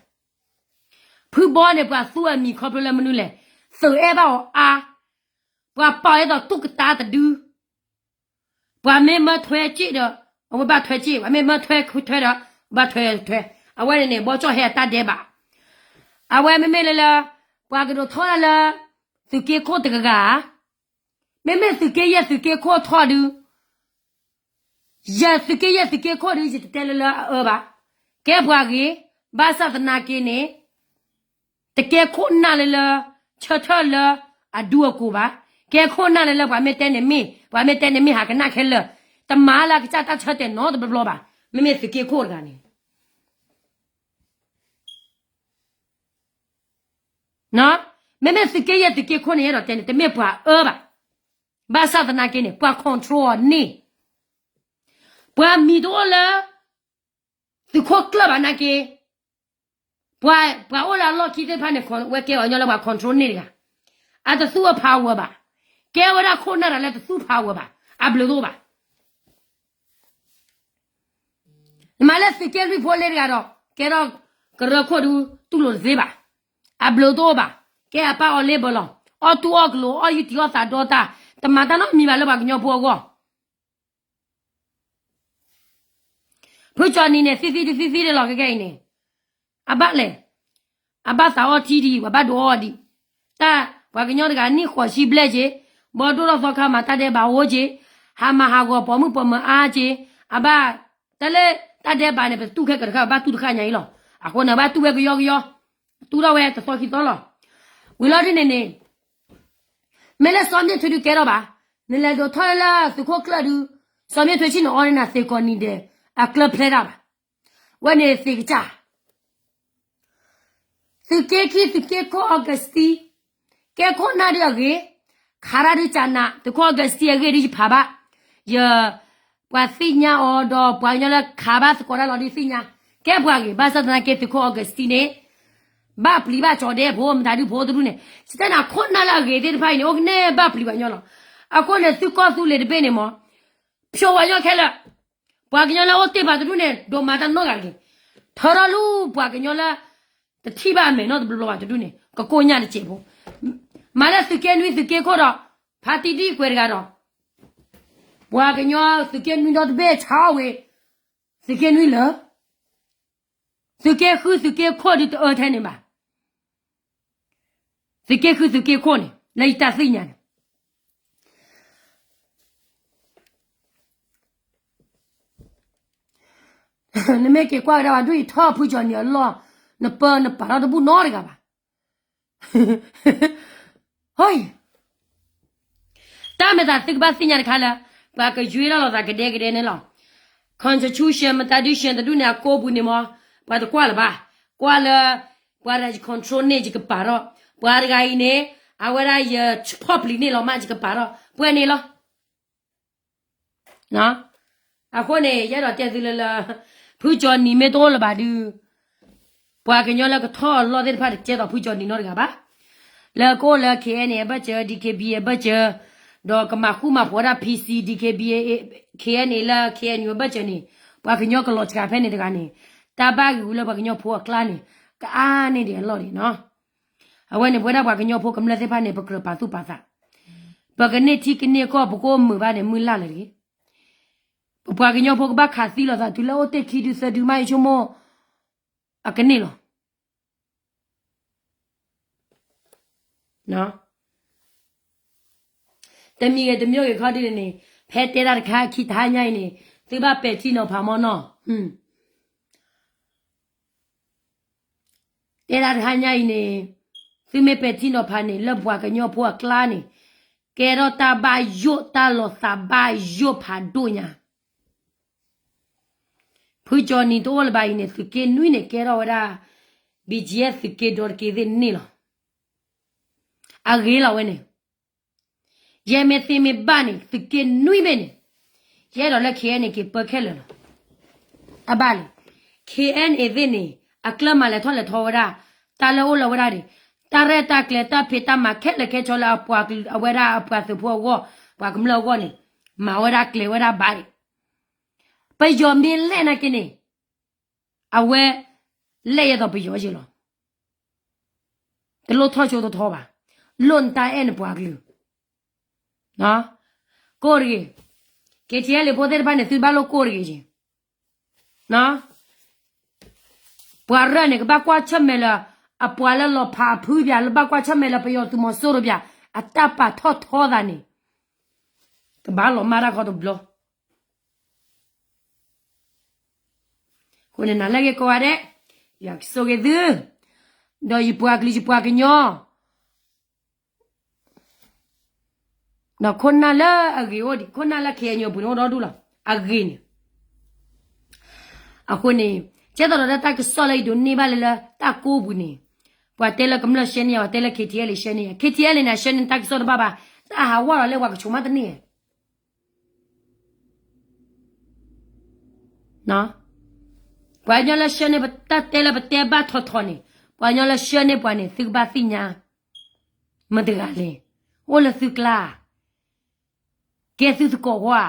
ဖုဘီန့ၣ် ပှၤသူအမံၤခီဖျိလၢမနုၤလဲၣ်, သုးအဲၣ်ဘၣ်အီၤအါ, ပှၤပာ်အီၤအသိးတူၢ်ကတါတဒု, ပှၤမ့ၢ်မၢထွဲစ့ၣ်ဒီး အဝဲဘၣ်ထွဲစ့ၣ်, ပှၤမ့ၢ်မၢထွဲထွဲဒီး ဘၣ်ထွဲထွဲ, အဝဲန့ၣ်န့ၣ် ဘီကၠီၣ်ဟဲအတၢ်ဒဲးဘး. အဝဲမ့မ့ၢ်လၢလၢ ပှၤကဒိးထီၣ်ဒၣ်လၢ သုးက့ခိၣ်တဂၤဂၤ, မ့မ့ၢ်သုးက့ယဲၢ်သုးက့ခိၣ်ထီၣ်ဒု ယသုးက့ယဲၢ်သုးက့ခိၣ်ဒု ယတတဲလၢလၢအအၢဘၣ်. ကဲပှၤဂ့ၤ, ဘၣ်ဆၣ်သနာ်က့န့ၣ် တကဲခိၣ်နၢ်လၢလၢ ဆၢထၢၣ်လၢအဒူအကိာ်ဘၣ်. ကဲခိၣ်နၢ်လၢလၢပှၤမ့ၢ်တဲန့ၣ်မ့ၢ်, ပှၤမ့ၢ်တဲန့ၣ်မ့ၢ်ဟးကနၣ်ခဲလၢာ်, တမၤလၢအကစၢ်တၢ်ဆၢတဲာ်နီတဘျီဘျီဘၣ်. မ့မ့ၢ်သုးက့ခိၣ်တဂၤန့ၣ် မ့မ့ၢ်သုးက့ယဲၢ်သုးက့ခိၣ်န့ၣ် ယအဲၣ်ဒိးတဲန့ၣ် တမ့ၢ်ပှၤအၢဘၣ်. ဘၣ်ဆၣ်သနာ်က့န့ၣ် ပှၤ control အီၤန့ၢ်, ပှၤမံၤတအိၣ်လၢ သုးခိၣ်ကျၢၢ်ဘၣ်နာ်က့, ပှၤအိၣ်လၢအလီၢ်ခံသ့ၣ်တဖၣ်န့ၣ် ဝဲကဲပှၤကညီလၢပှၤ control န့ၢ်တဂၤ, အတသူအ power ဘၣ်. ကဲဝဲဒၣ်ခိၣ်နၢ်တဂၤလၢတသူ power ဘၣ်, အဘျုးတအိၣ်ဘၣ်. နမၤလၢသုးက့လွံၢ်ဖိလ့တဂၤဒီး ကဲထီၣ်ကရၢခိၣ်ဒု တူၢ်လိာ်တသ့ဘၣ်, အဘျုးတအိၣ်ဘၣ်. ကဲအပၢ်အီၤလ့ဘၢလီၤ, အီၣ်တူၢ်အီၣ်ကလိာ် အီၣ်ယုၢ်တံၢ်အီၣ်သးဒီတၢ်, တမၤတၢ်နီတမံၤဘၣ်လၢပှၤကညီဖိအဂီၢ်. ဖုကၠီၤနံၤန့ၣ် သံသံတသံသံတလီၤကဲကဲအံၤန့ၣ်, အဘၣ်လဲၣ်, အဘၣ်သးအီထံဒံး ပှၤဘၣ်ဒိးအီဒံး, တၢ်ပှၤကညီတဂၤနံၣ်ဃိးဆံဘျဲၣ်က့, ဘီဒိၣ်ထီၣ်သီခါမၤတၢ်ဒဲးဘးအိၣ်က့, ဟးမၤဟးဂီၤပိာ်မုၣ်ပိာ်မၢၤအါက့, အဘၣ်, တၢ်လၢတၢ်ဒဲးဘးန့ၣ် ပတတူၢ်ခဲကတခါ ပဘၣ်တူၢ်တဃၣ်ညါအံၤလီၤ. အဃိန့ၣ် ဘၣ်တူၢ်ဝဲကယီကယီ, တူၢ်ထီၣ်ဝဲတသီခံသီလီၤ. ဝံၤလီၤဒ်န့ၣ်န့ၣ် မ့ၢ်လၢစီၤမ့ၣ်ထွဲဒုကဲထီၣ်ဘၣ်, နလဲၤဒိးထီၣ်လၢသုးခိၣ်ကျၢၢ်ဒု, စီၤမ့ၣ်ထွဲဆ့ၣ်နီၤအီန့ၣ်နၤသ့ၣ်ကီးနံၤဒဲး, အကျၢၢ်ဖျဲးတၢ်ဘၣ်. ဝဲန့ၣ်သ့ၣ်ကစၢ် သုးက့ခံသုးက့ခိၣ် Augustine, ကဲခိၣ်နၢ်ဒုအဂ့ၤ, ခးတၢ်ဒုကနး, သုးခိၣ် Augustine အဂ့ၢ်ဒုယဖးဘၣ်, ယ, ပှၤသ့ၣ်ညါအီၤဒီးပှၤကညီလၢခးဘၣ်သကိးတၢ်လီၤဒုသ့ၣ်ညါ, ကဲပှၤဂ့ၤ, ဘၣ်ဆၣ်သနာ်က့သုးခိၣ် Augustine န့ၣ် ဘၣ်ပျံၤဘၣ်ကၠီၤဒဲးဖိမတၤဒုဖိတဒူၣ်န့ၣ်, ယတဲနၤခိၣ်နၢ်လၢအဂ့ၤသ့ၣ်တဖၣ်အံၤန့ၣ် အိၣ်ကန့ၢ်ဘၣ်ပျံၤပှၤကညီလီၤ. အဃိန့ၣ် သုကီၢ်သူလ့ၤတဘ့ၣ်န့ၣ်မ့ၢ် ဖျိပှၤကညီခဲလၢာ်, ပှၤကညီလၢအိၣ်တ့ၢ်ပာ်တဒူၣ်န့ၣ် ဒိးမၤတၢ်နီတဂၤတဂ့ၤ, ထၢထီၣ်လူၤပှၤကညီလၢ တထံၣ်ဘၣ်အမဲာ်နီတဘျီဘျီဘၣ်တဒူၣ်န့ၣ် ကကိညၢ်တစဲးဖိ, မၤလၢသုးက့နွံသုးက့ခိၣ်ဒီး ဖါတံၢ်ဒံၣ်ကွဲးတဂၤဒီး ပှၤကညီသုးက့နွံဒီတဘ့ၣ်ဆါအီၣ်ဝဲ, သုးက့နွံလၢ သုးက့ဃုသုးက့ခိၣ်ဒုတအၢထဲန့ၣ်ဘၣ်. သုးက့ဃုသုးက့ခိၣ်န့ၣ် လၢယတၢ်သ့ၣ်ညါန့ၣ် နမ့ၢ်က့ၤကွၢ်ကဒါပှၤဒိၣ်ယထီၣ်ဖုကၠီၤနံၤအလီၢ်, နပၢနပာ်ထီၣ်တဘူၣ်နီတဂၤဘၣ်. ဟီ, တၢ်မ့ၢ်သးသုကဘၣ်သ့ၣ်ညါတခါလၢ ပှၤကယွ့ထီၣ်လိာ်သးကဒဲကဒဲန့ၣ်လီၤ. Constitution မတၤဒု ရှဲတဒူၣ်န့ၣ် အကိးပူၤန့ၣ်မ့ၢ် ပှၤတကွၢ်လၢၤဘၣ်, ကွၢ်လၢ ပှၤဒၣ်ယ control န့ၣ် ယကပာ်ထီၣ်, ပှၤတဂၤအံၤန့ၣ် အဝဲဒၣ်ယဖီၣ်ပျံၤန့ၢ်လီၤမး ယကပာ်ထီၣ် ပှဲၤန့ၣ်လီၤ. အဃိန့ၣ် ယအဲၣ်ဒိးတဲသုလၢလၢ ဖုကၠီၤနံၤမ့ၢ်တအိၣ်လၢၤဘၣ်ဒုး ပှၤကညီလၢကထီၣ်အလီၢ်သ့ၣ်တဖၣ်တကဲသိးဖုကၠီၤနံၤနီတဂၤဘၣ်. လၢကအိၣ်လၢ K N A အဘၢၣ်စၢၤ D K B A အဘၢၣ်စၢၤ ဒီးကမၤဃူမၤဖိးဒၣ် P C, D K B A, K N A လၢ K N U အဘၢၣ်စၢၤန့ၣ် ပှၤကညီကလီၤစှၤဖဲန့ၣ်တဂၤန့ၣ် တၢ်ဘၣ်ဂ့ၤဝံၤလၢပှၤကညီဖိအကျါန့ၣ် ကအါန့ၢ်ဒံးအလီၢ်ဒံးနီၤ. အဝဲန့ၣ် ပဝဲဒၣ်ပှၤကညီဖိကမျၢၢ်သ့ၣ်တဖၣ်န့ၣ် ပကြၢးပာ်သူၣ်ပာ်သး, ပကန့ၢ်ထံကန့ၢ်ကီၢ် ပကအိၣ်မုာ်ဘၣ်န့ၣ် မုၢ်လၢ်လၢၤတဂ့ၤ. ပပှၤကညီဖိကဘၣ်ခးသံလိာ်သးတုၤလၢအိၣ်တ့ၢ်ခံဒုသၢဒုမး ယဆိကမိၣ် အကန့ၢ်လီၤ. တမံၤဂ့ၤတမံၤဂ့ၤခီဒ်န့ၣ်န့ၣ်, ဖဲတဲဒၣ်တခါခံတဟါညါအံၤန့ၣ်, သုဘၣ်ပဲာ်ထံနီၤဖးမ့ၢ်နီၤ. တဲဒၣ်တဟါညါအံၤန့ၣ်, သုမ့ၢ်ပဲာ်ထံနီၤဖးန့ၣ် လၢပှၤကညီဖိအကျါန့ၣ်, ကဲထီၣ်တၢ်ဘၣ်ယိၣ်တၢ်လီၤသးဘၣ်ယိၣ်ဖးဒိၣ်ညါ. ဖုကၠီနံၤတအိၣ်လၢၤဘၣ်အံၤန့ၣ် သုးက့နွံန့ၣ် ကဲထီၣ်ဝဲဒၣ် ဘံၣ်ကၠံယဲၢ် သုးက့ဒီတက့ၤသ့ၣ်န့ၣ်လီၤ. အဂ့ၤလီၤဝဲန့ၣ်, ယဲမ့ၢ်သ့မ့ၢ်ဘၣ်န့ၣ် သုးက့နွံဘ့ၣ်န့ၣ်, ယအဲၣ်ဒိးလၢ ခဲအံၣ်အဲၣ်န့ၣ် က့ၤပၢခဲလၢာ်လီၤ. အဘၣ်လဲၣ်, ခဲအံၣ်အဲၣ်န့ၣ်သ့ၣ်န့ၣ် အကျၢၢ်မၤလဲၤထီၣ်လဲၤထီဝဲဒၣ်, တၢ်လၢအိၣ်လၢဝဲဒၣ်န့ၣ်, တၢ်ရဲၣ်တၢ်ကျဲၤတၢ်ဖံးတၢ်မၤခဲလၢာ်ခဲဆ့လၢအပှၤကလုာ်အဝဲဒၣ်အပှၤသုးဖိအဂီၢ်, ပှၤကမျၢၢ်အဂီၢ်န့ၣ်, မၤဝဲဒၣ်ကျဲၤဝဲဒၣ်ဘၣ်န့ၣ်, ပယီၤမ့ၢ်လဲၣ်နာ်က့န့ၣ်, အဝဲလဲၣ်ယဲသိးပယီၤယ့ၢ်လီၤ. တလိၣ်ထီၣ်ကၠိတထီဘၣ်, လိၣ်နတၢ်အဲၣ်နပှၤကလုာ်. ကိၢ်တဂ့ၤ, က့ၤထံအဲၣ်လံဖိသ့ၣ်တဖၣ်န့ၣ် သုဘၣ်လိၣ်ကိၢ်တဂ့ၤက့ၤ. ပှၤရၢၢ်န့ၣ် ကဘၣ်ကွၢ်ဆၢၣ်မဲာ်လၢ အပှၤလၢလီၤဖးအဖုဘၣ်, လၢဘၣ်ကွၢ်ဆၢၣ်မဲာ်လၢပယီၤသုးမီၤစိရိၤဘၣ်, အတၢ်ပာ်ထီၣ်ထီသးန့ၣ်, ကဘၣ်လီၤမၢ်တၢ်ခီတဘျီ အဃိန့ၣ် နၤလၢအဂ့ၤကိးဂၤဒဲး, ယွၤကဆိၣ်ဂ့ၤသု, ဒီးယပှၤကလုာ်ယပှၤကညီ, ဒီးခိၣ်နၢ်လၢအဂ့ၤအိၣ်ဒံး, ခိၣ်နၢ်လၢ ခဲအံၣ်အဲၣ်ညိပူၤန့ၣ်အိၣ်ဒီဒူၣ်လီၤ, အဂ့ၤန့ၣ်. အဃိန့ၣ်, ကဲသိးဒီးတၢ်ကစီၣ်လၢယဒိးန့ၢ်ဘၣ်လၢလၢတၢ်ကိၢ်ပူၤန့ၣ်, ပှၤတဲလၢကမျၢၢ်ရှဲန့ၢ်ယၤ, ပှၤတဲလၢ ခဲအံၣ်အဲၣ်လံ ရှဲန့ၢ်ယၤ, ခဲအံၣ်အဲၣ်လံန့ၣ် အရှဲန့ၢ်တၢ်ကစီၣ်တဘၣ်ဘၣ်, တၢ်ဟးဝဲလီၤလၢပှၤကဆိးမးတန့ၢ် ပှၤကညီလၢရှဲန့ၢ် တၢ်တဲလၢပတဲဘၣ်ထီၣ်ထီၣ်န့ၣ်, ပှၤကညီလၢရှဲန့ၢ်ပှၤန့ၣ် သုကဘၣ်သ့ၣ်ညါ, မတၤတဂၤလဲၣ်, အိၣ်လၢသုကျါ, ကဲသုသကိးဧါ,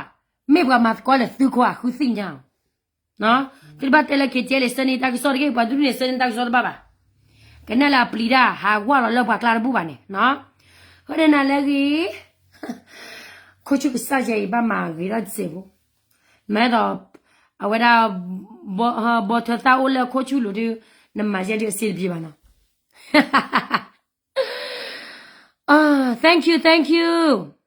မ့ၢ်ပှၤမၤသကိးလၢသုခိၣ်ဧါ, ဃုသ့ၣ်ညါအီၤ. သုတဘၣ်တဲလၢ ခဲအံၣ်အဲၣ်လံ ရှဲန့ၢ်တၢ်ကစီၣ်တဂ့ၤ, ပှၤဒူၣ်န့ၣ် ရှဲန့ၢ်တၢ်ကစီၣ်တဘၣ်ဘၣ်. ကနဲၣ်လၢအပျံၤတၢ် ဟးဝဲလီၤလၢပှၤကျါတဘူၣ်ဘၣ်န့ၣ်, ဃိန့ၣ်နၤလၢအဂ့ၤ, ခိၣ်ဆူၣ်ကစၢ်ယဲအံၤဘၣ်မၤဂ့ၤထီၣ်တစဲးဖိ, မ့ၢ်ဒီး, အဝဲဒၣ်, ဘီထၢသၣ်အိၣ်လၢခိၣ်ဆူၣ်လိၤဒုး, နမၤယဲဒုးအစ့တပျ့ၤဘၣ်နီၤ. Thank you, thank you.